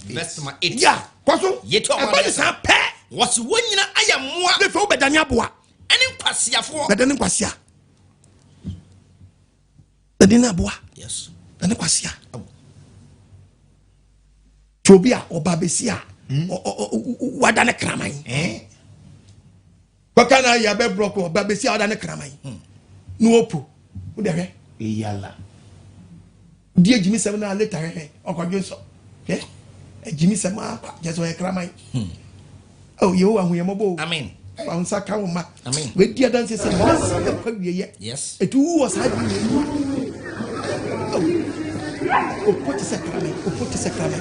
Verse number 8. Yeah. Kɔ so. Yɛtu ɔmo Ɛba ne adeɛ saa pɛ. Wɔsi wɔn nyina ayɛ mmoa Ne fɛ wobɛdane aboa. ɛne nkwasiafoɔ. Bɛdane nkwasea. Bɛdane aboa. Yes. Bɛdane kwasea. Tí obi a ɔba bɛsi a wadane kraman. Eh? Kɔka na ayɛ abɛ brɔko ɔba bɛsi a wadane kraman. Ne wɔpo. Wode hwɛ. Eyala. Di agyimisɛm na later hwɛ ɔkɔdwe nsɔ. Hwɛ. Agyimisɛm akwa kyɛ sɛ ɔyɛ kraman. Oh, Yehowa hu yɛn mmɔbɔ o. Amen. Fa wo nsa ka wo mma. Amen. Wadi adanse sɛ wiase ɛkɔ awieyɛ. Yes. Ɛti wu wɔ saa adi wei mu. Oh. Opo te sɛ kraman, opo te sɛ kraman,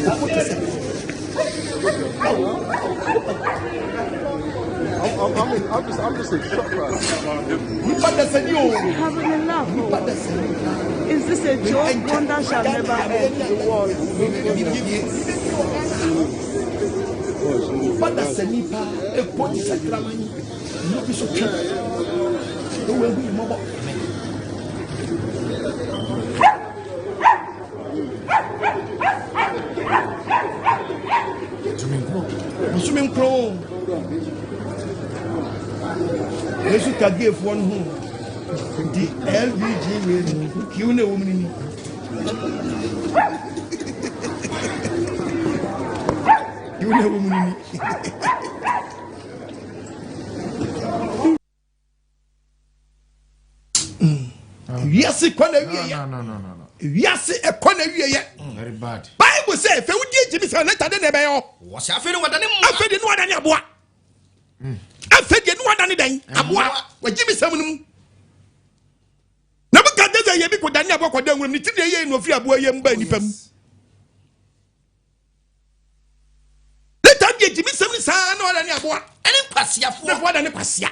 opo te sɛ. I'm just in shock right now. Nipa dasani o. Having enough. Nipa dasani. Is this a joke? One that shall never end the world. Nipa dasani paa epo te sɛ kraman. Nnipa bi so twɛ. Ewu ehu yi mmɔbɔ. Bosome nkron. Yesu ka geefoɔ no ho. Nti LVG wei no, kiw na ɛwɔ mu no ni. Kiw na ɛwɔ mu no ni. Wiase kɔ na No, wieyɛ. no, no, no, no, no. Wiase ɛkɔ na wieyɛ. Very bad. Bible sɛ fɛ wodi agyimi sɛ later de na ɛbɛyɛ hɔ. Wɔsi afei no wɔdane mmoa. Afei deɛ ne wadane aboa. Afei deɛ ne wadane dɛn? Aboa. Wagye mi sɛm no mu. Nebukadnezar yɛ bi kɔdane aboa kɔda nwuram ne ti na ɛyɛ na ofiri aboa yɛ mu ba nipa mu. Later deɛ gyimi sɛm no saa na wadane aboa. Ɛne nkwasiafoɔ. Na wadane kwasia.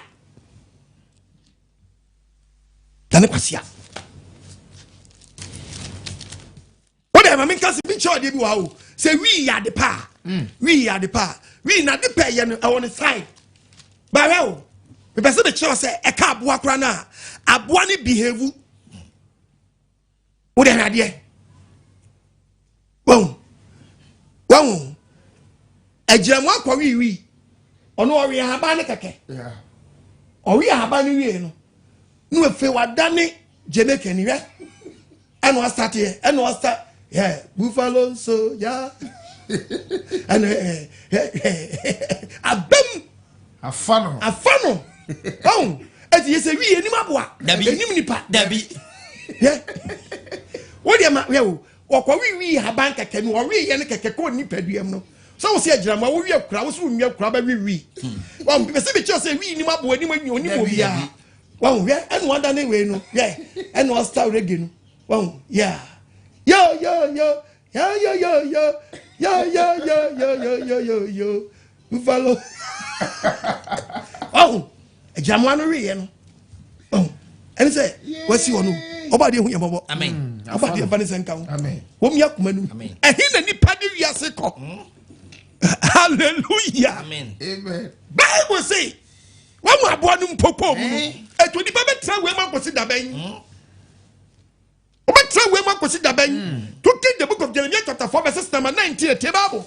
Dane kwasia. Wode ma menka sɛ bi kyerɛ ɔdeɛ bi wɔ ha o. Sɛ wii yɛ ade pa a, wii yɛ ade pa a, wii na ade pɛ yɛ no ɛwɔ ne side. Bawɛ o, mepɛ sɛ mekyerɛ sɛ ɛka aboa koraa no a, aboa no behave. Wode hwɛ adeɛ. Wahu. Wahu. Agyinamoa akɔ wii wii. Ɔno ɔwe ahaban no kɛkɛ. Yeah. Ɔwe ahaban no wie no. Na afei wadane Jamaica ni hwɛ. Ɛna ɔstart yɛ, ɛna ɔstart yɛ buffalo soldier. Ɛna ɛ ɛ abam Afa no. afa no. Ɔn eti yɛ sɛ wi enim aboa. Dabi. Enim nipa. Dabi. Yɛ wo deɛ ma yɛ o wɔkɔ wiwi haban kɛkɛ no ɔwi yɛ no kɛkɛ kɔ nipadua mu no sɛ wo sɛ agyinamoa wo wi akura wo sɛ wo nwi akura bɛ wiwi wɔn pɛ sɛ mekyerɛ sɛ wi nim aboa nim anyi onim Dabi, obiara wɔn hwɛ ɛna wada ne wei no hwɛ ɛna ɔsta reggae no wɔn yɛ yo yo yo yo yo yo yo yo yo yo yo yo yo yo yo buffalo wɔn agyinamoa no wiyɛ no wɔn ɛne sɛ wasi wɔ no ɔba adeɛ hu yɛ mɔbɔ Amen. ɔba adeɛ mfa ne sɛ nka ho Amen. wɔn yɛ akoma no mu Amen. ɛhe na nipa de wiase kɔ hallelujah Amen. Amen. Bible say wɔn mu aboa no mpɔpɔ mu no Eh. etu nipa bɛtena wei mu akɔsi dabɛn wɔbɛtena wei mu akɔsi dabɛn to take the book of Jeremiah chapter 4 verse number 19 etie Bible.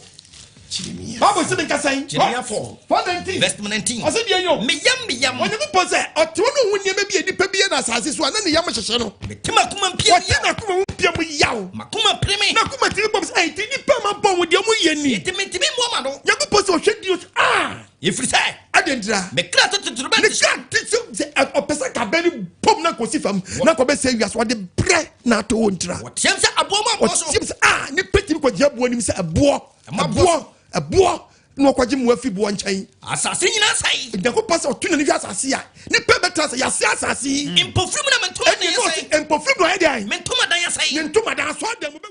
Bible sɛ menkasa yi Jeremiah 4 4:19 verse 19. Ɔsɛ deɛ yɛ o. Meyam meyam. Onyankopɔn sɛ ɔte wo ne ho nneɛma bi a nipa bi yɛ no asase so a na ne yam hyehyɛ no. Mete m'akoma mpia Ɔte yaw. n'akoma mu mpia mu yaw. M'akoma pere me. N'akoma tiri bɔm sɛ ɛnti nipa ma bɔ wo deɛ mo yɛ ni. Enti mentumi mmoa m'ano. Nyankopɔn sɛ ɔhwɛ di o sɛ ah. Ɛfiri sɛ Adɛn ntira? me kra to totorobɛnto Ne kra te sɛ ɔpɛ sɛ kabɛ no bom na kɔsi fam na kɔbɛsɛ wiase ɔde brɛ na ato wo ntira. Wɔteam sɛ aboɔ mu aboɔ so. Ɔteam sɛ ah nipa tumi kɔgyina aboɔ anim sɛ ɛboɔ Ɛma ɛboɔ ɛboɔ. Na ɔkɔgye mmoa fi boɔ nkyɛn. Asase nyinaa sɛe. Nyankopɔn sɛ ɔto n'ani hwɛ asase a, nipa bɛtena sɛ yɛase asase yi. Mpofirim na me ntomadan Ɛnni asɛe. ɔse mpofirim na ɔyɛ deɛn? Me ntomadan asɛe. Ne ntomadan asɔredan mu bɛ.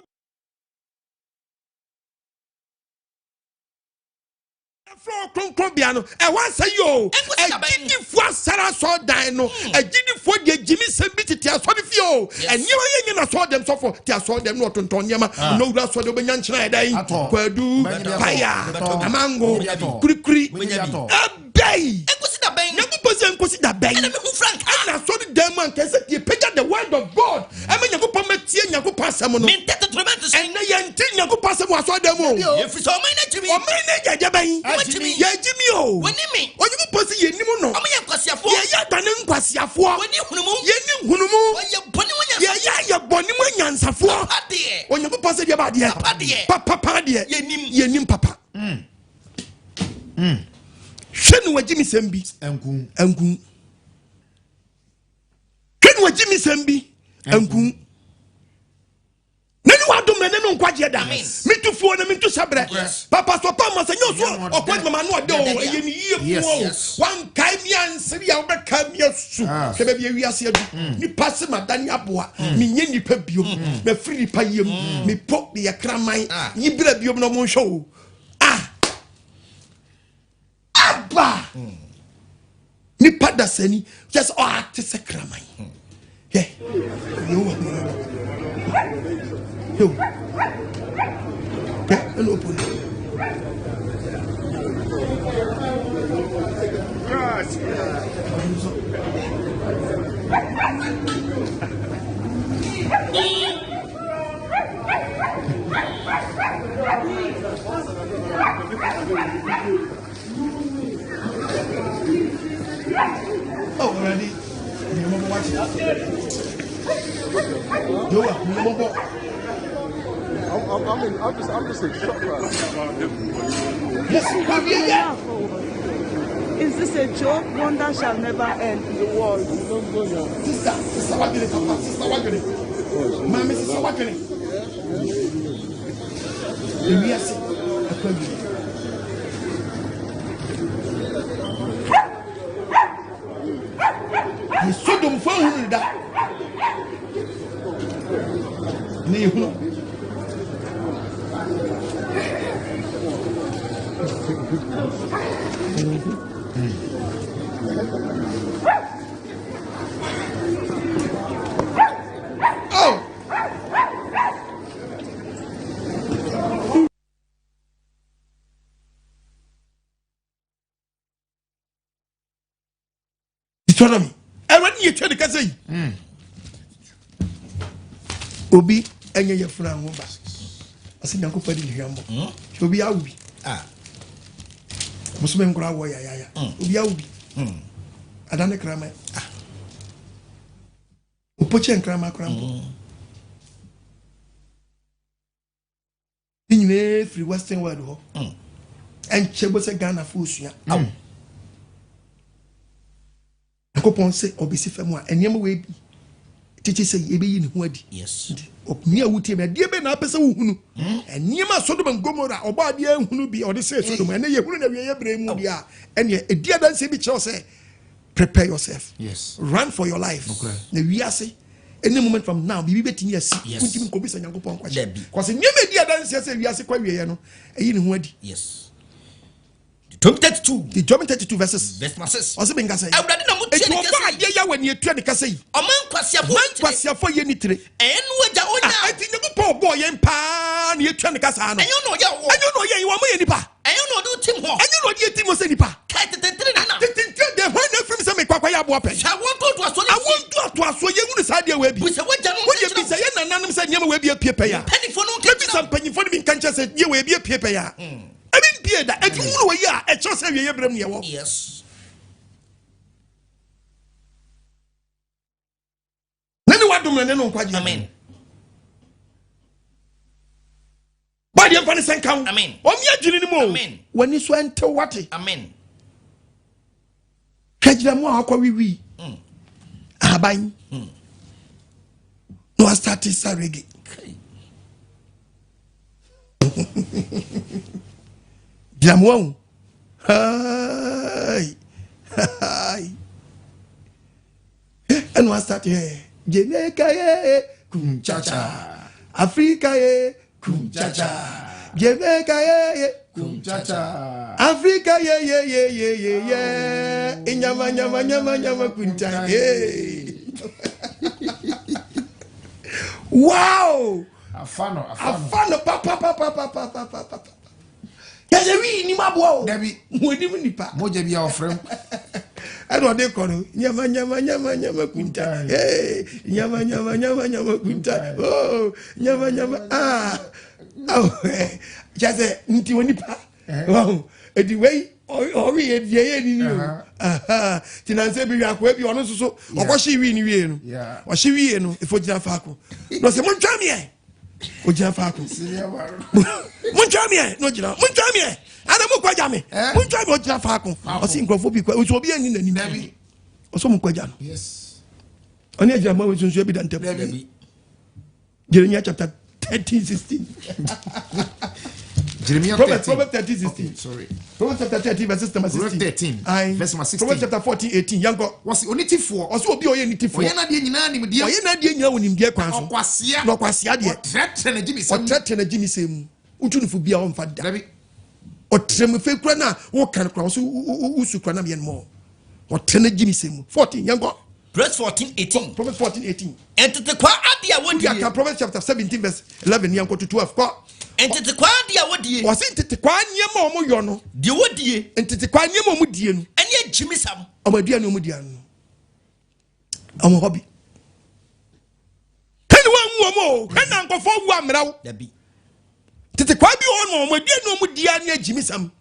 Ɛfrɛ kronkronbea no ɛhɔ asɛ yi o. Agyidifoɔ asɛre asɔredan no. Agyidifoɔ deɛ gyimi sɛm bi tete asɔre fie o. Nneɛma yɛ nyɛ na asɔredan sɔfo te asɔredan no ɔtontɔn nneɛma. Na owura asɔredan obɛnya nkyɛn ɛdan kwadu paya amango kurikuri ɛbɛyi. Nkosi da bɛn? Nyankopɔn sɛ nkosi da bɛn? Ɛna mehu frankaa. Ɛna asɔredan mu anka sɛ deɛ pagya the word of God. Ɛma Nyankopɔn mɛtie Nyankopɔn asɛm no. Mente totorobɛnto so. Ɛnɛ yɛnte Nyankopɔn asɛm wɔ asɔredan mu o. Ɛfiri sɛ ɔman no agyi me. Ɔman no agya agya bɛn? Wɔagyi me. Yɛagyi me o. Wɔnni me. Onyankopɔn sɛ yɛnnim no. Ɔmo yɛ nkwasiafoɔ. Yɛyɛ adane nkwasiafoɔ. Wɔnni nhunumu. Yɛnni nhunumu. Wɔyɛ bɔne mu anyansafoɔ. Yɛyɛ ayɛ bɔne mu anyansafoɔ. Papa deɛ. Onyankopɔn sɛ deɛ ba adeɛ. Papa deɛ. Papa paa deɛ. Yɛnnim. Yɛnnim papa. Hwɛ no wagyi me sɛm bi. Ɛnku. Ɛnku. Hwɛ no wagyi me sɛm bi. Ɛnku. N'ani wadom na ne no nkwagyeɛ da. Metu fuo na mentu hyɛbrɛ. Papa so pa ma sɛ nyɛ ɔso ɔkɔ adwuma ma no ɔde o. Ɛyɛ ne yie mu o. Wankae mi ansere a wobɛkae mi asu. Hwɛ baabi awiase adu. Nipa se madane aboa. Menyɛ nipa biom. Mafiri nipa yam. Mepo meyɛ kraman. Yi bra biom na ɔmo nhwɛ o. Ah! Aba! Nipa dasani kyɛ sɛ ɔate sɛ kraman. Hwɛ, Yehowa hu no. Yo. Hwɛ, ɛna ɔpo no. Oh, already. Yehowa, hu mmɔbɔ. I'm just in shock right now. Yes, Have you yeah, yeah. laughed or what? Is this a joke? Wonder shall never end in the world. Sister, sister, wadwene, papa, sister, wadwene. Maame, sister, wadwene. Ewiase, akɔ awie. Yɛ Sodomfoɔ ahunu ne da. Ne yɛhunu. Oh! Deuteronomy. Awurade ne yɛtwa ne kasa yi. Obi ɛnyɛ yɛfunu anwo ba. Ɔsɛ Nyankopɔn di ne hwammɔ. Hwɛ obi awo bi. Bosome nkora wɔ yayaya. Obi awo bi. Ada ne kraman. Opokyɛ nkraman koraa mpo. Ne nyinaa firi western world hɔ. Ɛnkyɛ bɔ sɛ Ghanafoɔ sua. Nyankopɔn sɛ ɔbɛsi fam a nneɛma wei bi tete sɛ yɛbɛyi ne ho adi. Yes. Nti ɔni a wotie me adeɛ bɛ na apɛ sɛ wohunu. Nneɛma Sodom and Gomorrah ɔbɔ adeɛ nhunu bi ɔde sɛ Sodom ɛnɛ yɛhunu na wieɛ berɛ mu deɛ a ɛneɛ ɛdi adanseɛ bi kyerɛ sɛ prepare yourself. Yes. Run for your life. Okay. Na wiase any moment from now biribi bɛtumi asi. Yes. Wontumi nkɔbisa Nyankopɔn nkwahyɛ. Dabi. Kɔsɛ nneɛma ɛdi adanseɛ sɛ wiase kɔ awieɛ no ɛyi ne ho adi. Yes. Deuteronomy 32. Deuteronomy 32 verses. Verse number 6. Ɔsɛ menka sɛ. Awurade na mo tua Eti ne ɔbɔ kasa yi. adeɛ yɛ wɔ ne etua ne kasa yi. Ɔman nkwasiafoɔ Man yi tire. nkwasiafoɔ yɛ ne tire. Ɛyɛ no agya onya. Eti Nyankopɔn ɔbɔɔ yɛn paa na yɛtua ne kasa no. Ɛnyɛ na ɔyɛ wɔ. Ɛnyɛ na ɔyɛ yi wɔn yɛ nipa. Ɛnyɛ na ɔde tim hɔ. Ɛnyɛ na ɔde yɛ tim hɔ sɛ nipa. Kae tetentene ne na. Tetentene de hwan na efirim sɛ mekɔ akɔyɛ aboa pɛ. Hwɛ wɔn ntoatoasoɔ ne Awon ntoatoasoɔ yɛn hunu saa adeɛ wɔ bi. Bisa wagya no Wodeɛ nka bisa yɛn nananom sɛ nneɛma wɔ bi apue pɛ ya. Mpanimfoɔ no nka Mebisa mpanyinfoɔ no bi nka nkyɛn sɛ nneɛma wɔ bi apue pɛ ya. Ebi mpie da. Eti wunu wɔ yi a ɛkyerɛ sɛ awie yɛ brɛ mu yɛ wɔ. Yes. Ne ne wadom na ne no nkwagye. Amen. Bɔdeɛ mfa ne sɛ nka ho. Amen. Wɔn yɛ adwene no mu o. Amen. W'ani so ɛntew wate. Amen. Hwɛ gyina mu a wakɔ wiwi. Ahaban. Na wasate sa reggae. Gyinamoa o. Hai. Hai. Ɛna wa start yɛ. Jamaica yɛ kum cha cha. Africa yɛ kum cha cha. Jamaica yɛ kum cha cha. Africa yɛ yɛ yɛ yɛ yɛ yɛ. Nyama nyama nyama nyama kunta. Hey. Wow. Afa no afa no. Afa no pa pa pa pa pa pa pa pa pa. Yɛsɛ wii nim aboa o. Dabi. Mo anim nipa. Mogya bi a ɔfrɛ mu. Ɛna ɔde kɔ no nyama nyama nyama nyama kunta. Hey nyama nyama nyama nyama kunta. Oh nyama nyama ah. Oh kyɛ sɛ nti wɔ nipa. Wahu edi wei ɔwe yɛ deɛ yɛ ni ni o. Ti na nsɛ bi wi akɔa bi ɔno nso so ɔkɔhye wii ni wie no. Ɔhye wie no efo gyina faako. Na ɔsɛ mo ntwa miɛ. Ogyina faako. Montwa meɛ na ogyina montwa meɛ ana mokɔ agya me eh? montwa me ogyina faako ɔse nkurɔfoɔ bi kɔ nso obi anni n'anim ɔsɛ mokɔ agya no ɔne agyina ma nsunsua bi da ntam Jeremiah chapter 13 16 Jeremiah Proverbs, 13. Proverbs 13, 16. Okay, sorry. Proverbs chapter 13, verse number 16. Proverbs 13, Aye. verse number 16. Proverbs chapter 14, 18. Yanko. Wɔsi onitifoɔ. Ɔsɛ obi a ɔyɛ nitifoɔ. Ɔyɛ n'adeɛ nyinaa nimdeɛ. Ɔyɛ n'adeɛ nyinaa wɔ nimdeɛ kwan so. Ɔkwasea. Na ɔkwasea deɛ. Ɔtrɛtrɛ n'agyimisɛm mu. Ɔtrɛtrɛ n'agyimisɛm mu. Wotu no fo bi a ɔmfa da. Dabi. Ɔtrɛ mu fɛ kura no a woka no kura ɔsɛ wosu kura nam yɛ no mɔ. Ɔtrɛ n'agyimisɛm mu. 14 yɛnkɔ. Proverbs 14, 18. Proverbs 14, 18. Ntetekwaa adeɛ a wɔdie. Wodi aka Proverbs chapter 17 verse 11 yɛnkɔ to 12 kɔ. Ntetekwaa adeɛ a wɔdie. Wɔsi ntetekwaa nneɛma a wɔyɔ no. Deɛ wɔdie. Ntetekwaa nneɛma a wɔdie no. Ɛne agyimisɛm. Wɔn aduane a wɔdi ano. Wɔn hɔbi. Hɛn wɔn nwu wɔn o. Hɛn na nkɔfɔ wu amena wo. Dabi. Tetekwaa bi wɔ hɔ no wɔn aduane a wɔdi ano agyimisɛm.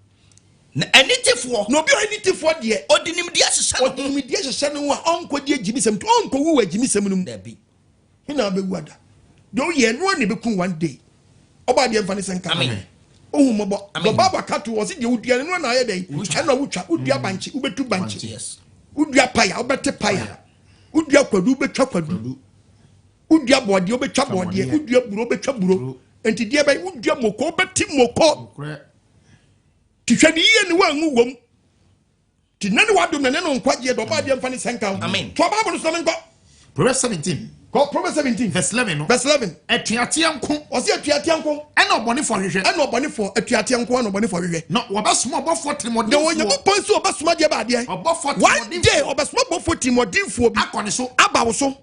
Na anitefoɔ. Na obi a ɔyɛ nitefoɔ deɛ. Ɔde nimdeɛ hyehyɛ ne ho. Ɔde nimdeɛ hyehyɛ ne ho a ɔnkɔ di agyimisɛm nti ɔnkɔ wu wɔ agyimisɛm no mu. Dabi. Hena abɛwu ada. Deɛ ɔyɛ ɛno ara na ɛbɛku one day. Ɔba adeɛ mfa ne sɛ nka. Amen. Ohu mmɔbɔ. Amen. The Bible ka to wɔ se deɛ wodua no ɛno ara na ayɛ dɛn. Ɛna wotwa. Wodua bankye wobɛtu bankye. Yes. Wodua paya wobɛte paya. Wodua kwadu wobɛtwa kwadu. Wodua bɔɔdeɛ wobɛtwa bɔɔdeɛ. Wodua buro wobɛtwa buro. Nti deɛ bɛn wodua moko wobɛte moko. Nti hwɛ ne yie ne woanwu wom. Nti nna ne wadom na ne no nkwagyeɛ dɔ ɔbaa deɛ mfa ne sɛ nka ho. Amen. Toa Bible no so na menkɔ. Proverbs 17. Kɔ Proverbs 17. Verse 11 no. Verse 11. Atuateɛ nko. Ɔsi atuateɛ nko. Ɛna ɔbɔnefoɔ hwehwɛ. Ɛna ɔbɔnefoɔ atuateɛ nko ɛna ɔbɔnefoɔ hwehwɛ. Na wɔbɛsoma ɔbɔfoɔ tirimɔdenfoɔ. Na Onyankopɔn nso ɔbɛsoma deɛ baadeɛ. Ɔbɔfoɔ tirimɔdenfoɔ. One day ɔbɛsoma ɔbɔfoɔ tirimɔdenfoɔ bi. Akɔ ne so. Aba wo so.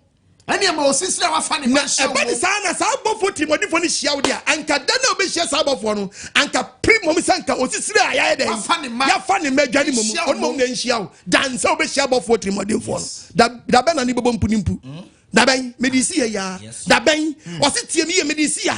Ɛne ɛma osisire a wafa ne mma nhyia Na ɛba ne saa na saa abɔfoɔ tirimɔdenfoɔ no hyia wo deɛ anka da no a wobɛhyia saa abɔfoɔ no anka pere mmom sɛ anka osisire a yɛayɛ dɛn Wafa ne mma yɛafa ne mma adwane mmom nhyia wo ɔno mmom na nhyia wo dan sɛ wobɛhyia abɔfoɔ tirimɔdenfoɔ no da da bɛn na ne bɛbɔ mpu ne mpu da bɛn mede si yɛ yaa da bɛn ɔse tie me yie mede si ya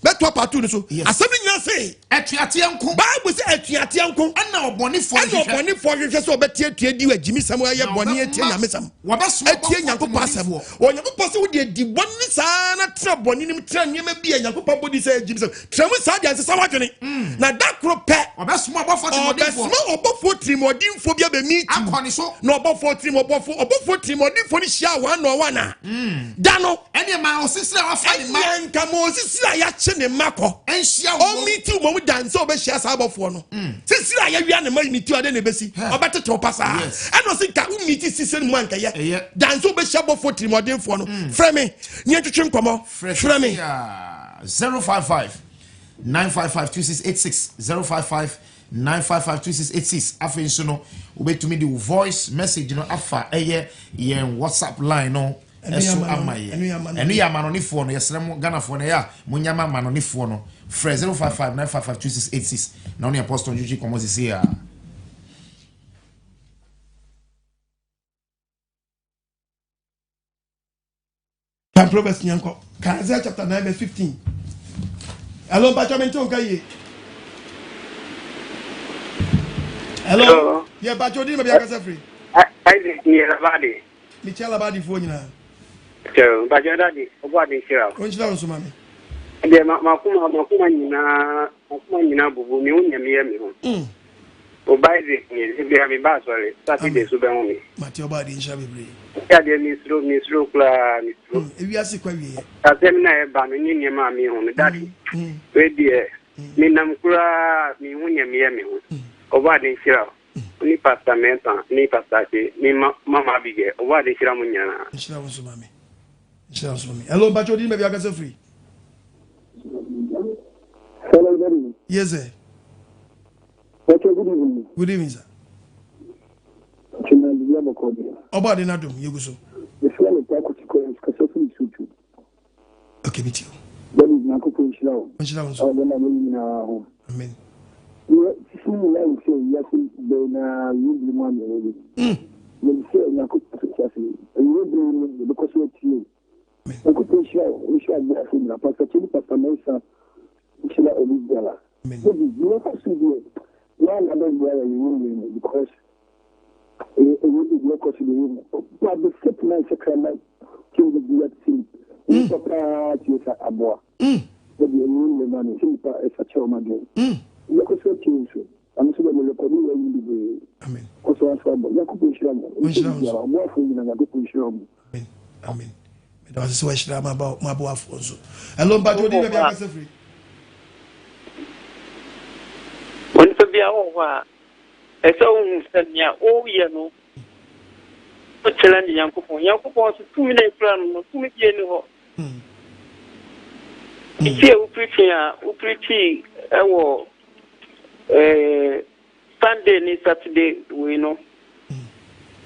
Bɛtoa part two no so. Yes. Asɛm no nyinaa se. Atuateɛ nko. Bible sɛ atuateɛ nko. Ɛna ɔbɔnefoɔ Ɛna hwehwɛ. ɔbɔnefoɔ hwehwɛ sɛ ɔbɛteatua di agyimisɛm ayɛ Na bɔne ɔbɛma- atia nyamesɛm. wɔbɛsoma Atia ɔbɔfoɔ Nyankopɔn asɛm. tirimɔdenfoɔ. Onyankopɔn sɛ wode adi bɔne saa na tena bɔne no mu tena nneɛma bi a Nyankopɔn bɔ di sɛ agyimisɛm. Tena mu saa deɛ nsesa w'adwene. Na da koro pɛ Ɔbɛsoma ɔbɔfoɔ tirimɔdenfoɔ. ɔbɛsoma ɔbɔfoɔ tirimɔdenfoɔ bi abɛmeet wo. Akɔ ne so. Na ɔbɔfoɔ tirimɔbɔfoɔ ɔbɔfoɔ tirimɔdenfoɔ no hyia one on one a da no Ɛne ma osisire a wafa ne mma. Ɛnneɛ nka ma osisire a yɛakye ne mma kɔ. Nhyia wo mmom. Ɔmmiti wo mmom dan sɛ ɔbɛhyia saa abɔfoɔ no. Sisire a yɛawia ne mma yi miti wo adeɛ na ɛbɛsi. Ɔbɛtete wo pasaa. Ɛna ɔse nka wommiti sisire no mu anka yɛ. Ɛyɛ. Dan sɛ wobɛhyia abɔfoɔ tirimɔdenfoɔ no. Frɛ me ne yɛntwetwe nkɔmmɔ. Frɛ me. 055 955 2686 055 955 2686 afei nso no wobɛtumi de wo voice message no afa ɛyɛ yɛn whatsapp line no ɛso ama yɛ ɛno yɛ amanɔnefoɔ no yɛsrɛ mo Ghanafoɔ no ɛyɛ a monyɛ ma amanɔnefoɔ no frɛ 055 955 2686 na wo ne apostle ntwitwi kɔmmɔ sisi a. Kan Proverbs ni yankɔ. Kan Isaiah chapter 9 verse 15. Hello, mpatsɔ mi nti nka yie. Hello. Hello. Yɛ mpatsɔ odi ni baabi akasa firi. Isaac ni Labadi. Mekyia Labadifoɔ nyinaa. Kyɛw, mpakyɛw dade, ɔbɔ ade nhyira wo. Ɔnhyira wo nso ma me. Deɛ makoma makoma nyinaa makoma nyinaa bubu me ho nea meyɛ me ho. Wo ba Isaac nie, da biara meba asɔre, Saturday so bɛho me. Mate ɔbɔ ade nhyira bebree. Ɛyɛ adeɛ mesuro mesuro koraa mesuro. Ewiase kɔ awieɛ. Asɛm no a ɛba no ne nneɛma a mehu no dade. Wei deɛ. Menam koraa menhu nea meyɛ me ho. Ɔbɔade nhyira wo. Wo ne Pastor Mensah ne Pastor Akye ne Mama Abigail. Ɔbɔade nhyira mo nyinaa. Nhyira wo nso maame. Nhyira wo nso maame. Hello, mpakyɛ odin baabi akasa firi. Hello, daddy. Yes, sir. Okay, good evening. Good evening, sir. Ɔbɔade n'adom yɛgu so. Mefrɛ no Kwaku Tikɔ, kasa firi Sutu. Okay, me too. Daddy, Nyankopɔn nhyira wo. Nhyira wo nso. Ɛwɔ nneɛma yɛn nyinaa ho. Amen. Yɛ sisi nyinaa yi sɛ wiase bɛn na yɛn bere mu amena yi. Yɛn sɛ Nyankopɔn so te ase. Ɛyɛ bere mu yɛbɛkɔ so atie. Nyankopɔn nhyira wo, nhyira aboafo nyinaa. Pastor Chidi, Pastor Mensah, nhyira obi biara. Daddy, deɛ ɛkɔ so deɛ, na na bɛboa yɛ yɛn mmere mu because ɛyɛ deɛ ɛkɔ so deɛ yɛ mu. Ba the step na nsakraman kyɛn bi ate sɛ nipa paa tie sa aboa. Daddy, ɛyɛ mmere ma no sɛ nipa ɛsa kyerɛ wɔn adwene. Yɛkɔ so atie nso. Ɔno nso deɛ merekɔde wɔ ayi bebree. Kɔ so aso abɔ. Nyankopɔn nhyira mo. Nhyira wo nso. Ɔboafoɔ nyina Nyankopɔn nhyira mo. Amen. Amen. Meda wase sɛ wahyira maboafoɔ nso. Hello, mpakyɛ odi baabi akasa firi. Onipa bi a wɔ hɔ a ɛsɛ wohu sɛ nea woyɛ no wokyerɛ ne Nyankopɔn. Nyankopɔn nso tumi na ekura no no tumi bi ani hɔ. Nti a wopirikyi a wopirikyi ɛwɔ Sunday ne Saturday wei no,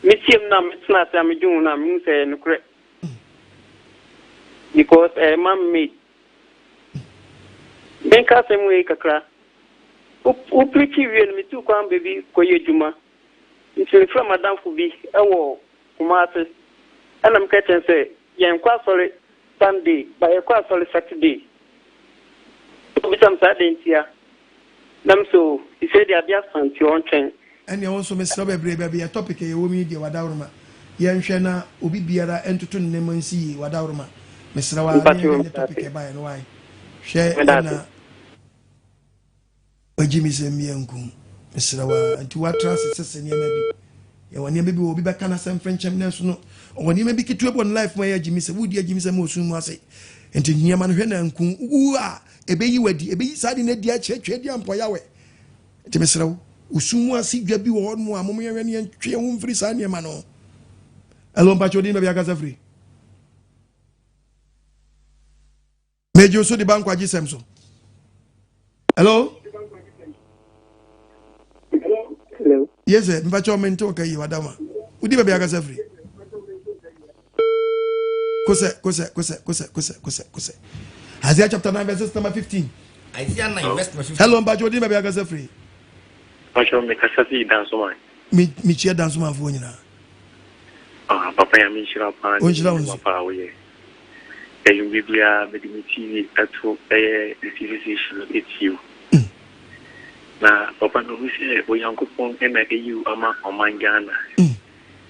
metie mu na metena ase a medwe ho no a mehu sɛ ɛyɛ nokorɛ. Because ɛyɛ man made. Menka asɛm wei kakra. Wopirikyi wie no metuu kwan baabi kɔyɛ adwuma. Nti mefrɛ m'adamfo bi wɔ Kumasi ɛna meka kyerɛ no sɛ yɛnkɔ asɔre Sunday ba yɛkɔ asɔre Saturday. Obisa me sɛ adɛn ntia? Na me sɛ o, sisei deɛ adeɛ asa nti ɔntwɛn. Ɛneɛ wo nso mesrɛ wo bebree baabi yɛ topic a yɛwɔ mu yi deɛ wadaworoma yɛnhwɛ na obi biara ntoto ne nneɛma nsi yie wadaworoma mesrɛ wo ara ne yɛnhwɛ nyɛ topic ɛbaeɛ no wae hwɛ ɛna wagyi me sɛ mmea nku mesrɛ wo ara nti woatra ase sese nneɛma bi yɛwɔ nneɛma bi wɔ obi bɛka n'asɛm frenkyɛm nanso no ɔwɔ nneɛma bi ketewa bi wɔ ne life mu ɛyɛ agyi me sɛ wodi agyi me sɛ ma osun mu ase nti nneɛma no hwɛ na nku wu a Ɛbɛyi wo adi, ɛbɛyi saa ade no adi akyerɛ Tweaduampɔ Yahweh. Nti mesrɛ wo, wo sum mu ase dwa bi wɔ hɔ nom a, mom yɛnhwɛ ne yɛntwe yɛn ho mfiri saa nneɛma no ho. Hello, mpakyɛ odin baabi akasa firi. Megye so de ba nkwagye sɛm so. Hello? Hello. Yes, sir. Mpakyɛ ɔmo nte ɔka yi wadama. Wodi baabi akasa firi. Kosɛ, kosɛ, kosɛ, kosɛ, kosɛ, kosɛ, kosɛ. Isaiah chapter 9 verse number 15. Isaiah 9 verse number 15. Hello, mpakyɛ odin baabi akasa firi. Mpakyɛ me kasa fi Dansoman. Me me kyia Dansomanfoɔ nyinaa. Ah, papa ya me nhyira paa. Onhyira wo nso. Paa woyɛ. Ɛyɛ biara mede me TV ɛto ɛyɛ TV station etie o. Na papa mehu sɛ Onyankopɔn na ayi wo ama ɔman Ghana.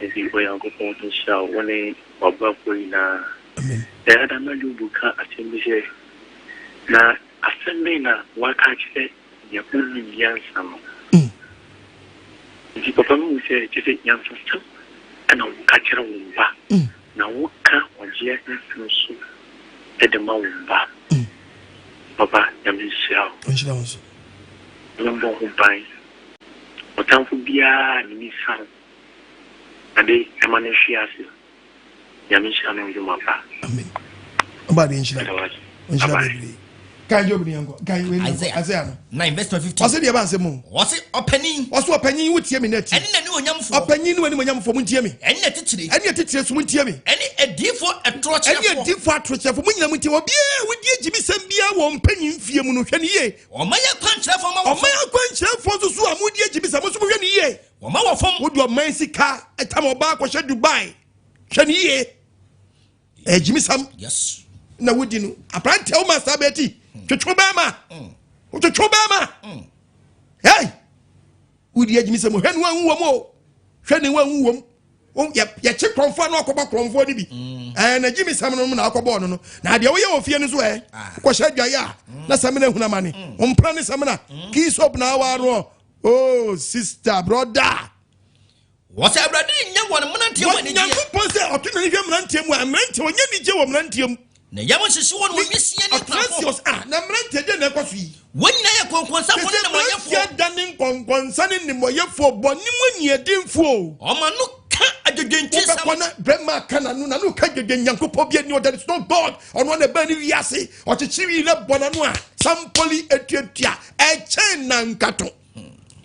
Nti Onyankopɔn nhyira wo, wo ne w'aboafoɔ nyinaa. Ɛyɛ da na Yobu ka asɛm bi sɛ, Na asɛm bɛn na woaka akyerɛ nea ɔnnim nyansa no? Nti papa mehu sɛ kyerɛ sɛ nyansasɛm na woka kyerɛ wo mma, na woka ɔgyeɛ nsɛm nso de ma wo mma. Papa Nyame nhyira wo. Ɔnhyira wo nso. Nyame mbɔ ho ban. Ɔtamfo biara a n'ani sa wo ade ɛma no nhwe ase. Nyame nhyira no ndwuma pa. Amen. Ɔba ade nhyira. Meda wo ase. Ɔnhyira Bye bye. bebree. Kan Job ni yɛnkɔ. Kan wei ni yɛnkɔ. Isaiah. Isaiah no. 9 verse number 15. Ɔse deɛ ɛba nsɛm o. Ɔse ɔpanin. Ɔse ɔpanyin wo tie me na tie. Ɛne n'animuonyamfoɔ. Ɔpanyin ne w'animuonyamfoɔ mo ntie me. Ɛne n'atitire. Ɛne atitire so mo ntie me. Ɛne adiyifoɔ atorokyerɛfoɔ. Ɛne adiyifoɔ atorokyerɛfoɔ mo nyinaa mo ntie. Obiara a wodi agyimisɛm biara wɔ mpanyin fie mu no hwɛ no yie. Ɔman akwankyerɛfoɔ ma wɔfom. Ɔman akwankyerɛfoɔ nso so a modi agyimisɛm mo nso mo hwɛ no yie. Wɔma wɔfom. Wode ɔman sika tam ɔbaa kɔhyɛ Dubai hwɛ no yie. Agyimisɛm. Yes. Na wodi no aberanteɛ wo ma saa bɛti twetwe bɛrima wotwetwe bɛrima hey wodi agyimisɛm hwɛ ne wanwu wɔ mu o hwɛ ne wanwu wɔ mu yɛkye korɔmfoɔ na ɔkɔbɔ korɔmfoɔ no bi ɛɛ na gyimisɛm no na akɔbɔɔ no no na deɛ woyɛ wɔ fie no so ɛ wokɔhyɛ adwaeɛ a na sɛmina hunu amane ɔmpra ne sɛmina kii soap na awa no oh sister brother. Wɔsɛ Awurade nyɛ wɔn mmeranteɛ mu anigyeɛ. Nyankopɔn sɛ ɔto n'ani hwɛ mmeranteɛ mu a, mmeranteɛ ɔnyɛ anigyeɛ wɔ mmeranteɛ mu. Na yam nhyehye wɔn wɔ nwisiaa ne akunafo. Ɔtena ah, na mmeranteɛ deɛ na ɛkɔ so yi. Wɔn nyinaa yɛ nkɔnkɔnsafoɔ ne Sɛ nnebɔneyɛfoɔ. mmeranteɛ da ne nkɔnkɔnsa ne nnebɔneyɛfoɔ, bɔne mu aniɛdenfoɔ. Wɔn ano ka adwedwentwesɛm. Wobɛkɔ na bɛrima aka n'ano, n'ano ka dwedwe Nyankopɔn bi ani, there is no God. Ɔno na ɛbɛn ne wiase, ɔkyekyere wi na bɔ n'ano a, sampoli etuatua, ɛkyɛn nankato.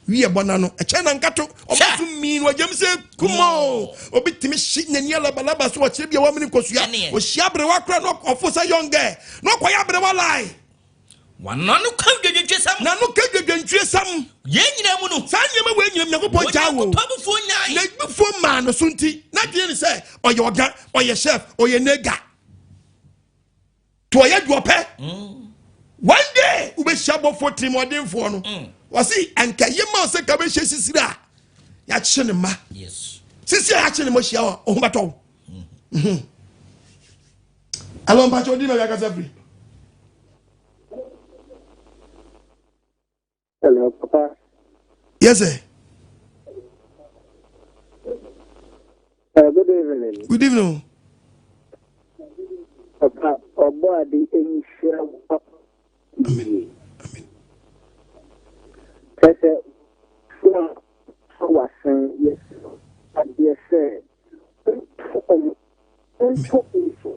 Wi ɛbɔ n'ano, ɛkyɛn nankato. Ɔmo so mii no agyam sɛ kumo. Obi tumi hye n'ani alabalaba so ɔkyerɛ bi a wamene nkosua. Ɔhyia aberewa koraa na ɔfo sɛ young girl, na ɔkɔyɛ aberewa lie. Wɔn ano ka dwedwentwesɛm. N'ano ka dwedwentwesɛm. Yɛn nyinaa mu no. Saa nneɛma wei nyinaa Nyankopɔn gyaa wo. Onyankopɔn abufuo nyae. N'abufuo maa no so nti, n'adwene ne sɛ ɔyɛ ɔga, ɔyɛ chef, ɔyɛ nega. To ɔyɛ deɛ ɔpɛ. One day wobɛhyia abɔfoɔ tirimɔdenfoɔ no. Wɔsi anka yɛ ma sɛ ka bɛhyɛ sisiri a yɛakye ne mma. Sisi a yɛakye ne mma hyia wɔ ɔho bɛtɔ wo. Alo mpakyɛ odi ma wiakasa firi. Hello, Papa. Yes, sir. Good evening. Good evening. Papa, ọbọ ade nhyira wo papa. Amen. Amen. Kyerɛ sɛ so a sɔ w'asen yɛ adeɛ sɛ nto ɔmo nto nso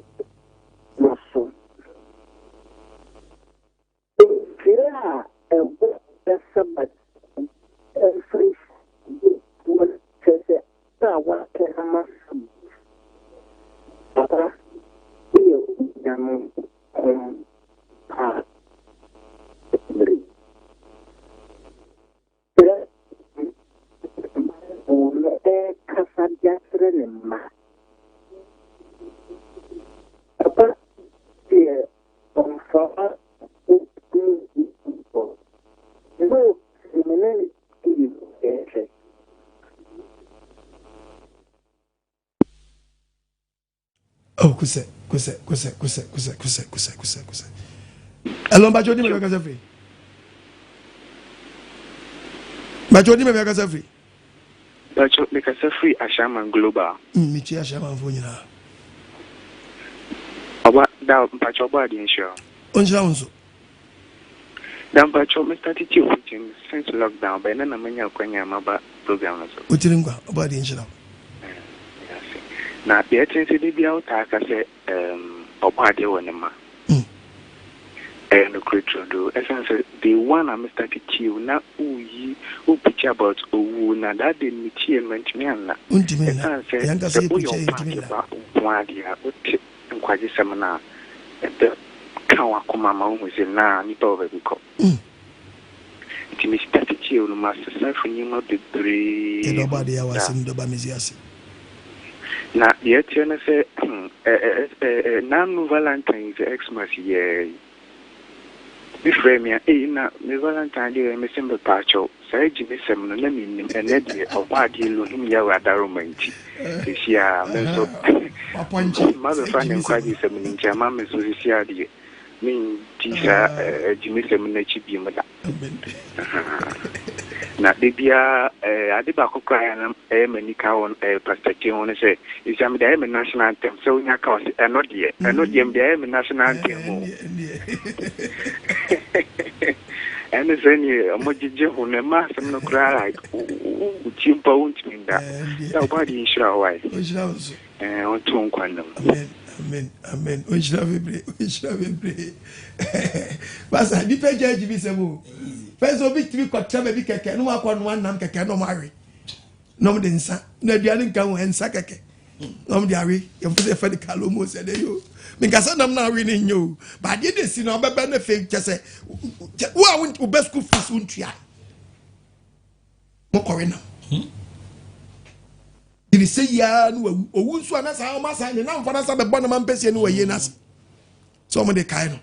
no so. Mfiri a ɛbɔ da Sabat mfa nhyia wɔ kyerɛ sɛ a wɔatɛ ama Sabat. Papa, woyɛ Onyankopɔn pa bere. Kyerɛ Bible no rekasa de akyerɛ ne mma. Papa deɛ ɔmfa ɔmu bɔ. No, me ne ne yɛ Oh, kusɛ, kusɛ, kusɛ, kusɛ, kusɛ, kusɛ, kusɛ, kusɛ, kusɛ. Hello, Mpacho, odi mɛbi akasa firi. Mpacho, odi mɛbi akasa firi. Mpacho, mekasa firi Ashaiman Global. Mekyia Ashaimanfoɔ nyinaa. Ɔba, da, mpacho, ɔbɔ adeɛ nhyira wo. Ɔnhyira wo nso. Da mpacho, me start tie preaching since lockdown, but ɛnɛ na manya akwanya a maba program no so. Wo tiri nkwa, ɔbɔ adeɛ nhyira wo. Medase. Na deɛ ɛte ne sɛ da biara wotaa ka sɛ um, ɔbɔ adeɛ wɔ ne ma. Ɛyɛ nokorɛ turodoo. Ɛsiane sɛ day one a me start tie wo na woyi wo preach about owuo na that day no me tie no mantumi anna. Wontumi nna. Ɛsiane sɛ Yɛn ankasa sɛ yɛ woyɛ preach a ɔbɔ yɛntumi adeɛ nna. ba nko ara deɛ a wote nkwagyesɛm no a ɛbɛ ka w'akoma ma wohu sɛ naa nipa wɔ baabi kɔ. Nti me start tiee no masesa afiri nneɛma bebree Yɛda ho Ɔbɔadeɛ a da. wase ne Dɔba Mesia ase. Na deɛ ɛteɛ ne sɛ hmm ɛ ɛ ɛ ɛ nanu Valentine's Xmas yɛɛ yi obi frɛɛ me a ei na me Valentine deɛ mese mepaakyɛw saa gyimisɛm no na mennim ɛnɛ deɛ Ɔbɔadeɛ Elohim Yahweh Adaroma nti seesei ara me nso Wapɔnkye saa mabɛfa ne gyimisɛm no. nkwagye-sɛm no nti ama me nso seesei ara deɛ Mendi saa agyimisɛm no akyi biom da. Na da biara ade baako koraa a na ɛyɛ m'ani ka wɔ Pastor Jane ho ne sɛ, ɛsia mede ayɛ me national anthem sɛ wonya ka ɔse ɛno deɛ, ɛno deɛ mede ayɛ me national anthem o. Ɛne sɛ neɛ ɔmo gyegye ho no ɛma asɛm no koraa like wotie mpo a wontumi nda. Sɛ ɔbɔ adeɛ nhyira wo wae. Ɛɛ ɔnto wo nkwa nna mu. Amen amen amen onhyira bebree onhyira bebree basa nipa gya agyi bi sɛm o fɛn sɛ obi tumi kɔtra baabi kɛkɛ na wakɔ noa nam kɛkɛ na ɔmo awe na ɔmo de nsa na aduane nka ho nsa kɛkɛ na ɔmo de awe yɛfo sɛ yɛfɛ de kalomo sɛ de yo menkasa nam na awe ne nyɛ o baadeɛ de si na ɔbɛbɛ ne fe kyɛ sɛ wo a wobɛ school fees wontua mokɔwe nam diri sɛ yiaa no wawu owu nso a na saa ɔma saa ne namfa no asa bɛbɔ ne ma mpɛsie ne wayie no ase sɛ ɔmo de kae no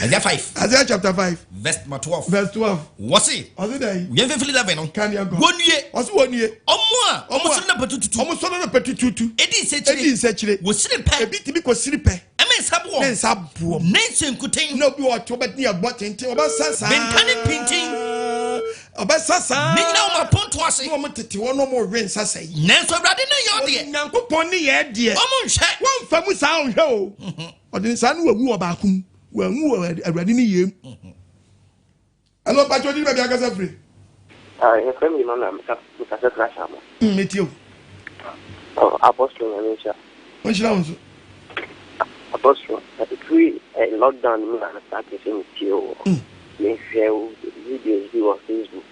Isaiah 5. Isaiah chapter 5. Verse number 12. Verse 12. Wɔse. Ɔse dɛ. Yɛn fɛfɛ 11 no. Kan yɛn kɔ. Wɔnue. Ɔse wɔnue. Ɔmo a. Ɔmo sɔrɔ na pɛtututu. Ɔmo sɔrɔ na pɛtututu. Edi nsɛkyire. Edi nsɛkyire. Wɔsiri pɛ. Ebi tumi kɔ siri pɛ. Ɛmɛ nsa boɔ. Ne nsa boɔ. Ne nsenkuten. Na obi wɔ ɔte ɔbɛtumi abɔ tenten ɔbɛsa saa. Benta ne pintin. Ɔbɛsa saa. Ne nyinaa wɔn aponto ase. Na wɔn tete hɔ na wɔn rewe nsa sɛe. Nanso Awurade ne yɛ deɛ. Onyankopɔn ne yɛ deɛ. Wɔn nhwɛ. Wɔnfa mu saa ɔnhwɛ o. Ɔde nsa no wawu wɔ baako mu. Wanwu wɔ Awurade ne yɛ mu. Ɛlɔ mpatsɔ odi baabi akasa firi. Ah, yɛfrɛ me Emmanuel, mekasa firi Ahyɛnma. Metie o. Oh, Apostle Nyame nhyira. Ɔnhyira wo nso. Apostle, ɛfiri lockdown mu na me start sɛ metie wo. Mehwɛ wo videos bi wɔ Facebook.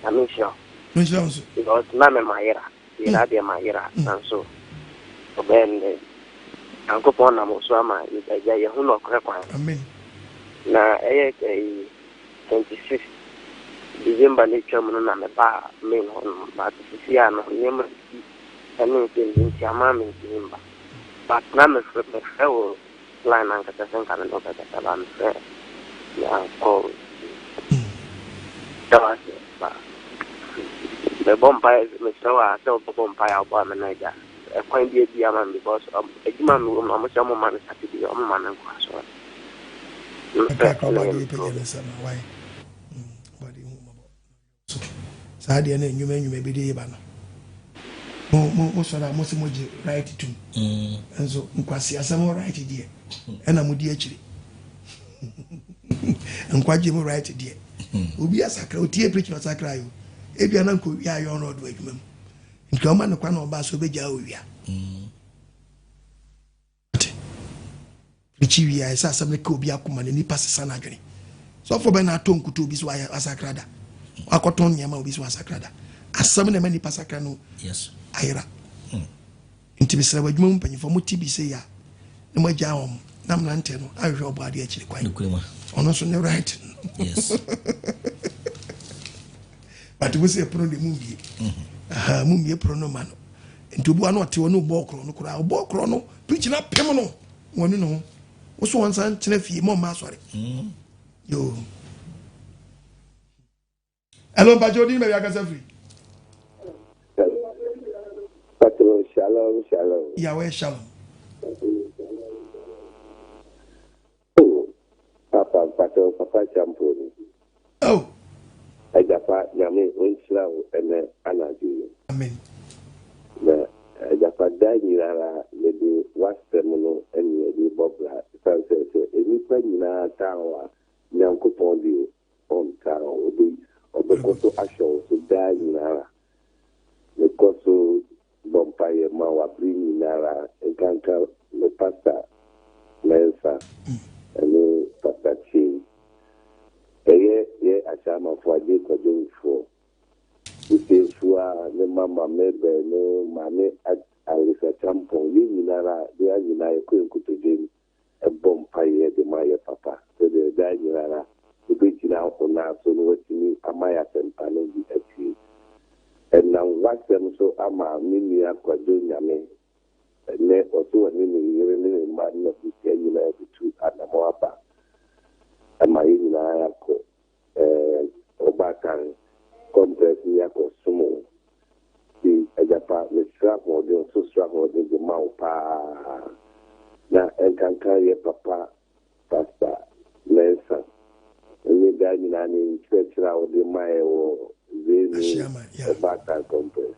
Nyame nhyira wo. Ɔnhyira wo nso. Because na me mayera, yera deɛ mayera, nanso ɔbɛyɛ no dɛ. Nyankopɔn nam wo so ama agya yɛhu nɔkorɛ kwan. Amen. Na ɛyɛ ɛyi 26 December no atwa mu no na mebaa main hɔ nom, but sisi a no nneɛma bi ɛne nsɛm bi nti ama mentumi mba. But na mefrɛ mefrɛ wo line ankasa sɛ nka me ne wo bɛkasa ba mefrɛ me ankɔ da wase ba mebɔ mpaeɛ mesrɛ wo a sɛ wobɛbɔ mpaeɛ a wobɔ a me no agya ɛkwan bi abi ama me because adwuma a mewɔ mu no ɔmo sɛ ɔmo ma me Saturday ɔmo ma me nkɔ asɔre. Kakra ɔba deɛ pɛgya ne nsa ma wae ɔba deɛ hu mɔbɔ so saa deɛ no nnwuma nnwuma bi de ba no mo mo mo sɔrɔ a mo sɛ mo gye right tum nso nkwasi asɛm right deɛ ɛna mo di akyire nkwagye mo right deɛ obi asakra otie preach na ɔsakra yo ebi anan kɔ wia ayɔ ɔno ɔdo adwuma mu nti ɔma no kwan na ɔba so obɛgya owia. Ate? Pirikyi wie a, ɛsɛ asɛm no ka obi akoma na nipa sesa n'adwene. Sɔfo bɛn na atɔ nkuto obi so asakra da? Wakɔtɔn nneɛma obi so asakra da? Asɛm na ɛma nipa sakra no ayera. Nti mesrɛ wɔ adwuma mu mpanyinfoɔ mo ti bi sɛ ya na mo agya wɔn na mmerante no ahwehwɛ ɔbɔ adeɛ akyiri kwan. Ɔno nso ne right. Yes. But mo sɛ pono de mo mbie. Mo mbie pono no ma no. Nti obi wa na ɔte hɔ na ɔbɔ ɔkorɔ no koraa ɔbɔ ɔkorɔ no preach na pem no wɔn ne ho woso wɔn nsa ntena fie mɔ mma asɔre yoo ɛlò mpatsɛ odi ni baabi akasa firi. Patro shalom shalom. Yahweh shalom. Oh papa mpakyɛw papa Champon ni. Oh. Agyapa Nyame onhyira wo ɛnɛ anadwo yi. Amen. Na Agyapa da nyinara yɛde w'asɛm no ɛne yɛde bɔ bra ɛsiane sɛ sɛ nnipa nyinaa taa wo a Nyankopɔn deɛ ɔntaa wo ɔbɛ ɔbɛkɔ so ahwɛ wo so daa nyinara. Mekɔ so bɔ mpaeɛ ma wo abere nyinara nkanka me pastor Mensah ɛne pastor Kyei. Ɛyɛ yɛ Akyaamanfoɔ Agyei Kwadwo foɔ, Osei Fua ne mama Mabel ne maame Alice Acheampong yɛn nyinara bere nyinaa yɛkɔ yɛn nkotodwe mu bɔ mpaeɛ de ma yɛ papa sɛdeɛ daa nyinara wobɛgyina wo nan so na woatumi ama yɛ asɛmpa no bi atie. Ɛnam w'asɛm so ama me nua Kwadwo Nyame ɛnnɛ ɔse ɔne ne yere ne ne mma ne n'abusua nyinaa bɛtu anamɔn aba ama yɛn nyinaa yɛakɔ ɛɛ ɔbaatan kɔmprɛs ne yɛakɔ som wo. Nti agyapa mesrɛ ahoɔden nso srɛ ahoɔden de ma wo paa na ɛnkanka yɛ papa Pastor Mensah ne daa nyinaa ne nkyerɛkyerɛ a ɔde mae wɔ Zenu Ɔbaatan Conference.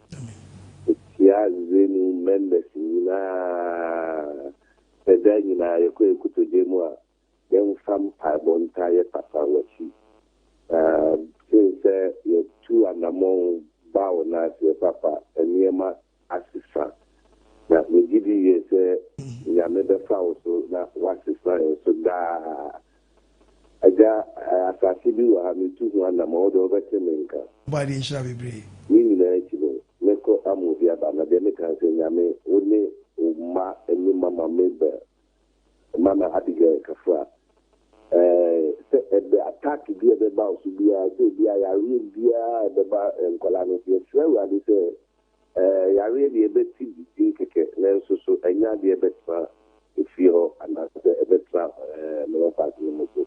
Mekyia Zenu members nyinaa sɛ daa nyinaa yɛkɔ yɛn kotodwe mu a yɛmfa mpaebɔ ntaa yɛ papa w'akyi. Na sen sɛ yɛtu anamɔn ba wo nan ase papa nneɛma asesa. Na megye di yie sɛ Nyame bɛfa wo so na wasesa yɛn so daa. Agya, asase bi wɔ ha, metu ho anamɔn, wo deɛ wobɛte me nka. Ɔbɔadeɛ nhyira bebree. Ne nyinaa akyi no, mɛkɔ ama obi aba, na deɛ meka ne sɛ, Nyame, wo ne wo mma ne Mama Mabel, Mama Abigail Kafra, ɛɛ, sɛ ɛbɛ attack bi a ɛbɛba wo so biara, sɛ obi a yareɛ biara a ɛbɛba nkwadaa no so, yɛsrɛ Awurade sɛ Ɛɛ, yareɛ deɛ ɛbɛte bi din kɛkɛ, nanso so ɛnyɛ adeɛ ɛbɛtena efie hɔ anaasɛ ɛbɛtena ɛɛ me wɔfaase no mu so.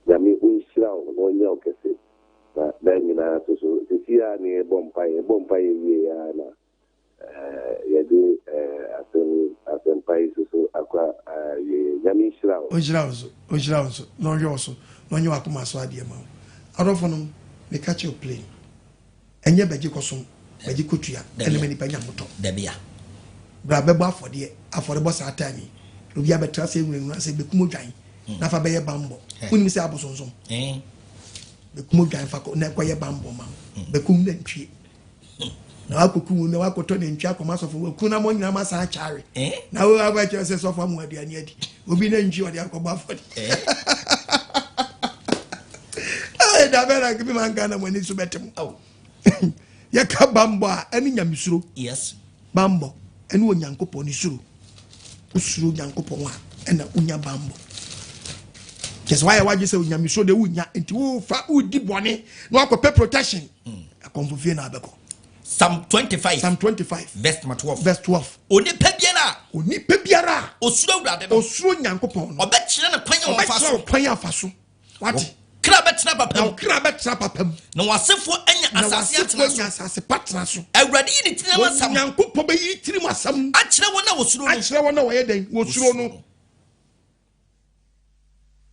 Nyame ɔnhyira wo na ɔnyɛ wo kɛse na daa nyinaa nso so. Sisi ara na yɛbɔ mpaeɛ, yɛbɔ mpaeɛ wie ara na ɛɛ yɛde ɛɛ asɛm yi, asɛmpa yi nso so akɔ awieɛ. Nyame nhyira wo. Ɔnhyira wo nso, ɔnhyira wo nso, na ɔnhwɛ wo so, na ɔnyɛ w'akoma so adeɛ ma wo. Adɔfonom, meka kyerɛ wo plain, ɛnyɛ bɛgye kɔsom. Bɛgye kɔtua ɛne ma nipa nya hotɔ. Bra bɛbɔ afɔdeɛ, afɔrebɔ saa time yi. Obi abɛtra sɛ nwuranwura sɛ bɛkum odwan hmm. na fa bɛyɛ bambɔ. Eh. Wonim sɛ abosonsom. Eh. Bɛkum odwan fa na ɛkɔyɛ bambɔ ma wo. Hmm. Bɛkum nantwie. Hmm. Na wakɔkum na wakɔtɔ nantwie akɔma sɔfo waku na mo nyinaa ma san akyare. Eh. Na wo abɛkyerɛ sɛ sɔfo amu aduane adi. Obi nantwie ɔde akɔbɔ afɔdeɛ. Ɛɛ dabɛ na bi ma nka na mo ani so bɛte mo. yɛka bambɔ a ɛne nyamesuro yes bambɔ ɛne onyankopɔn ne suro wosuro onyankopɔn a ɛna wonya bambɔ kyɛ sɛ woayɛ w'adwe sɛ onyamesuro deɛ wonya nti wofa wodi bɔne na wakɔpɛ protection hmm. akɔmfo fie na abɛkɔ Psalm 25. Psalm 25. Verse 12. Verse 12. Onipa biara. Onipa biara. Osuro Awurade no. Osuro Nyankopɔn no. Ɔbɛkyerɛ no kwan a ɔfa so. Ɔbɛkyerɛ kwan a ɔfa so. Wate? Kra bɛtena papa mu. Na wo kra bɛtena papa mu. Na w'asefoɔ anya asase atena so. Na w'asefoɔ anya asase pa tena so. Awurade yi ne tirim asɛm. Onyankopɔn bɛyi ne tirim asɛm. Akyerɛ wɔn a wɔsuro no. Akyerɛ wɔn a wɔyɛ dɛn? Wɔsuro no.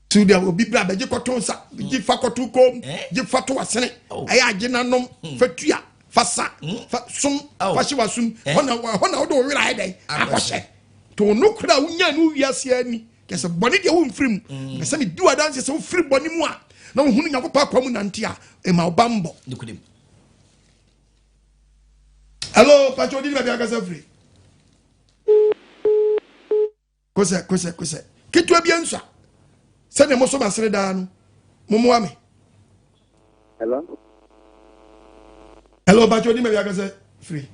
Ti deɛ obi bra bɛgye kɔto nsa, gye fa kɔto kom, eh? gye fa to asene, oh. ɛyɛ agye nanom, hmm. fa tua, fa sa, hmm. fa som, oh. fa hye w'asom. Eh? Hɔ na hɔ na wode wo werɛ ayɛ dɛn? Akɔhyɛ. To no kora a wonya no wiase ani. Kyɛ sɛ bɔne deɛ womfiri mu. Mm. Pɛ sɛ medi w'adanseɛ sɛ wofiri bɔne mu a na wohunu Nyankopɔn akwa mu nante a ɛma wo bammɔ. Hello, Pacho, odi baabi akasa firi. Kosɛ, kosɛ, kosɛ. Ketewa bi nsa. Sɛdeɛ mo so masere daa no, mommoa me. Hello. Hello, Pacho, odi baabi akasa firi.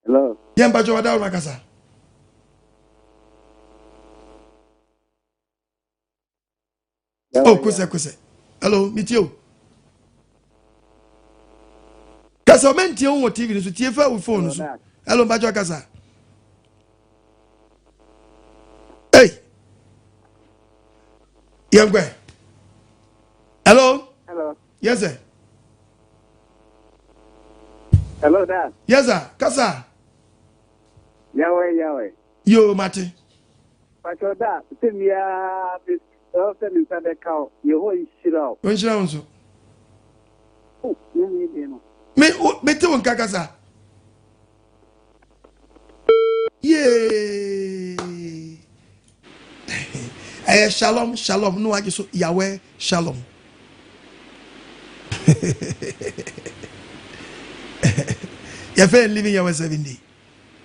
Hello. Yɛn mpatsɔ wada wɔn akasa. Oh, kosɛ kosɛ. Hello, mi tie o. Kasa ɔmɛ ntie wo wɔ TV no so tie fa wo phone so. Hello, mpatsɔ kasa. Hey. Yɛn kɔ. Hello. Hello. Yes sir. Hello, Dad. Yes sir. Kasa. Yahweh, Yahweh. Yo, mate. Pastor da, sɛ mia me sɛ me nsa bɛka wo. Yehowa nhyira wo. Nhyira wo nso. Oh, me me no. Me me te wo nka kasa. Yay. Ɛyɛ shalom shalom no wagye so Yahweh shalom. Yɛfɛ living Yahweh 7 day.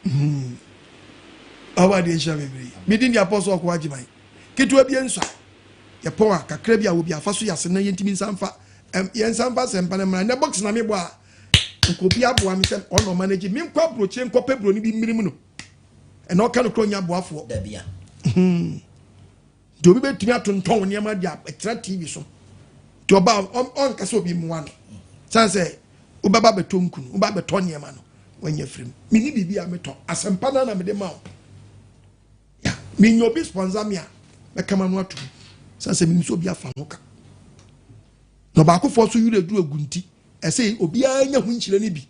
Hmm. Ɔwɔ adeɛ nhyira bebree. Medi ndi apɔsɔ ɔkɔ agyeman. Ketewa bi nsa. Yɛpɔn a kakra bi a obi afa so yase na yɛntumi nsa mfa yɛnsa mfa sɛmpa no mmra. Nɛ box na mebɔ a nka obi aboa me sɛ ɔna ɔma no agye menkɔ aburokyire nkɔpɛ buroni bi mmirim no. Ɛna ɔka no korɔ nya aboafoɔ. Hmm. Nti obi bɛtumi atontɔn nneɛma de ɛtena TV so. Nti ɔba ɔnka sɛ obi mmoa no. Sane sɛ wobɛba bɛtɔ nkunu, woba bɛtɔ nneɛma no, wanya firim. Menni biribi a metɔ. Asɛmpa no na mede ma wo. Ya, menya obi sponsor me a, mɛka ma no atom. Sane sɛ menim sɛ obi afa ho ka. Na ɔbaakofoɔ so werɛ duru agu nti, ɛsɛ obiara nya ho nhyira no bi.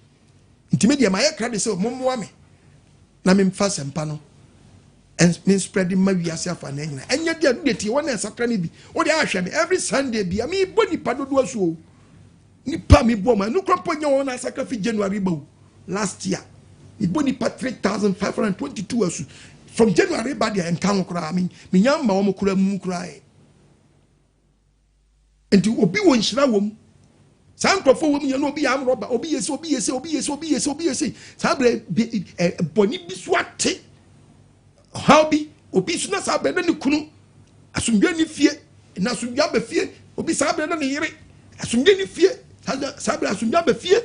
Nti me deɛ mayɛ krado sɛ mommoa me na memfa asɛmpa no me spread ma wiase afa na nyina ɛnyɛ deɛ no deɛ tie wɔn na ɛsakra no bi wode ahwɛ me every Sunday bia mebɔ nipa dodoɔ so o nipa mebɔ ma ɛno kora mpo nyɛ wɔn na asakra fi January ba o last year mebɔ nipa 3522 asu from January ba deɛ nka ho koraa menya mma wɔn koraa mu koraa ɛ Nti obi wɔ nhyira wɔ mu. Saa nkurɔfoɔ wɔ mu yɛ no obi yɛ amrɔba, obi yɛ se, obi yɛ se, obi yɛ se, obi yɛ se, obi yɛ se. Saa berɛ bɔne bi so ate ɔhaw bi, obi so na saa berɛ na ne kunu asomdwe ne fie, na asomdwe aba fie, obi saa berɛ na ne yere asomdwe ne fie, saa berɛ asomdwe aba fie,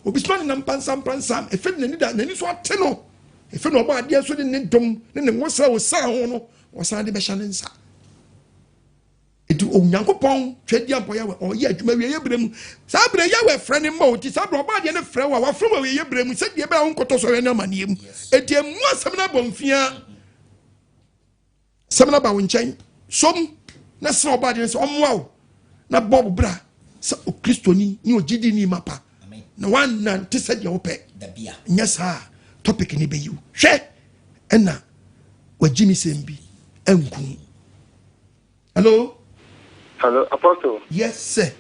obi so na ne nam pansampansan, efe de n'ani da n'ani so ate no, efe na ɔbɔ adeɛ so de ne dom ne ne nwosra osan ho no, ɔsan de bɛhyɛ ne nsa. Enti Onyankopɔn Tweaduampɔ Yahweh ɔyɛ adwuma awieeɛ berɛ mu. Saa berɛ Yahweh frɛ ne mma o, nti saa berɛ ɔbɔ adeɛ no frɛ wo a, wafrɛ wo awieeɛ berɛ mu sɛdeɛ ɛbɛyɛ a wonkɔtɔ sɔhwɛ ne amaneɛ mu. Enti mmu asɛm no abɔmfiaa. Asɛm no aba wo nkyɛn, som na srɛ ɔbɔ adeɛ no sɛ ɔmmoa wo na bɔ wo bra sɛ Okristoni ne ogyidini mapa na woannante sɛdeɛ wopɛ. Nyɛ saa a, topic no bɛyi wo. Hwɛ ɛna wagyimisɛm bi anku. Hello. Hello, Apostle. Yes, sir.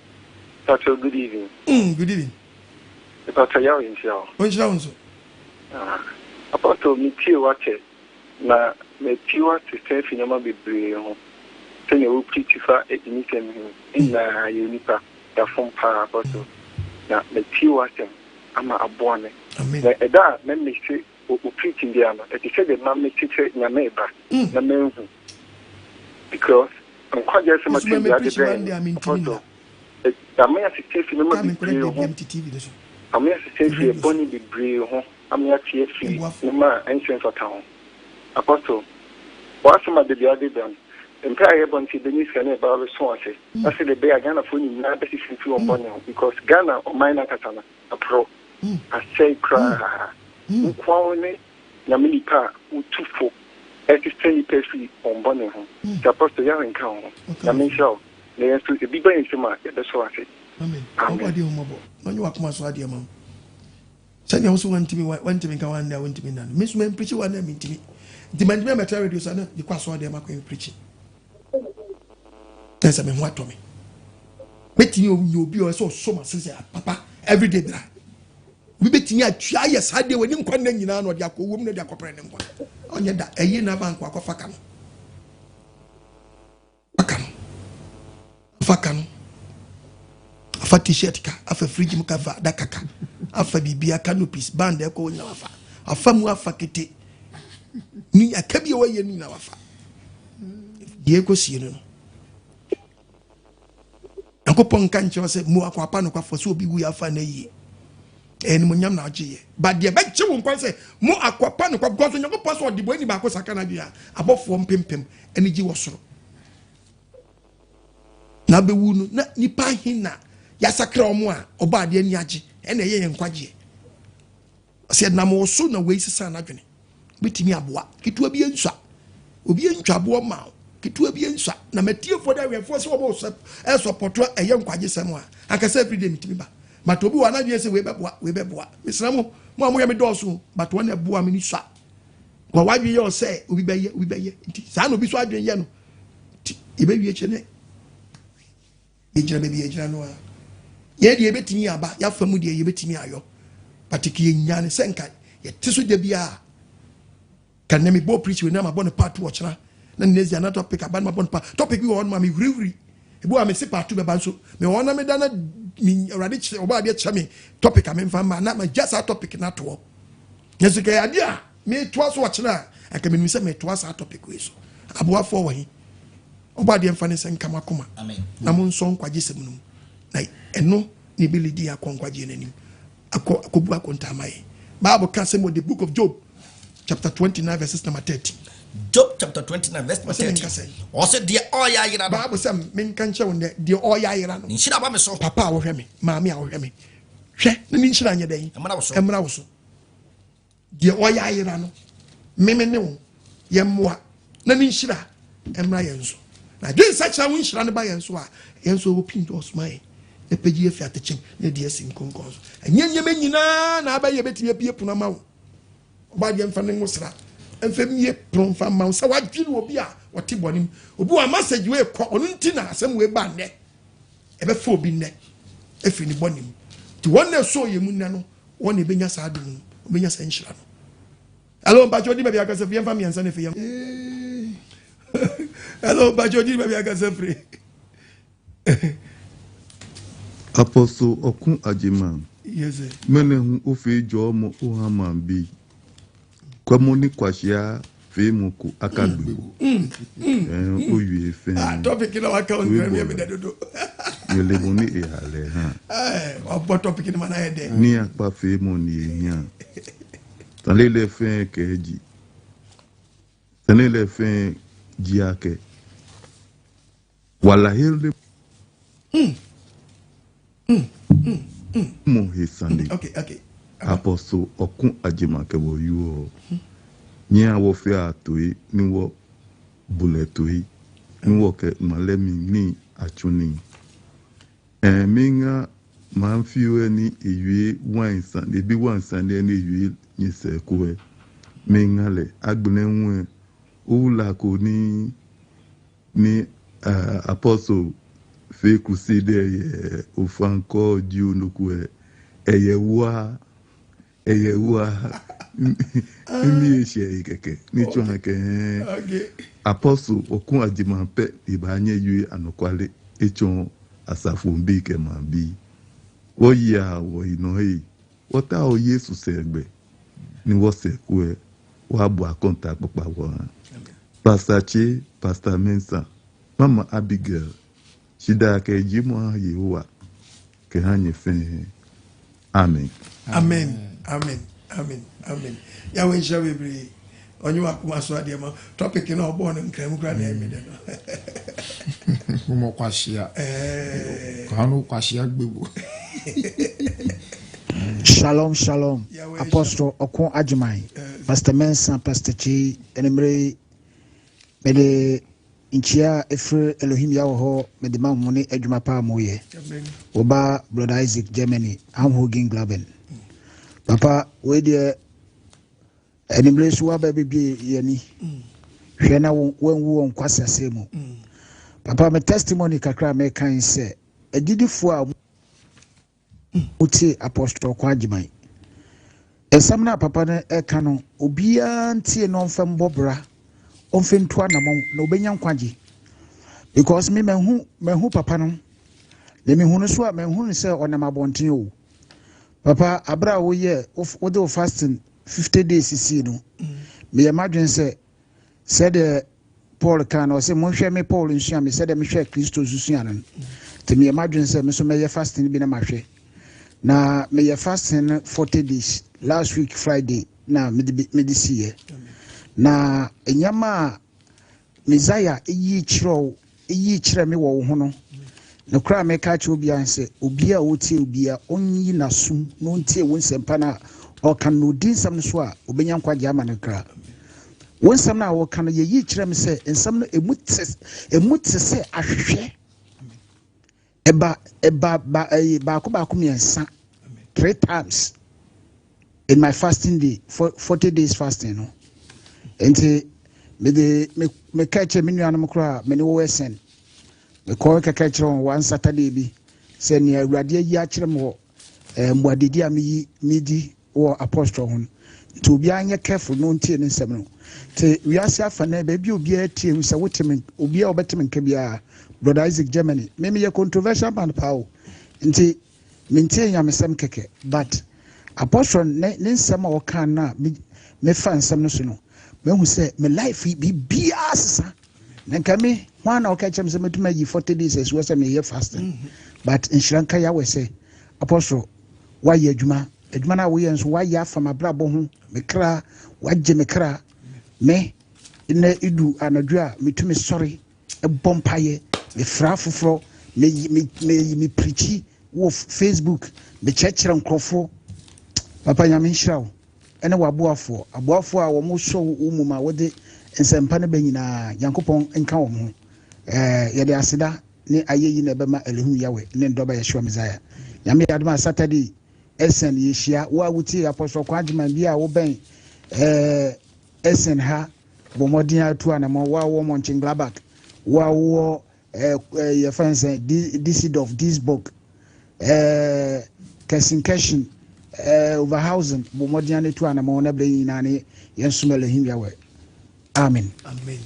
Pastor, good evening. Good evening. Pastor, Yahweh nhyira wo. Ɔnhyira wo nso. Ah, Apostle, metie w'akyɛ na matie w'asesa afi nneɛma bebree ho sɛnea wopirikyi fa agyimisɛm ho nyinaa yɛ onipa yɛafom paa Apostle na matie w'asɛm ama aboa me na ɛda a mɛmese wo preaching biara no ɛte sɛ deɛ ma mete sɛ Nyame reba na manhu because nkwagye asɛm Nso akyɛn mɛ biara de preach brɛɛ one day me a mentumi Apostle nna. Ama yɛasesa afi nneɛma Kaa me nkɔda bebree da ho bia mete TV no so, Ama yɛasesa me afi radio so. ɛbɔne bebree ho Ama yɛate Me afi boafoɔ. nneɛma a ɛnsɛ mfata ho Apostle w'asɛm a da biara de ba no mpae a yɛbɔ no sɛ yɛbɛnya sika na yɛba abɛso ase na sɛdeɛ ɛbɛyɛ a Ghanafoɔ nyinaa bɛsesa afi wɔn bɔne ho because Ghana ɔman no ankasa no aporɔ asɛe koraa. Wo nko ara wo ne Nyame nipa a wotu fo ɛsesa nnipa firi wɔn bɔne ho. Nti Apostle Yahweh nka wo ho. Nyame nhyira wo. Na yɛn nso ebi ba yɛn nsam a yɛbɛsɔ wo ase. Amen. Amen. Ɔbɔ adeɛ hu mmɔbɔ na ɔnyɛ wakoma so adeɛ ma wo. Sɛnea wo so wantumi wantumi nka wanne a wontumi nna no. Me nso mamprikyi wanne a mentumi. Nti mantumi ammɛtra radio so a na mekɔ asɔre dɛm akɔ mprikyi. Na sɛ me ho atɔ me. Mɛtumi ɔnyɛ obi a ɔsɛ ɔsɔ m'ase sɛ papa everyday bra. Obi bɛtumi atua ayɛ saa deɛ wɔ ne nkwa nna nyinaa na ɔde akɔ owuom na ɔde akɔpere ne nkwa. Ɔnyɛ da ɛyɛ na abanko akɔfa ka no. Aka no. Afa ka no. Afa t-shirt ka, afa fridge mu ka, afa adaka ka, afa biribia canopies, band ɛkɔ wɔ nyinaa wafa. Afa mu afa kete. Ni aka bi a wɔyɛ no nyinaa wafa. Deɛ ɛkɔsie no no. Nyankopɔn nka nkyerɛ sɛ mu akɔ apa nokwafoɔ sɛ obi wuiɛ afa no ayie. Ɛyɛ animonyam na agye yɛ. But deɛ ɛbɛgye wo nkwa sɛ mo akɔ apa nokwa because Onyankopɔn sɛ ɔde bɔne baako saka no adwene a abɔfoɔ mpempem ani gye wɔ soro. Na abɛwu no na nipa ahe na yɛasakra wɔn a ɔbɔ adeɛ ani agye ɛna ɛyɛ yɛn nkwagyeɛ. Ɔsɛ ɛnam wo so na wei sesa n'adwene. Wobɛtumi aboa. Ketewa bi nsua. Obi ntwa aboɔ ma wo. Ketewa bi nsua. Na matiefoɔ de awɛfoɔ sɛ wɔbɔ ɛsɔpɔtɔ ɛyɛ nkwagye sɛm a, anka sɛ everyday metumi ba. But obi wɔ n'adwene sɛ wei bɛboa, wei bɛboa. Mesrɛ mo, mo a moyɛ me dɔɔso, but wɔn na ɛboa me ni sua. Wɔ w'adwene yɛ ɔsɛ obi bɛyɛ, obi bɛyɛ. Nti saa na obi so adwene yɛ no. Nti yɛbɛwie kyerɛ ne Yɛgyina baabi yɛgyina no a, yɛn deɛ yɛbɛtumi aba, yɛafa mu deɛ yɛbɛtumi ayɔ. But ka yɛnya no sɛ nka yɛte so da biara. Ka nnɛ mebɔ preach wei na mabɔ no part two ɔkyena. Na ne next day another topic aba na mabɔ no part. Topic bi wɔ hɔ no ma mehurihuri. Ebi wɔ a mese part two bɛba nso. Mewɔ hɔ na meda na me Awurade kyerɛ ɔbɔ adeɛ kyerɛ me topic a memfa mma na magya saa topic no ato hɔ. Nanso ka yɛ adeɛ a metoa so ɔkyena a, anka menim sɛ metoa saa topic wei so. Aboafoɔ wɔ he? Ɔbɔ adeɛ mfa ne nsa nka mo akoma na mo nsɔ nkwagye sɛm no mu na ɛno na ebe lidi akɔ nkwagyeɛ no anim akɔ akɔbu akontaa ma yɛn. Bible ka asɛm wɔ the book of Job chapter 29 verses number 13. Job chapter 29 verse number Ɔsɛ menka 13. sɛn? Ɔsɛ deɛ ɔyɛ ayera no. Bible sɛ menka nkyerɛ wo nnɛ deɛ ɔyɛ ayera no. Ne nhyira ba me so. Papa a wohwɛ me, maame a wohwɛ me, hwɛ na ne nhyira nyɛ dɛn? Ɛmmra wo so. Ɛmmra wo so. Deɛ ɔyɛ ayera no, meme ne wo, yɛmmoa na ne nhyira mmra yɛn so. Na adwene nsakyera wo nhyira no ba yɛn so a, yɛn nso open doors ma yɛn na pagye yɛ fi atɛkyɛm na ɛde asi nkonkɔn so. Ɛnyɛ nneɛma nyinaa na abɛyɛ bɛtumi abie pono ama wo. Ɔba deɛ mfa ne nwosra mfa mmie pono mfa mma wo sɛ wadwene obi a ɔte bɔne mu. Obi wɔ message wei kɔ, ɔno nti na asɛm wei ba nnɛ. Ɛbɛfa obi nnɛ afiri ne bɔne mu. Nti wɔn na ɛsɔɔ yɛn mu nnɛ no, wɔn na ɛbɛnya saa adom no, wɔbɛnya saa nhyira no. Hello, mpakyɛ odi baabi akasa firi, yɛmfa mmiɛnsa na afei yɛn. Hello, mpakyɛ odi baabi akasa firi. Apostle Ɔko Agyeman, Yes, sir. Mene ho ofei jɔɔ mo ohaman bi. Kwamo ne kwahyia fee mo ko aka gbegbo. Ɛn owie fɛn. Ah, topic na waka on Oye kura mi bɔlɔ. da dodo. Yele mo ne ehale ha. Eh, wabɔ topic no ma na yɛ dɛ. Ni akpa fee mo ni ehia. Tanlele fɛn kɛ ji. Tanlele fɛn jia kɛ. Walahele mo hesande. Okay, okay. Apostle Ɔko Agyeman kɛ wɔ yuɔ. Nyɛ a wɔ fɛ a toe ni wɔ bolɛ toe ni wɔ kɛ ŋmalɛ mi ni atso ni. Ɛn mi ŋa maa fiwɛ ni ewie wine san ebi wine san ni ewie nyesɛ koɛ. Mi ŋa lɛ agbelɛ ŋuɛ owula ko ni ni uh, apostle Fe crusade ɛyɛ ofankɔ dio noku ɛ ɛyɛ wa ɛyɛ wa mi ehyia yi kɛkɛ ne tso hã kɛ hɛn apostle ɔko agyeman pɛ eba nye yue anokwale etsɔn asafo mbi kɛ ma bi wɔ yia wɔ inɔ eyi wɔta wɔ yesu sɛ gbe ni wɔ sɛ kuɛ wɔ abu akɔnta kpɔkpa wɔ hã pastor Che pastor Mensa mama Abigail shida kɛ dzi mɔ Yehowa kɛ hã nye fɛn amen. Amen, amen, amen, amen. Yahweh nhyira bebree. Ɔnye wakoma so adeɛ ma topic na ɔbɔɔ no nkran mu kora na ɛmi dɛ no. Mo kwahyia. Kwano kwahyia gbebo. Shalom, shalom. Apostle Oko Agyeman, Pastor Mensah, Pastor Kyei, anwummere yi, mede nkyia a ɛfiri Elohim Yahweh hɔ mede ma mo ne adwuma pa a moyɛ. Wo ba Brother Isaac Germany, Amhogen Glaben. Papa, wei deɛ anwummere so woaba bɛbie yɛni. Hwɛ na woanwu wɔ nkwasiasɛm mu. Papa, me testimony kakra a meka yi sɛ agyidifoɔ a wotie Apostle Oko Agyeman. Nsɛm no a papa no ɛka no, obiara ntie na ɔmfa mbɔ bra, ɔmfa ntu anamɔn na obenya nkwagye. Because me mahu mahu papa no, na mehu no so a mahu no sɛ ɔnam abɔnten o. Papa, abere a woyɛ wode wo fasting 50 days sii no, meyɛ m'adwene sɛ sɛdeɛ Paul kaa no, ɔsɛ monhwɛ me Paul nsua me sɛdeɛ mehwɛ Kristo nso sua no. Nti meyɛ m'adwene sɛ me nso mɛyɛ fasting bi na mahwɛ. Na meyɛ fasting no 40 days last week Friday na mede mede siiɛ. Na nneɛma a Messiah yi kyerɛw yi kyerɛ me wɔ wo ho no, nokorɛ a meka akyerɛ obiara sɛ obiara a ɔtie obiara ɔnyi n'asom na ɔntie wo nsɛmpa no a ɔka no na ɔdi nsɛm no so a ɔbɛnya nkwagye ama no kra. Wo nsɛm no a wɔka no yɛyi kyerɛ me sɛ nsɛm no emu te emu te sɛ ahwehwɛ. Ɛba ɛba ba ɛyi baako baako mmiɛnsa three times in my fasting day for 40 days fasting no. Nti mede me meka kyerɛ me nuanom koraa me ne wɔwɔ ɛsɛn mekɔ kɛkɛ kyerɛ wɔn one Saturday bi sɛ nea Awurade ayi akyerɛ me wɔ ɛɛ mmuadidi a meyi medi wɔ apostle ho no. Nti obiara nyɛ careful na ɔntie ne nsɛm no. Nti wiase afa nɛ baabi obiara tie hu sɛ wote me obiara ɔbɛte me nka biara Brother Isaac Germany me meyɛ controversial man paa o. Nti mentie nyamesɛm kɛkɛ but apostle ne ne nsɛm a ɔka no a me mefa nsɛm no so no mahu sɛ me life yi biribiara sesa. Na nka me hwan na ɔka kyerɛ me sɛ mɛtumi ayi 40 days asi hɔ sɛ meyɛ fasting but nhyira nka Yahweh sɛ apostle woayɛ adwuma adwuma no a woyɛ nso woayɛ afa m'abrabɔ ho me kra wagye me kra me nnɛ idu anadwo a metumi sɔre bɔ mpaeɛ mefra afoforɔ me me me me pirikyi wɔ Facebook mekyerɛkyerɛ nkurɔfoɔ. Papa Nyame nhyira wo ɛne w'aboafoɔ aboafoɔ a wɔn sɔ wo mu ma wode nsɛmpa no bɛ nyinaa Nyankopɔn nka wɔn ho. Ɛɛ yɛde aseda ne ayɛyi na ɛbɛma Elohim Yahweh ne ndɔba Yeshua Messiah. Nyame yɛ adom a Saturday ɛsɛn yɛhyia. Wo a wotie Apostle Kwan Agyeman bi a wobɛn ɛɛ ɛsɛn ha bɔ mmɔden atu anamɔ. Wo a wowɔ Mönchengladbach, wo a wowɔ ɛɛ yɛfrɛ no sɛ Düsseldorf, Duisburg, ɛɛ Gelsenkirchen, ɛɛ Oberhausen, bɔ mmɔden atu anamɔ na berɛ nyinaa ne yɛn som Elohim Yahweh. Amen. Amen.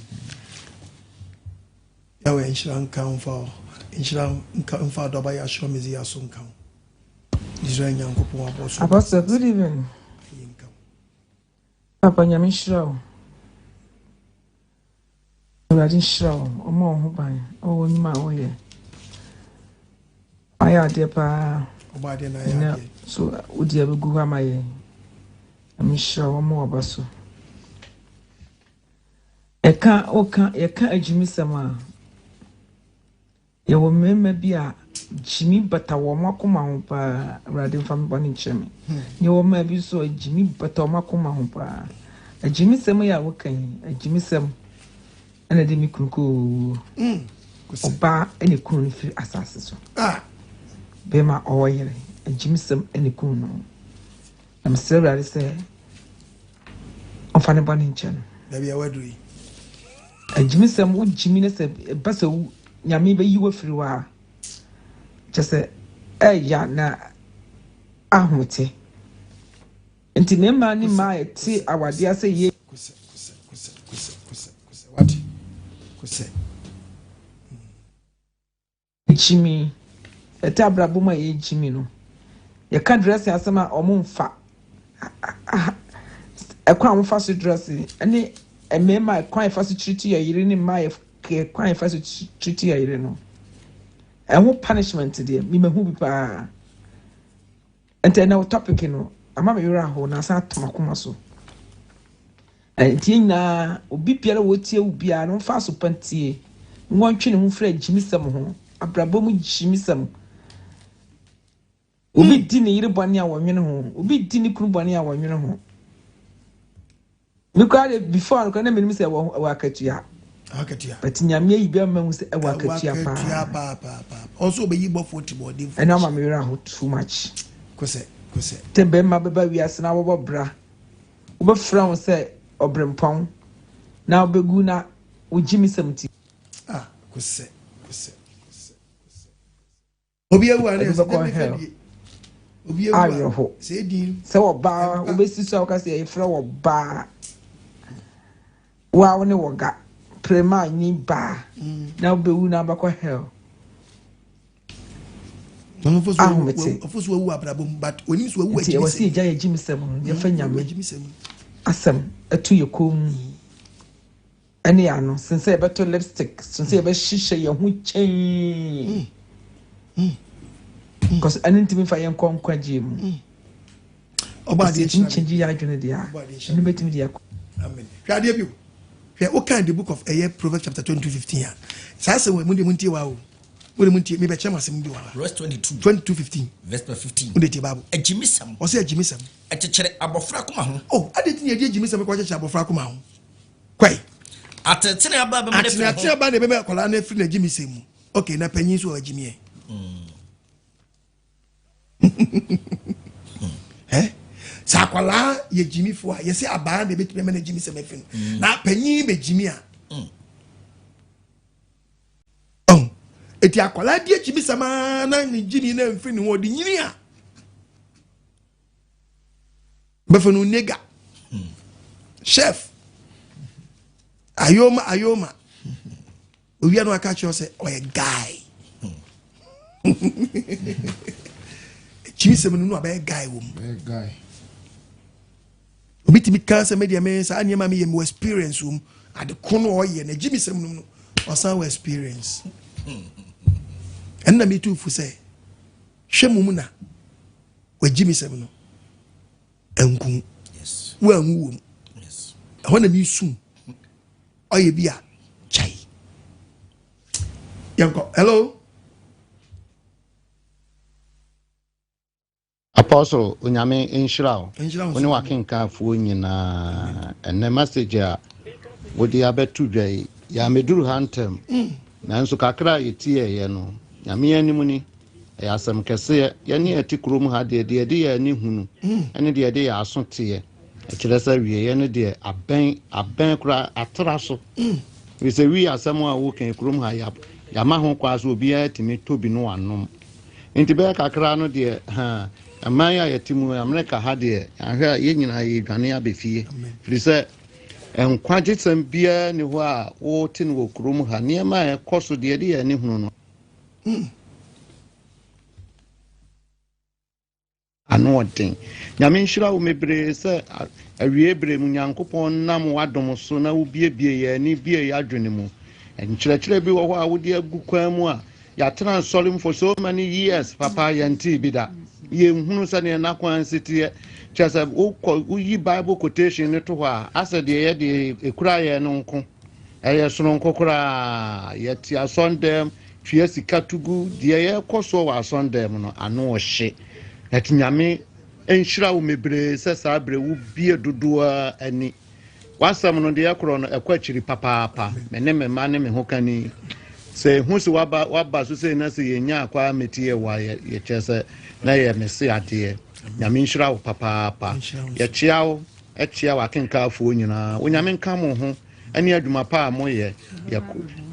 Yahweh nhyira nka wo mfa nhyira nka mfa adɔba Yahshua Messiah so nka wo. Israel Nyankopɔn abɔ so. Apostle, good evening. Papa Nyame nhyira wo. Awurade nhyira wo. Ɔmmɔ wo ho ban ɛwɔ wo nnwuma a woyɛ. Wayɛ adeɛ paa. Ɔbɔ adeɛ na ayɛ adeɛ. So wodi abɛgu hɔ ama yɛn. Nyame nhyira wo, ɔmmɔ w'aba so. Ɛka woka yɛka agyimisɛm a yɛwɔ mmarima bi a gyimi bata wɔn akoma ho paa. Awurade mfa me bɔne nkyɛ me. Yɛwɔ mmaa bi nso a gyimi bata wɔn akoma ho paa. Agyimisɛm yi a woka yi, agyimisɛm ɛna ɛde me kunu kɔɔ owuo. Ɔbaa ɛna kunu no firi asase so. Bɛrima ɔwɔ yere, agyimisɛm ɛna kunu no. Na mesrɛ Awurade sɛ ɔmfa ne bɔne nkyɛ no. Dabi a waduru yi. Agyimisɛm, wogyimi ne sɛ ɛba sɛ Nyame bɛyi wo afiri hɔ a. Kyɛ sɛ ɛya na ahomete. Nti mmarima ne mmaa a ɛte awadeɛ ase yɛ. Kosɛ, kosɛ, kosɛ, kosɛ, kosɛ, kosɛ, wate? Kosɛ. Gyimi, yɛte abrabɔ mu a yɛ gyimi no, yɛka dressing asɛm a ɔmo nfa. Ɛkwan a wɔfa so dressing ɛne mmarima ɛkwan a yɛfa so treat yɛ yere ne mmaa yɛ kwan a yɛfa so treat yɛ yere no. Ɛho punishment deɛ, memahu bi paa. Nti ɛnɛ wo topic no ama me werɛ ahow na asan atɔ m'akoma so. Nti yɛn nyinaa obi biara wɔtie wo biara no mfa aso pa ntie na wɔntwe ne ho mfiri agyimisɛm ho, abrabɔ mu gyimisɛm. Obi di ne yere bɔne a wɔnwene ho, obi di ne kunu bɔne a wɔnwene ho. Me koraa de before no koraa na menim sɛ ɛwɔ ɛwɔ akatua. Akatua. But nyame ayi bi ama hu sɛ ɛwɔ akatua paa. Akatua paa paa paa. Ɔnso ɔbɛyi bɔfoɔ tibɔɔdenfoɔ. Ɛno ama me werɛ aho too much. Kosɛ kosɛ. Tɛ bɛrima bɛba wiase na wɔbɔ bra. Wobɛfrɛ wo sɛ ɔbrempɔn na wobɛgu na wogye me sɛm ti. Ah kosɛ kosɛ kosɛ. Obi awu a na Ɛde ɛsɛ bɛkɔ dɛ hell. die. Obi awu a Awerɛho. sɛ edin Sɛ ɔbaa wobɛsi so a woka sɛ yɛfrɛ wɔ baa. Wo a wo ne wɔ ga. Prema nyi baa. Na wobɛwu na wobɛkɔ hell. Ahomete. Ɔfo so awu abrabɔ mu but onim so awu Nti ɛwɔ sɛ yɛgya yɛ gyimisɛm no yɛfa nyame asɛm ɛto yɛ kɔn mu ɛne ano sen sɛ yɛbɛtɔ lipstick sen sɛ yɛbɛhyehyɛ yɛn ho kyɛn because ɛno ntumi nfa yɛn nkɔ nkwagyeɛ mu. Ɔbɔ adeɛ Yɛtumi kyɛngye yɛ adwene deɛ a ɛno bɛtumi de akɔ. Amen. Hwɛ adeɛ bi o. Hwɛ wokan the book of ɛyɛ Proverbs chapter 22 15 a. Saa asɛm wɔ mu de mu ntie wa o. Mo de mu ntie mebɛkyerɛ mo asɛm bi wɔ ha. Verse 22. 22 15. Verse 15. Mo de tie Bible. Agyimisɛm. Ɔsɛ agyimisɛm. Ɛkyekyere abɔfra koma ho. Oh, ade ti na yɛde agyimisɛm kɔ kyekyere abɔfra koma ho. Kwai. Atenetene aba bɛma no afiri ho. Atenetene aba na ɛbɛma akwadaa no afiri n'agyimisɛm mu. Okay, na panyin nso agyimi ɛ. Eh? Sɛ akwadaa yɛ gyimifo a yɛsɛ abaa na ebetumi ama n'agyimisɛm afi no. Na panyin bɛ gyimi a. Ɔn. Eti akwadaa di agyimisɛm aa na ne gyimi na mfiri ne ho ɔde nyini a. Bɛfɛ no nega. Chef. Ayoma ayoma. Owia no aka kyerɛ sɛ ɔyɛ guy. Kyimisɛm no no abɛyɛ guy wɔ mu. Obi tumi ka sɛ medeɛ me saa nneɛma meyɛ mewɔ experience wɔ mu. Ade ko no ɔyɛ na gyimisɛm no mu no ɔsan wɔ experience. Ɛno na metu fo sɛ hwɛ mu mu na wagyimisɛm no anku woanwu wɔ mu. Ɛhɔ na mesum ɔyɛ bi a kyɛe. Yɛnkɔ. Hello. Apostle, Onyame nhyira wo. Nhyira wo Wo ne nso. w'akenkanfoɔ nyinaa. Ɛnnɛ message a wode abɛto dwa yi, yɛammɛduru ha ntɛm. Nanso kakra a yɛtieeɛ no, Nyame anim ni, ɛyɛ asɛm kɛseɛ. Yɛne a yɛte kurom ha deɛ, deɛ yɛde yɛn ani hunu ne deɛ yɛde yɛn aso teɛ, ɛkyerɛ sɛ awieeɛ no deɛ abɛn, abɛn koraa, atra so. Ɛfiri sɛ wii asɛm a woka yi, kurom ha yɛama ho kwan sɛ obiara tumi tɔ bi na wanom. Nti bɛyɛ kakra no deɛ, ha, ɛman yi a yɛte mu, Amerika ha deɛ, ahwɛ a yɛn nyinaa yɛredwane aba fie. Firi sɛ nkwagyesɛm biara nni hɔ a wote no wɔ kurom ha. Nneɛma a ɛkɔ so deɛ yɛde yɛn ani hunu no, ano ɔden. Nyame nhyira wo mebree sɛ awie berɛ mu Nyankopɔn nam w'adom so na wobiebie yɛn ani bie yɛn adwene mu. Nkyerɛkyerɛ bi wɔ hɔ a wode agu kwan mu a yɛatena nsɔre mu for so many years papa yɛntee bi da. Yɛnhunu sɛdeɛ n'akwan si teɛ. Kyerɛ sɛ wokɔ woyi Bible quotation no to hɔ a asɛ deɛ yɛde ekura yɛn no nko. Ɛyɛ soronko koraa. Yɛte asɔndɛm tua sika to gu deɛ yɛkɔ soɔ wɔ asɔndɛm no ano ɔhye. Ɛte Nyame nhyira wo mebree sɛ saa berɛ wobie dodoɔ ani. W'asɛm no deɛ korɔ no ɛkɔ akyiri papaapa. Me ne me mma ne me ho kani. Sɛ ehu sɛ waba waba so sei na sɛ yɛnya akɔ a mɛtie wo a yɛkyerɛ sɛ na yɛ me se adeɛ. Nyame nhyira wo papaapa. Yɛkyea wo kyea w'akenkanfoɔ nyinaa. Onyame nka mo ho ne adwuma pa a moyɛ.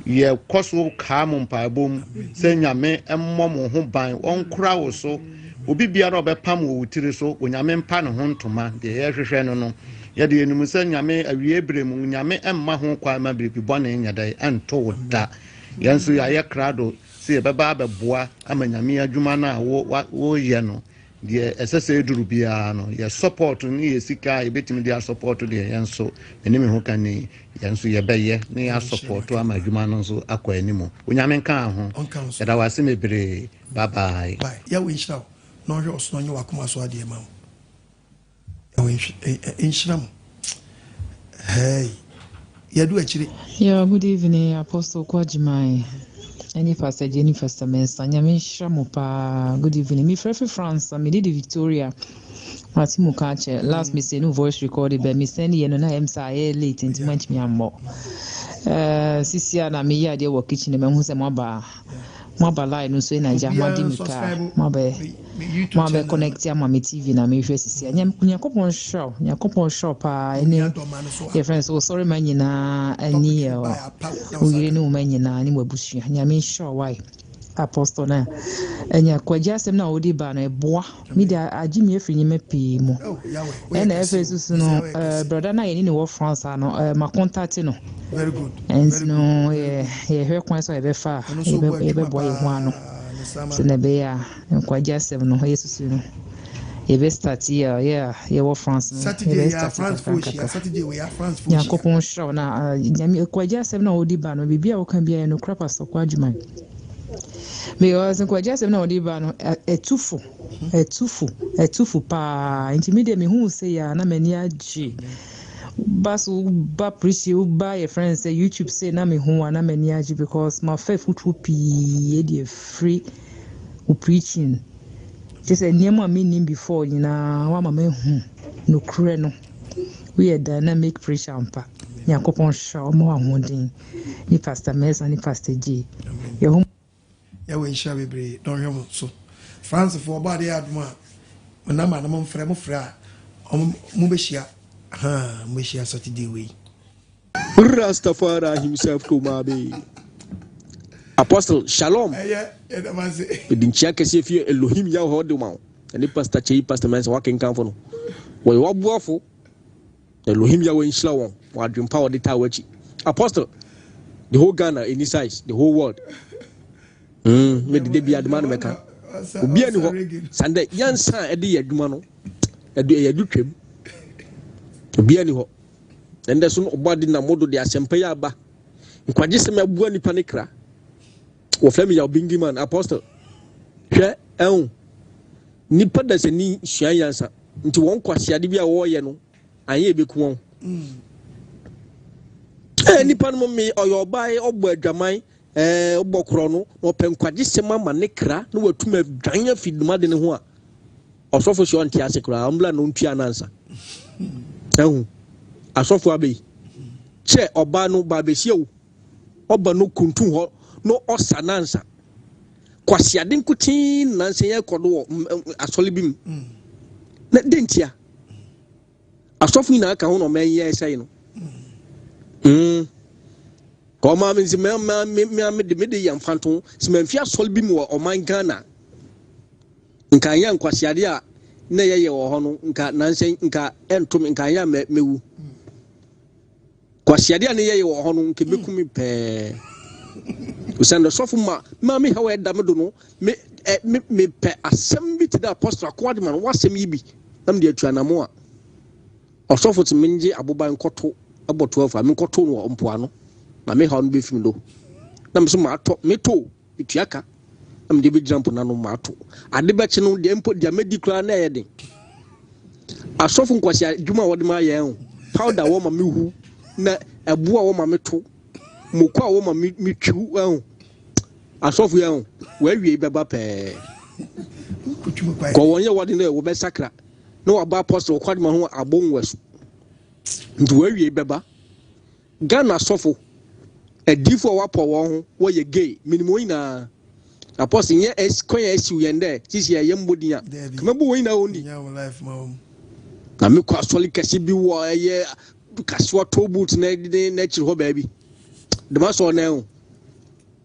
Yɛkɔ so kaa mo mpaebɔ mu sɛ Nyame mmɔ mo ho ban, ɔnkora wo so. Obi biara a ɔbɛpam wɔ wo tiri so, Onyame mpa ne ho ntoma. Deɛ yɛhwehwɛ no no, yɛde yɛnim sɛ Nyame awie berɛ mu, Nyame mma ho kwan ma biribi bɔne nyɛ dɛn ɛnto wo da. Yɛn nso yɛayɛ krado sɛ yɛbɛba abɛboa ama Nyame adwuma no a wo, wa, woyɛ no. Deɛ ɛsɛ sɛ ɛduru biara no, yɛ support ne yɛ sika a yɛbɛtumi de asupɔɔto deɛ yɛn nso, me ne me ho ka ni, yɛn nso yɛbɛyɛ ne yɛ asupɔɔto ama adwuma no nso akɔ anim. Onyame nka ho. Yɛda wo ase bebree. Bye bye. Bye. Yahweh nhyira wo na ɔnhwɛ wo so na ɔnyɛ w'akoma so adeɛ ma wo. Yahweh nhyira mo. Hey. Yɛadu akyire. Yeah, good evening, Apostle Kwajimai. Ɛne Pastor Jenny Pastor Mensah. Nyame nhyira mo paa. Good evening. Me frɛ fi France, me de Victoria. Mate mu ka kyɛ. Last me send no voice recording, but me send yɛ no na ɛm sɛ ayɛ late nti mantumi ammɔ. Eh, sisi a na meyɛ adeɛ wɔ kitchen mahu sɛ moaba. Moaba line no so na agya moade mi kaa moabɛ moabɛ connect ama me TV na mehwɛ sisi a Nyankopɔn nhyira wo Nyankopɔn nhyira wo paa ɛne yɛfrɛ no sɛ wosɔre ma nyinaa ɛne yɛ wo yere ne wo ma nyinaa ne wabusua Nyame nhyira wo wae Apostle na ɛnya kwagye asɛm na wode ba no ɛboa me de agye me afiri nneɛma pii mu ɛna ɛfɛ susu no brada no a yɛne ne wɔ France no makontate no ɛnti no yɛhwɛ kwan sɛ yɛbɛfa a yɛbɛboa yɛn ho ano sɛnea ɛbɛyɛ a nkwagye asɛm no ɛyɛ susu no yɛbɛ start yi a yɛ a yɛwɔ France no yɛbɛ start kakra nkakra Nyankopɔn nhyira wo na nyame nkwagye asɛm no a wode ba no biribi a woka biara yɛ nokorɛ Pastor Kwadwoman. Because nkwagye asɛm na wɔde ba no ɛtufo ɛtufo ɛtufo paa nti mi deɛ mehu sɛ yɛ a na m'ani agye ba so ba preach ba yɛ friend sɛ YouTube sɛ na mehu a na m'ani agye because mafa afutuo pii ɛde afiri wo preaching kyɛ sɛ nneɛma a mennim before nyinaa wama mahu nokorɛ no woyɛ dynamic preacher ampa Nyankopɔn hyira wo ma wo ahoɔden ne Pastor Mensah ne Pastor J. Yɛho. Yahweh nhyira bebree na ɔnhwɛ mo so. France foɔ ɔbɔ adeɛ adom a mo nama no mo mfrɛ mo frɛ a ɔmo mo bɛhyia haa mo bɛhyia Saturday wei. Rastafari himself Komabe. Apostle Shalom. Ɛyɛ yɛda mo ase. Mede nkyia kɛseɛ fie Elohim Yahweh de ma wo. Ɛne Pastor Kyei Pastor Mensah wakenkanfo no. Wɔyɛ w'aboafo. Elohim Yahweh nhyira wɔn wɔ adwempa a wɔde taa w'akyi. Apostle, the whole Ghana, any size, the whole world. Me de bi adema no mɛka. Obi ani hɔ. Sande yansa a ɛde yɛ adwuma no, ɛde ɛyɛ adu twam. Obi ani hɔ. Ɛndɛ so no ɔbɔ ade na modo de asɛmpa yi aba. Nkwagye sɛm ɛboa nipa ne kra. Wɔfrɛ me Yaw Bingi man, Apostle. Hwɛ, ɛho. Nipa dasani sua nyansa. Nti wɔn kwaseade bi a wɔreyɛ no anyɛ ebeku wɔn. Ɛɛ nipa no me ɔyɛ ɔbaa ɔbɔ adwaman ɛɛ ɔbɔ korɔ no na ɔpɛ nkwagye sɛm ama ne kra na watum adwan afi dwumade ne ho a ɔsɔfo sɛ ɔnte ase koraa ɔmbla na ɔntua nansa. Ɛho asɔfo abɛyi kyɛ ɔbaa no ba abɛhyia wo ɔba no kuntun hɔ na ɔsa nansa. Kwasiade nkotsee na nnansa yi ɛkɔ do wɔ asɔre bi mu. Na dɛn ntia? Asɔfo nyinaa ka ho na ɔman yi ɛsɛe no. Ka ɔmaa me nti me me me me de me de yɛ mfanto sɛ mamfi asɔre bi mu wɔ ɔman Ghana nka anyɛ nkwasiade a na yɛyɛ wɔ hɔ no nka nansa nka ɛnto me nka anyɛ a mɛwu. Kwasiade a ne yɛyɛ wɔ hɔ no nka ebeku me pɛɛ. Osiandɛ sɔfo ma ma me haw a ɛda me do no, me ɛ me mepɛ asɛm bi te dɛ Apostle Akoadema no w'asɛm yi bi na mede atu anamo a. Ɔsɔfo se mengye aboba nkɔto ɛbɔ 12 a menkɔto no wɔ mpoano na me haw no befi me do. Na me so matɔ metɔ o, metua ka na mede bɛgyina mpo n'ano mato. Ade bɛkye no deɛ mpo deɛ mɛdi koraa na ɛyɛ den. Asɔfo nkwasi adwuma a wɔde ma yɛn o, powder wɔma me hu na ɛbo a wɔma me to, moko a wɔma me me twiw ɛho. Asɔfo yɛn o, wɔawie bɛba pɛɛ. Kɔ wɔn yɛ wɔde no wɔbɛsakra na wɔaba apostle kwadema ho abɔ nwasu. Nti wɔawie bɛba. Ghana asɔfo, adiyifo a wɔapɔw wɔn ho wɔyɛ gay, minim wɔn nyinaa. Apostle nyɛ es kwan a esiw yɛn dɛ sisi a yɛmmɔ din a, ka mɛbɔ wɔn nyinaa wɔn din. Na mekɔ asɔre kɛse bi wɔ ɛyɛ Kasoa toll booth na n'akyiri hɔ baabi. Dɛm asɔre no ɛho.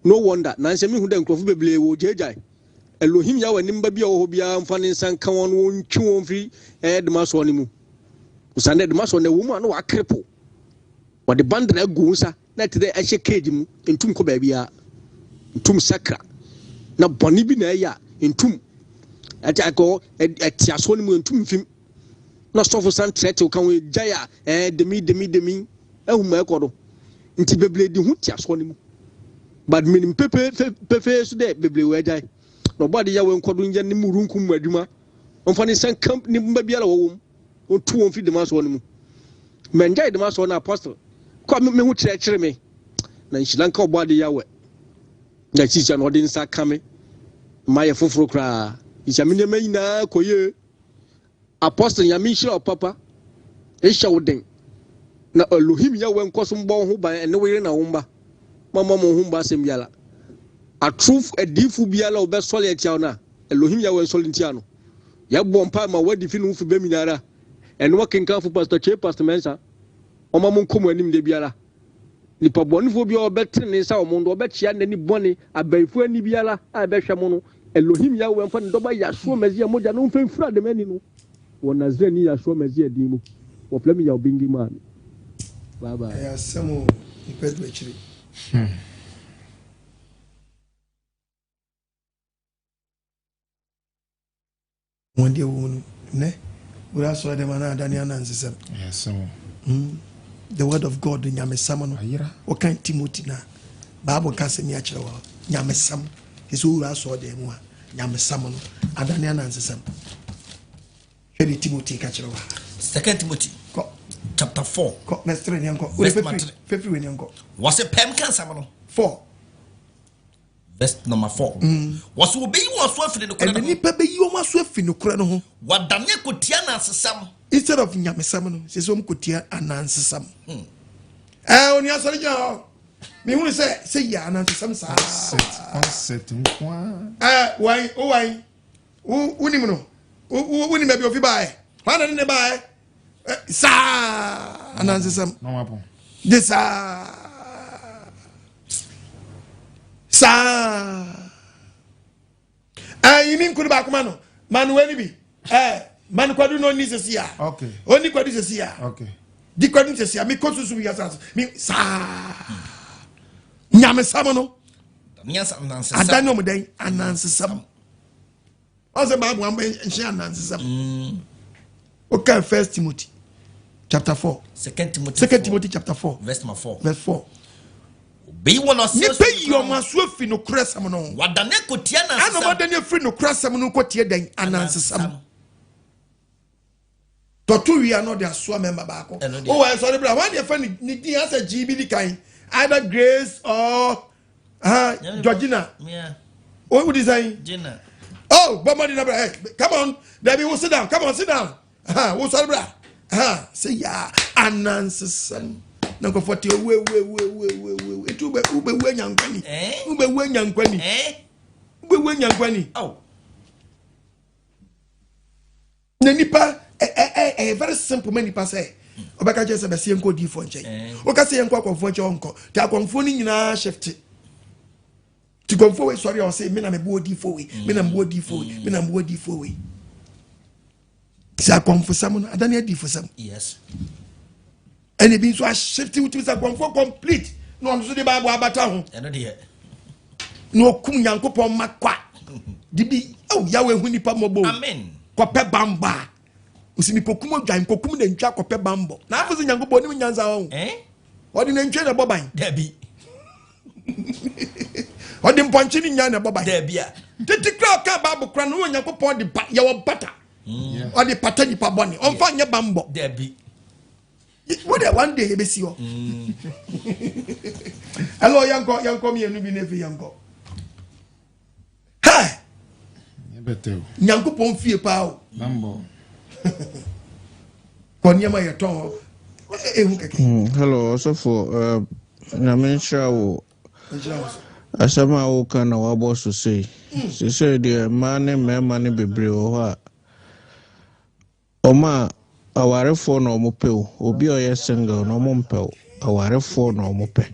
No wonder, nansɛ mehu dɛ nkorɔfo beberee wɔregyaagyae Elohim Yahweh ne mba bi a ɔwɔ hɔ biara mfa ne nsa nka hɔn na wɔntwe hɔn mfir ɛyɛ dɛm asɔr no mu. Osiandɛ dɛm asɔr no ɛwɔ mu a na wɔakerepo, wɔde bandana agu wo nsa na ɛte dɛ ɛhyɛ cage mu, ntum kɔ baabiara, ntum sakra, na bɔne bi na ɛyɛ a ntum ɛte akɔ ɛte asɔr no mu ntum mfim na sɔfo san trɛtew ka ho gyae a ɛɛ demi demi demi ehu ma ɛkɔ do nti bebree di ho te asɔr no mu but menim pefee pefee so dɛ bebree wɔ agyae na ɔbɔ ade yɛ nkɔ do nyɛ ne mu runkum mu adwuma ɔmfa ne nsa nka ne mba biara wɔwɔ mu ɔntu wɔn firi dɛm asɔr no mu mɛngyae dɛm asɔr no apostle kɔ a me ho kyerɛkyerɛ me na nhyira nka ɔbɔ ade yawɛ na sisia na ɔde nsa ka me mayɛ foforɔ koraa nhyia me nneɛma nyinaa kɔ yie Apostle Nyame nhyira wo papa nhyɛ wo den na Elohim Yahweh nkɔ so mbɔ wo ho ban ɛne wo yere na wo mba ma mo mo ho mbɔ asɛm biara atorofo adiifo biara a wɔbɛsɔre atia wo no a Elohim Yahweh nsɔre ntia no yɛbɔ mpae ma wadi fi ne ho fi bɛ nyinara ɛne wakenkanfo Pastor Che Pastor Mensah ɔma mo nkɔ mo anim da biara Nipa bɔnefoɔ biara a ɔbɛtene ne nsa wɔ mo do, ɔbɛkyea n'ani bɔne, abayifoɔ ani biara a ɛbɛhwɛ mo no, Elohim Yahweh mfa ne dɔba Yahshua Mesia mogya no mfa mfira dɛm ani no, wɔ Nasareni Yahshua Mesia din mu. Wɔfrɛ me Yaw Bingi Maame. Bye bye. Ɛyɛ asɛm o, nipa du akyire. Wɔn deɛ wɔn no nɛ wura asɔre dɛm anaa adane anansesɛm. The word of God nyamesɛm no wɔkan Timothy na Bible ka asɛm yi akyerɛ wɔ nyamesɛm ɛsɛ wura asɔre dɛm mu a nyamesɛm no adane anansesɛm. Hwɛ de Timothy ka kyerɛ wɔ. Second Timothy kɔ chapter 4 kɔ verse 3 ne nkɔ. Verse 3 fefiri wɔ ne nkɔ. Wɔsɛ pɛm ka nsɛm no. 4 Verse number 4. Wɔsɛ wɔbɛyi wɔn aso afiri nokorɛ no Ɛna ho. nipa bɛyi wɔn aso afiri nokorɛ no ho. Wɔadane akɔtia anansesɛm. Instead of nyamesɛm no, sɛ sɛ wɔn kɔtia anansesɛm. Ɛɛ onua sɔre gyina hɔ. Mehunu sɛ sɛ yɛ anansesɛm saa. Concert nko ara. Ɛɛ wan o wan wo wonim no wo wo wonim baabi ofi baeɛ hwan na ne ne baeɛ saa anansesɛm de saa saa ɛyi mi nkuru baako ma no ma no wani bi ɛɛ ma no kwadu na ɔni sisi a ɔni kwadu sisi a di kwadu sisi a mi kɔ susu mi yasa mi saa nyamesɛm no adani ɔmo dɛn anansesɛm. Ɔsɛ Bible amba nhyɛ anansesɛm. Okay, First Timothy chapter 4. Second Timothy. Second Timothy chapter 4. Verse number 4. Verse 4. Obeyi wɔn ɔsɛ Nipa yi wɔn aso afi nokorɛ sɛm no ho. Wadane kotia anansesɛm. Ɛna wɔadane afiri nokorɛ sɛm no kɔtie dɛn anansesɛm. Tɔto wia na ɔde asoa mɛmba baako. O wɔ ɛsɔre bra wɔn deɛ fɛ ne din asɛ gyi bi di kan either Grace or uh, Georgina. O wo di sɛn? Gina. Oh, bɔ mmɔden na bra. Hey, come on, Debbie, wo sit down. Come on, sit down. Uh, wo sɔre bra. Uh, sɛ ya anansesɛm. Na nkurɔfoɔ te owu ewu ewu ewu ewu ewu ewu. Etu wobɛ wobɛwu anya nkwa ni. Wobɛwu anya nkwa ni. Wobɛwu anya nkwa ni. Na nipa ɛ ɛ very simple ma nipa sɛ ɔbɛka kyerɛ sɛ bɛsɛ yɛnkɔ odiifoɔ nkyɛn. Woka sɛ yɛnkɔ akɔmfoɔ nkyɛn ɔnkɔ. Te akɔmfoɔ no nyinaa shift. Ti kɔmfoɔ wei sɔre a ɔsɛ me na mebɔ odiifoɔ wei, me na mebɔ odiifoɔ wei, me na mebɔ odiifoɔ wei. Sɛ akɔmfosɛm no adane adiifosɛm. Yes. Ɛna ebi nso ahyefte wotumi sɛ akɔmfoɔ complete na ɔno nso de baabu abata ho. Ɛno deɛ. Na ɔkum Nyankopɔn ma kwa. De bi aw Yahweh hu nipa mmɔbɔ. Amen. Kɔpɛ bambɔ a. Osi mi kokum odwan kokum nantwi akɔpɛ bambɔ. Na afo sɛ Nyankopɔn onim nyansa wɔn. Eh? Ɔde nantwi na ɛbɔ ban. Dabi. Ɔde mpɔnkye ne nyan na ɛbɔ ban. Dabi a. Tete kura ɔka baabu kura no wɔ Nyankopɔn de ba yɛwɔ bata. Ɔde pata nipa bɔne. Ɔmfa nyɛ bambɔ. Dabi. Wo de one day ebesi hɔ. Hello yɛnkɔ yɛnkɔ mmienu bi na efi yɛnkɔ. Hey! Nyankopɔn fie paa o. Kɔ nneɛma yɛtɔn hɔ ehu kɛkɛ. Hello, ɔsɔfo. Nyame nhyira wo. Asɛm a woka na wabɔ so sei. Seesei deɛ mmaa ne mmarima no bebree wɔ hɔ a, wɔn a awarefoɔ na wɔpɛ o. Obi a ɔyɛ single no wɔmpɛ o. Awarefoɔ na wɔpɛ.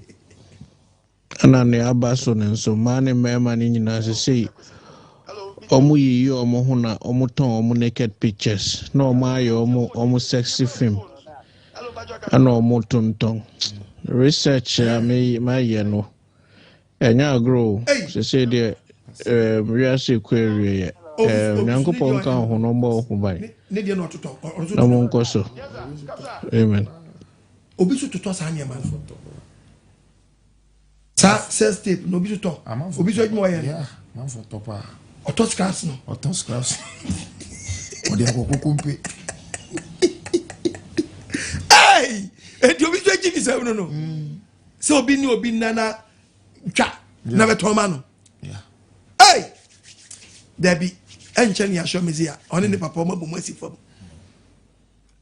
Ɛna nea aba so no nso, mmaa ne mmarima no nyinaa sesei wɔyiyi wɔn ho na wɔtɔn wɔn naked pictures na wɔayɛ wɔn wɔn sexy film ɛna wɔtontɔn. Research a me mayɛ no, ɛnyɛ agorɔ o. Sesei deɛ ɛɛm wiase kɔ awieɛ. Ɛɛm Nyankopɔn nka wo ho na ɔmmɔ wo ho ban. Na monkɔ so. Amen. Obi so totɔ saa nneɛma no. Saa sex tape na obi so tɔ. Obi so adwuma ɔyɛ no. Amanfoɔ tɔ paa. Ɔtɔ scraps no. Ɔtɔ scraps. Ɔde akɔ kokompe. Hey! Eti obi so akyi nisɛm no no. Sɛ obi ne obi nana twa na bɛtɔn ma no. Hey! Dabi, ɛnkyɛ ne ahyɛ me a ɔne ne papa ɔma bɔ mu asi fam.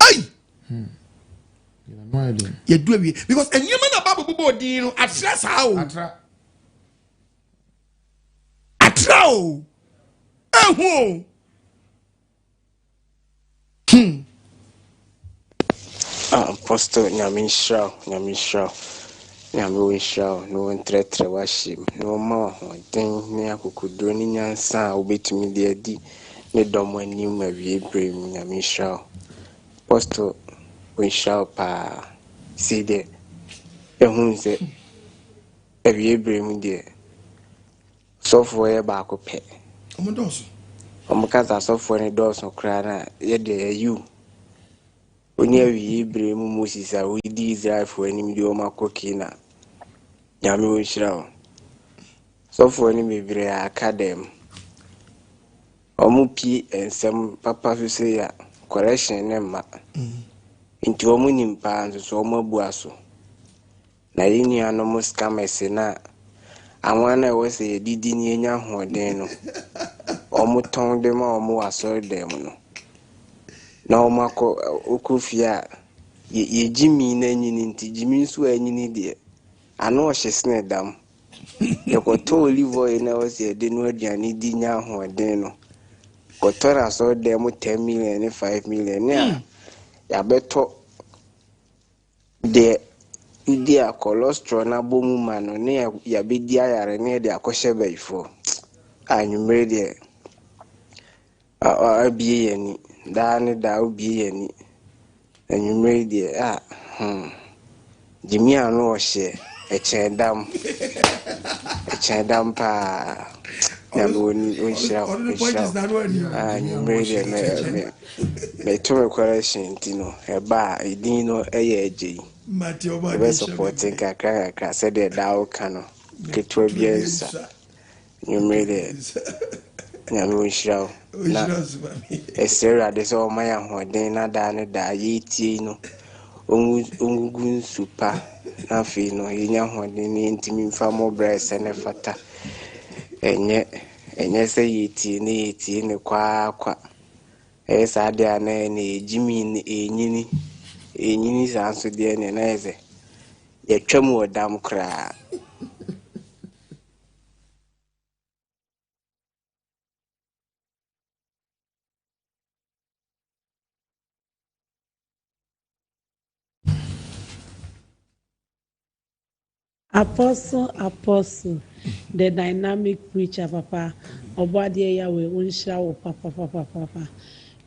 Hey! Hmm. Yɛdu awie because nneɛma na Bible bobɔ din no atra saa o. Atra o. Ehu o. Hmm. Ah, Apostle, Nyame nhyira wo, Nyame nhyira wo. Nyame wo nhyira wo na wɔntrɛtrɛ w'ahyɛ mu na wɔma wo ahoɔden ne akokoduro ne nyansa a wobɛtumi de adi ne dɔm anim awie berɛ mu. Nyame nhyira wo. Apostle, wo nhyira wo paa. Sei deɛ, ɛhu sɛ awie berɛ mu deɛ, sɔfoɔ yɛ baako pɛ. Wɔn dɔɔso. Wɔn kasa sɔfoɔ no dɔɔso koraa na yɛ deɛ ayiw. Oni awiei bere mu Moses a ɔredi Israelfoɔ anim de wɔn akɔ Canaan. Nyame ɔnhyira wo. Sɔfoɔ no bebree a aka dɛm. Wɔn pie nsɛm papa so sei a, correction ne mma. Nti wɔn nim paa nso so wɔn abu aso. Na yɛn nuanom scammers no a anwa no a ɛwɔ sɛ yɛde di na yɛnya ahoɔden no, wɔtɔn de ma wɔn wɔ asɔredan mu no, na wɔakɔ wokɔ fie a, yɛ yɛgyimi na anyini nti, gyimi nso a anyini deɛ, ano ɔhye sene dam. Yɛkɔtɔ olive oil na ɛwɔ sɛ yɛde no aduane di nya ahoɔden no, kɔtɔ no asɔredan mu 10 million ne 5 million ne a yɛabɛtɔ Deɛ wodi a cholesterol no abɔ mu ma no ne yɛabɛdi ayare ne yɛde akɔhyɛ bayifoɔ. Anwummere deɛ abie yɛn ani. Daa ne daa wobie yɛn ani. Anwummere deɛ a hmm. Gyimi ano ɔhyeɛ ɛkyɛn dam. Ɛkyɛn dam paa. Nyame ɔnhyira wo. Ɔnhyira wo. Anwummere deɛ mɛ mɛ. Meto me correction nti no ɛba a edin no yɛ agyei. Yɛbɛ supporte nkakra nkakra sɛdeɛ daa woka no ketewa biara nsua. Nwummere deɛ Nyame ɔnhyira wo na ɛsrɛ Awurade sɛ ɔma yɛ ahoɔden na daa ne daa yɛretie yi no ɔngugu nsu pa na afei no yɛnya ahoɔden na yɛntumi mfa mmɔ bra ɛsɛ ne fata. Ɛnyɛ ɛnyɛ sɛ yɛtie ne yɛtie ne kwaa kwa. Ɛyɛ saa deɛ a na ɛne yɛgyimi no ɛrenyini, ɛrenyini saa nso deɛ ɛneɛ na yɛ sɛ yɛatwam wɔ dam koraa. Apostle apostle the dynamic preacher papa ɔbɔadeɛ Yahweh ɔnhyira wo papapapapa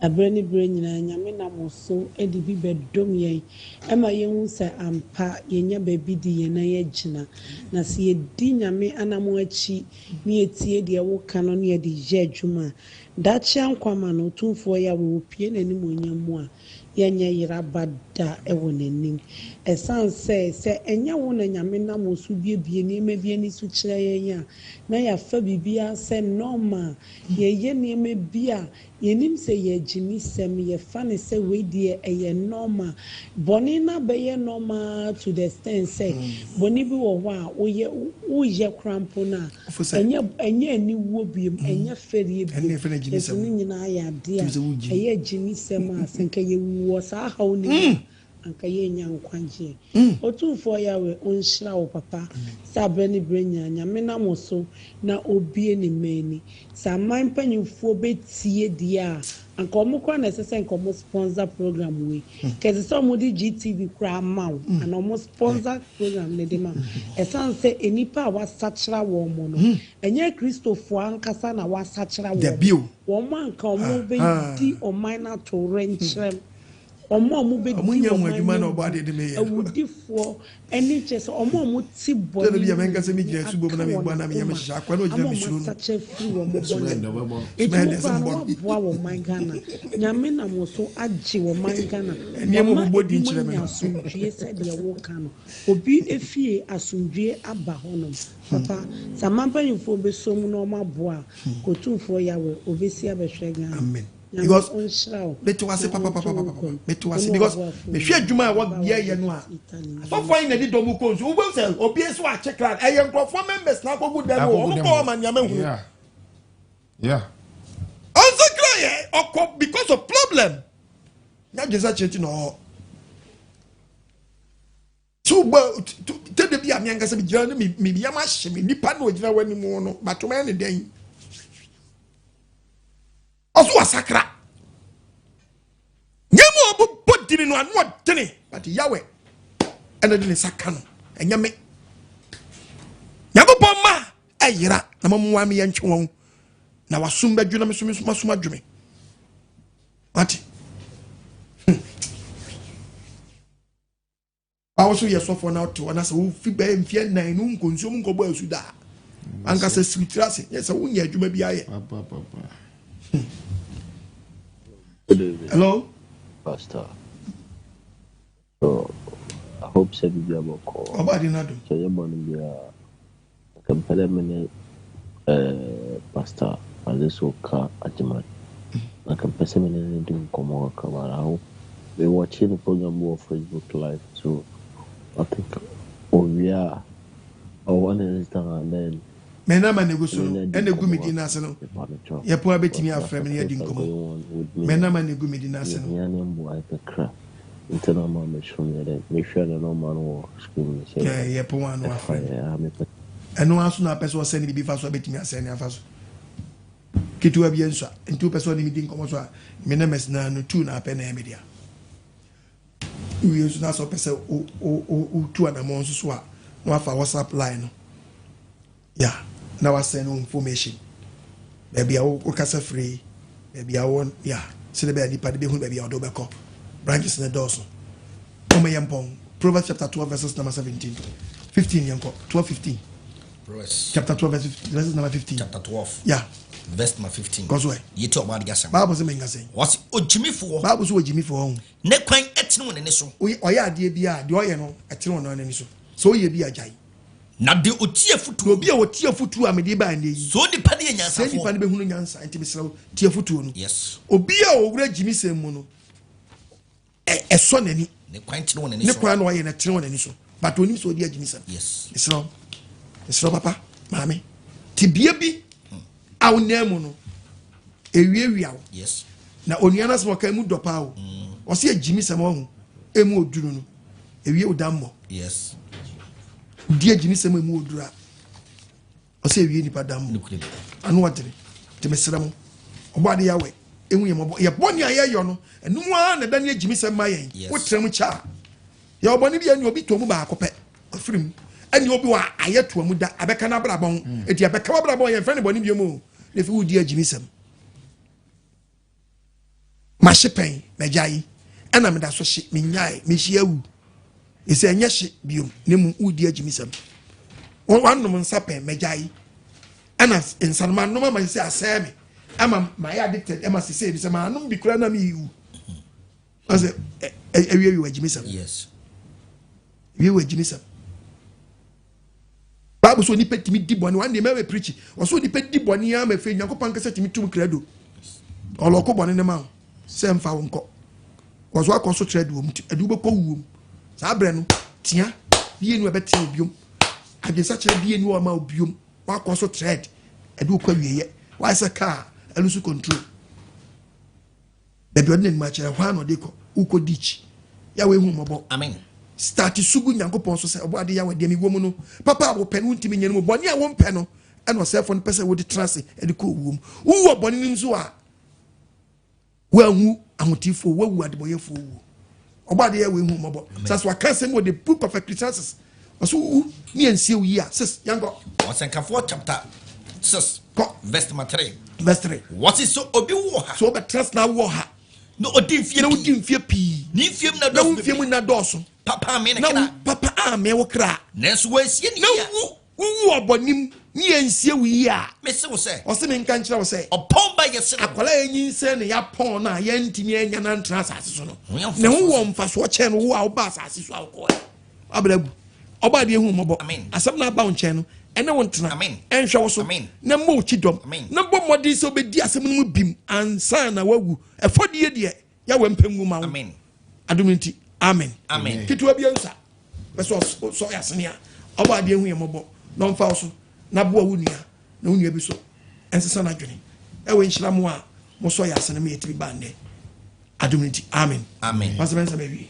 ɛberɛ ne berɛ nyinaa Nyame nam wo so de bi bɛdom yɛn ɛma yɛhu sɛ ampa yɛnya baabi de yɛn nan agyina na sɛ yɛdi Nyame anamon akyi ne yɛtie deɛ woka no ne yɛde yɛ adwuma a daakye ankwama no Otumfoɔ Yahweh ɔpue n'animuonyam mu a Yɛnyɛ yera ba da wɔ n'anim. Ɛsiane sɛ, sɛ ɛnyɛ wo na Nyame nam wo so buebue nneɛma bi ani so kyerɛ yɛn a, na yɛafa biribiara sɛ normal. Yɛyɛ nneɛma bi a yɛnim sɛ ɛyɛ agyimisɛm, yɛfa no sɛ wei deɛ ɛyɛ normal. Bɔne no abɛyɛ normal ara to the extent sɛ, bɔne bi wɔ hɔ a woyɛ, woyɛ koraa mpo no a, Ɛnyɛ ɛnyɛ aniwuo biom, ɛnyɛ fɛreɛ biom, nanso ne nyinaa yɛ adeɛ a ɛyɛ agyimisɛm a sɛ nka yɛwu wɔ saa haw no mu a, anka yɛnnya nkwagyeɛ. Otumfoɔ Yahweh ɔnhyira wo papa sɛ aberɛ ne berɛ nyinaa Nyame nam wo so na ɔbue ne mma ani. Sɛ aman mpanyinfoɔ bɛtie deɛ a, anka ɔmo koraa na ɛsɛ sɛ nka ɔmo sponsor program wei. Nka ɛsɛ sɛ ɔmo de GTV koraa ma wo anaa ɔmo sponsor program no de ma wo. Ɛsiane sɛ nnipa a wɔasakyera wɔn no, ɛnyɛ Kristofoɔ ankasa na wɔasakyera wɔn. Dabi o. Wɔn a anka ɔmo bɛdi ɔman no atowerɛnkyerɛm. Wɔn a wɔbɛdi Wɔn nyɛ wɔn ho adwuma na anim ɔbɔ adeɛ de meyɛ no. awudifoɔ ne kyerɛ sɛ wɔn a wɔte Sɛ bɔne bi a mu mɛnka sɛ megyina aka subom na mebɔ wɔn na meyɛ akoma mehyehyɛ akoa na ɔgyina ama wɔn mesuro no. asakyera afiri wɔn bɔne Sumɛ mu. dɛ ɔbɛbɔ no. Enti Sumɛ wo dɛ sɛ koraa no mbɔ no. woaboa wɔn man Ghana. Nyame nam wo so agye wɔn man Ghana. Nneɛma Wama ɔbobɔ din ebinom kyerɛ me anya no. asomdwie sɛdeɛ woka no. Obi efie asomdwie aba hɔnom. Papa, sɛ aman mpanyimfoɔ bɛsɔ mu na wɔaboa a, Otumfoɔ Yahweh ɔbɛsi abɛhwɛ Ghana. Amen. Nyame Because ɔnhyira wo mete wase na ɔnto wo papapapapapa nkwa mu. mete Wo wase ne because w'aboafo mehwɛ nyinaa. adwuma a Aba wɔyɛyɛ no a w'abɛti Italy nyame asɔfoɔ yi na ɛde dɔm kɔ nsuo wobɛhu sɛ obi nso akye kra ɛyɛ nkurɔfoɔ members na akɔgu dɛm o Akɔgu wɔn dɛm kɔ hɔ. ɔma nneɛma hunu Yeah. Yeah. ɔnsakra yɛ ɔkɔ because of problem nyɛ adwene sɛ kyerɛ ti na ɔhɔ So wobɔ tɛdɛ bi a me ankasa megyina no me yam ahye me nipa na ogyina w'anim no bato mɛyɛ ne dɛn ɔso wasakra nyɛma ɔbobɔ dini no ano ɔdene but yawɛ ɛna de ne nsa ka no ɛnyɛ me nyankopɔn ma ɛyera na mamoa me yɛntwe wɔn na wasom bɛdwo na meso masom adwo me wate hmm. Wa wo so yɛ sɔfoɔ na wote hɔ na sɛ wofi bɛyɛ mfeɛ nnan no wonkɔ nsuo mu nkɔbɔ asu da a ankasa siw tiri ase nyɛ sɛ wonyɛ adwuma bi ayɛ. Hello? Pastor. So, I hope sɛ biribi abɔkɔ. Ɔba ade no adom. Sɛ yɛ bɔne biara, nka mpɛ dɛ me ne eh, Pastor Azeso ka Agyeman. Nka mpɛ sɛ me ne no di nkɔmmɔ kakra, but I hope me watching the program bi wɔ Facebook live, so I think owie a, ɔwɔ ne Instagram then Me nama na egu so me no ne no adi ɛna egu me nkɔmmɔ din kakra. ase no Mepa no kyɛw. yɛpo a bɛtumi Because afrɛ me na there's yɛadi something nkɔmmɔ going on with me me a nama na egu me din ase no mehia ne mboae kakra. Nti na ama mesuro meyɛ dɛ mehwɛ no na ɔma no wɔ screen no sɛ Ɛɛ, yɛpo a na ɛfa wafrɛ me yɛ a mepɛ ɛno ara so na apɛ sɛ ɔsɛne biribi fa so a bɛtumi asɛne afa so ketewa bi nsua nti wopɛ sɛ ɔne me di nkɔmmɔ so a me numbers na no tu na apɛ na ɛyɛ me dea wowie nso na sɛ wopɛ sɛ wotu anammɔn nso so a na wafa whatsapp line no ya na wasɛn no information baabi a wokasa firi baabi a wɔ ya sɛdeɛ bɛyɛ nipa de bɛhu baabi a ɔde wobɛkɔ branches no dɔɔso wɔn yɛ mpɔn Proverbs chapter 12 verses number 17 15 yɛnkɔ 12 15 Proverbs. Chapter 12 verse, verses number 15. Chapter 12. Yeah. Verse number 15. Kɔ so ɛ. Yɛti ɔbaa de asɛm. Bible sɛ menka sɛn. Wɔsi ogyimifoɔ. Bible sɛ ogyimifoɔ ɔho. Ne kwan ɛtene wɔ n'ani so. Ɔyɛ adeɛ bi a deɛ ɔyɛ no ɛtene wɔ n'ani so. Sɛ ɔyɛ bi agyae. Na deɛ ɔtie afotuo. Na obi a ɔtie afotuo a mede baa nnɛ yi. Sɛ onipa no yɛ nyansafoɔ. Sɛ nipa no bɛhunu nyansa nti mesrɛ wo tie afotuo no. Yes. Obi a ɔwura gyimisɛm mu no ɛsɔ n'ani. Ne kwan tene wɔ n'ani so. Ne kwan na ɔyɛ no tene wɔ n'ani so. But onim sɛ ɔdi agyimisɛm. Yes. Mesrɛ wo mesrɛ papa maame tebea bi a wonam mu no ewiawia wo. Yes. Na onua no asɛm ɔka emu dɔ paa o. Ɔsɛ agyimisɛm ɔho emu oduru no ewie wo dammɔ. Yes. Di agyimisɛm emu oduru a ɔsɛ ewie nipa dam mu ano ɔdene nti mesrɛ mo ɔbɔ ade yawɛ ehu yɛ mɔbɔ yɛ bɔne a yɛyɔ no ɛnum ara na ɛda ne agyimi sɛ ma yɛn wotrɛ mu kyɛ a yɛ ɔbɔne bi ɛne obi tɔ mu baako pɛ ɔfiri mu ɛne obi wɔ ayɛ toa mu da abɛka n'abrabɔ ho eti ɛbɛka w'abrabɔ yɛn fɛn ne bɔne bio mu na efi wodi agyimi sɛm Mahye pɛn, magyae, ɛna meda so hye, menyae, mehye awu. Ɛsɛ ɛnyɛ hye biom, na mmom wodi agyimisɛm. Wanom nsa pɛn, magyae, ɛna nsa no manom ama sɛ asɛe me, ama mayɛ addicted, ɛma sesei sɛ manom bi koraa na mewu. Ɔsɛ ɛwie wie wagyimisɛm. Yes. Wie wagyimisɛm. Bible sɛ onipa tumi di bɔne, one day mɛwɛ preach. Ɔsɛ onipa di bɔne ama afei Nyankopɔn ankasa tumi tum krado. Ɔlɔko bɔne ne ma wo sɛ mfa wo nkɔ. Wɔso akɔ so kyerɛ de wɔm ti, ɛde wobɛkɔ wuom. Saa berɛ no, tea bie ni ɛbɛtea wo biom. Adwensakyerɛ bie ni ɔma wo biom. Wakɔ so trɛd, ɛde wokɔ awieɛ. Wayɛ sɛ kaa, ɛlusu control. Baabi ɔde n'anim akyerɛ, hɔ ara na ɔde kɔ. Wokɔ ditch. Yahweh hu mmɔbɔ. Amen. Start sugu Nyankopɔn so sɛ ɔbɔ ade Yahweh deɛ mewɔ mu no papa a wopɛ no wontumi nyɛ no mu bɔne a wompɛ no ɛna ɔsɛefoɔ no pɛ sɛ wode tena ase ɛde kɔ owuo mu. Wowu wɔ bɔne no mu so a woanwu ahotefoɔ woawu adebɔyɛfoɔ wuo. Ɔbɔ ade Yahweh hu mmɔbɔ. Sɛ so aka asɛm wɔ the book of Ecclesiastes ɔso wowu ne yɛnsie wo yie a sis yɛnkɔ. Ɔsɛnkafoɔ chapter 6 kɔ verse number 3. Verse 3. Wɔsi so obi wɔ ha. So wobɛtena ase na wowɔ ha. Na odi mfie pii. Na wodi mfie pii. Ne mfie mu na Na wo dɔɔso mfie mu na dɔɔso. Papa ame ne Na kra. wo papa ame wo kra. Nanso wɔansie ne Na yie a. wu wowu ɔbɔnem ne yɛnsie wo yie a. Mese wo sɛ. Ɔse menka nkyerɛ wo sɛ. Ɔpɔn ba yɛ sene. Akwadaa a yɛnyinsɛn no yɛapɔn no a yɛntumi anya no antena asase so no. Ho yɛ Ne ho mfasoɔ wɔ mfasoɔ kyɛn no wo a woba asase so a wokɔɛ. Wabra agu. Ɔba adeɛ hu mmɔbɔ. Amen. Asɛm no aba wo nkyɛn no ɛne wo ntena. Amen. Ɛnhwɛ wo so. Amen. Na mmɔ wo kyidɔm. Amen. Na bɔ mmɔden sɛ wobɛdi asɛm no mu bim ansa na woawu. Ɛfɔdie deɛ Yahweh mpɛ ngu ma wo. Amen. Adom no nti. Amen. Amen. Ketewa bi nsa. Pɛ sɛ ɔsɔ yɛ asene a ɔbɔ adeɛ hu yɛ mmɔbɔ na ɔmfa wo so na boa wo nua na wo nua bi so ɛnsesa n'adwene. Ɛwɔ nhyira mo a mosɔ yɛ asene ma yɛtumi ba nnɛ. Adom no nti. Amen. Amen. Pastor Mensah bɛwie.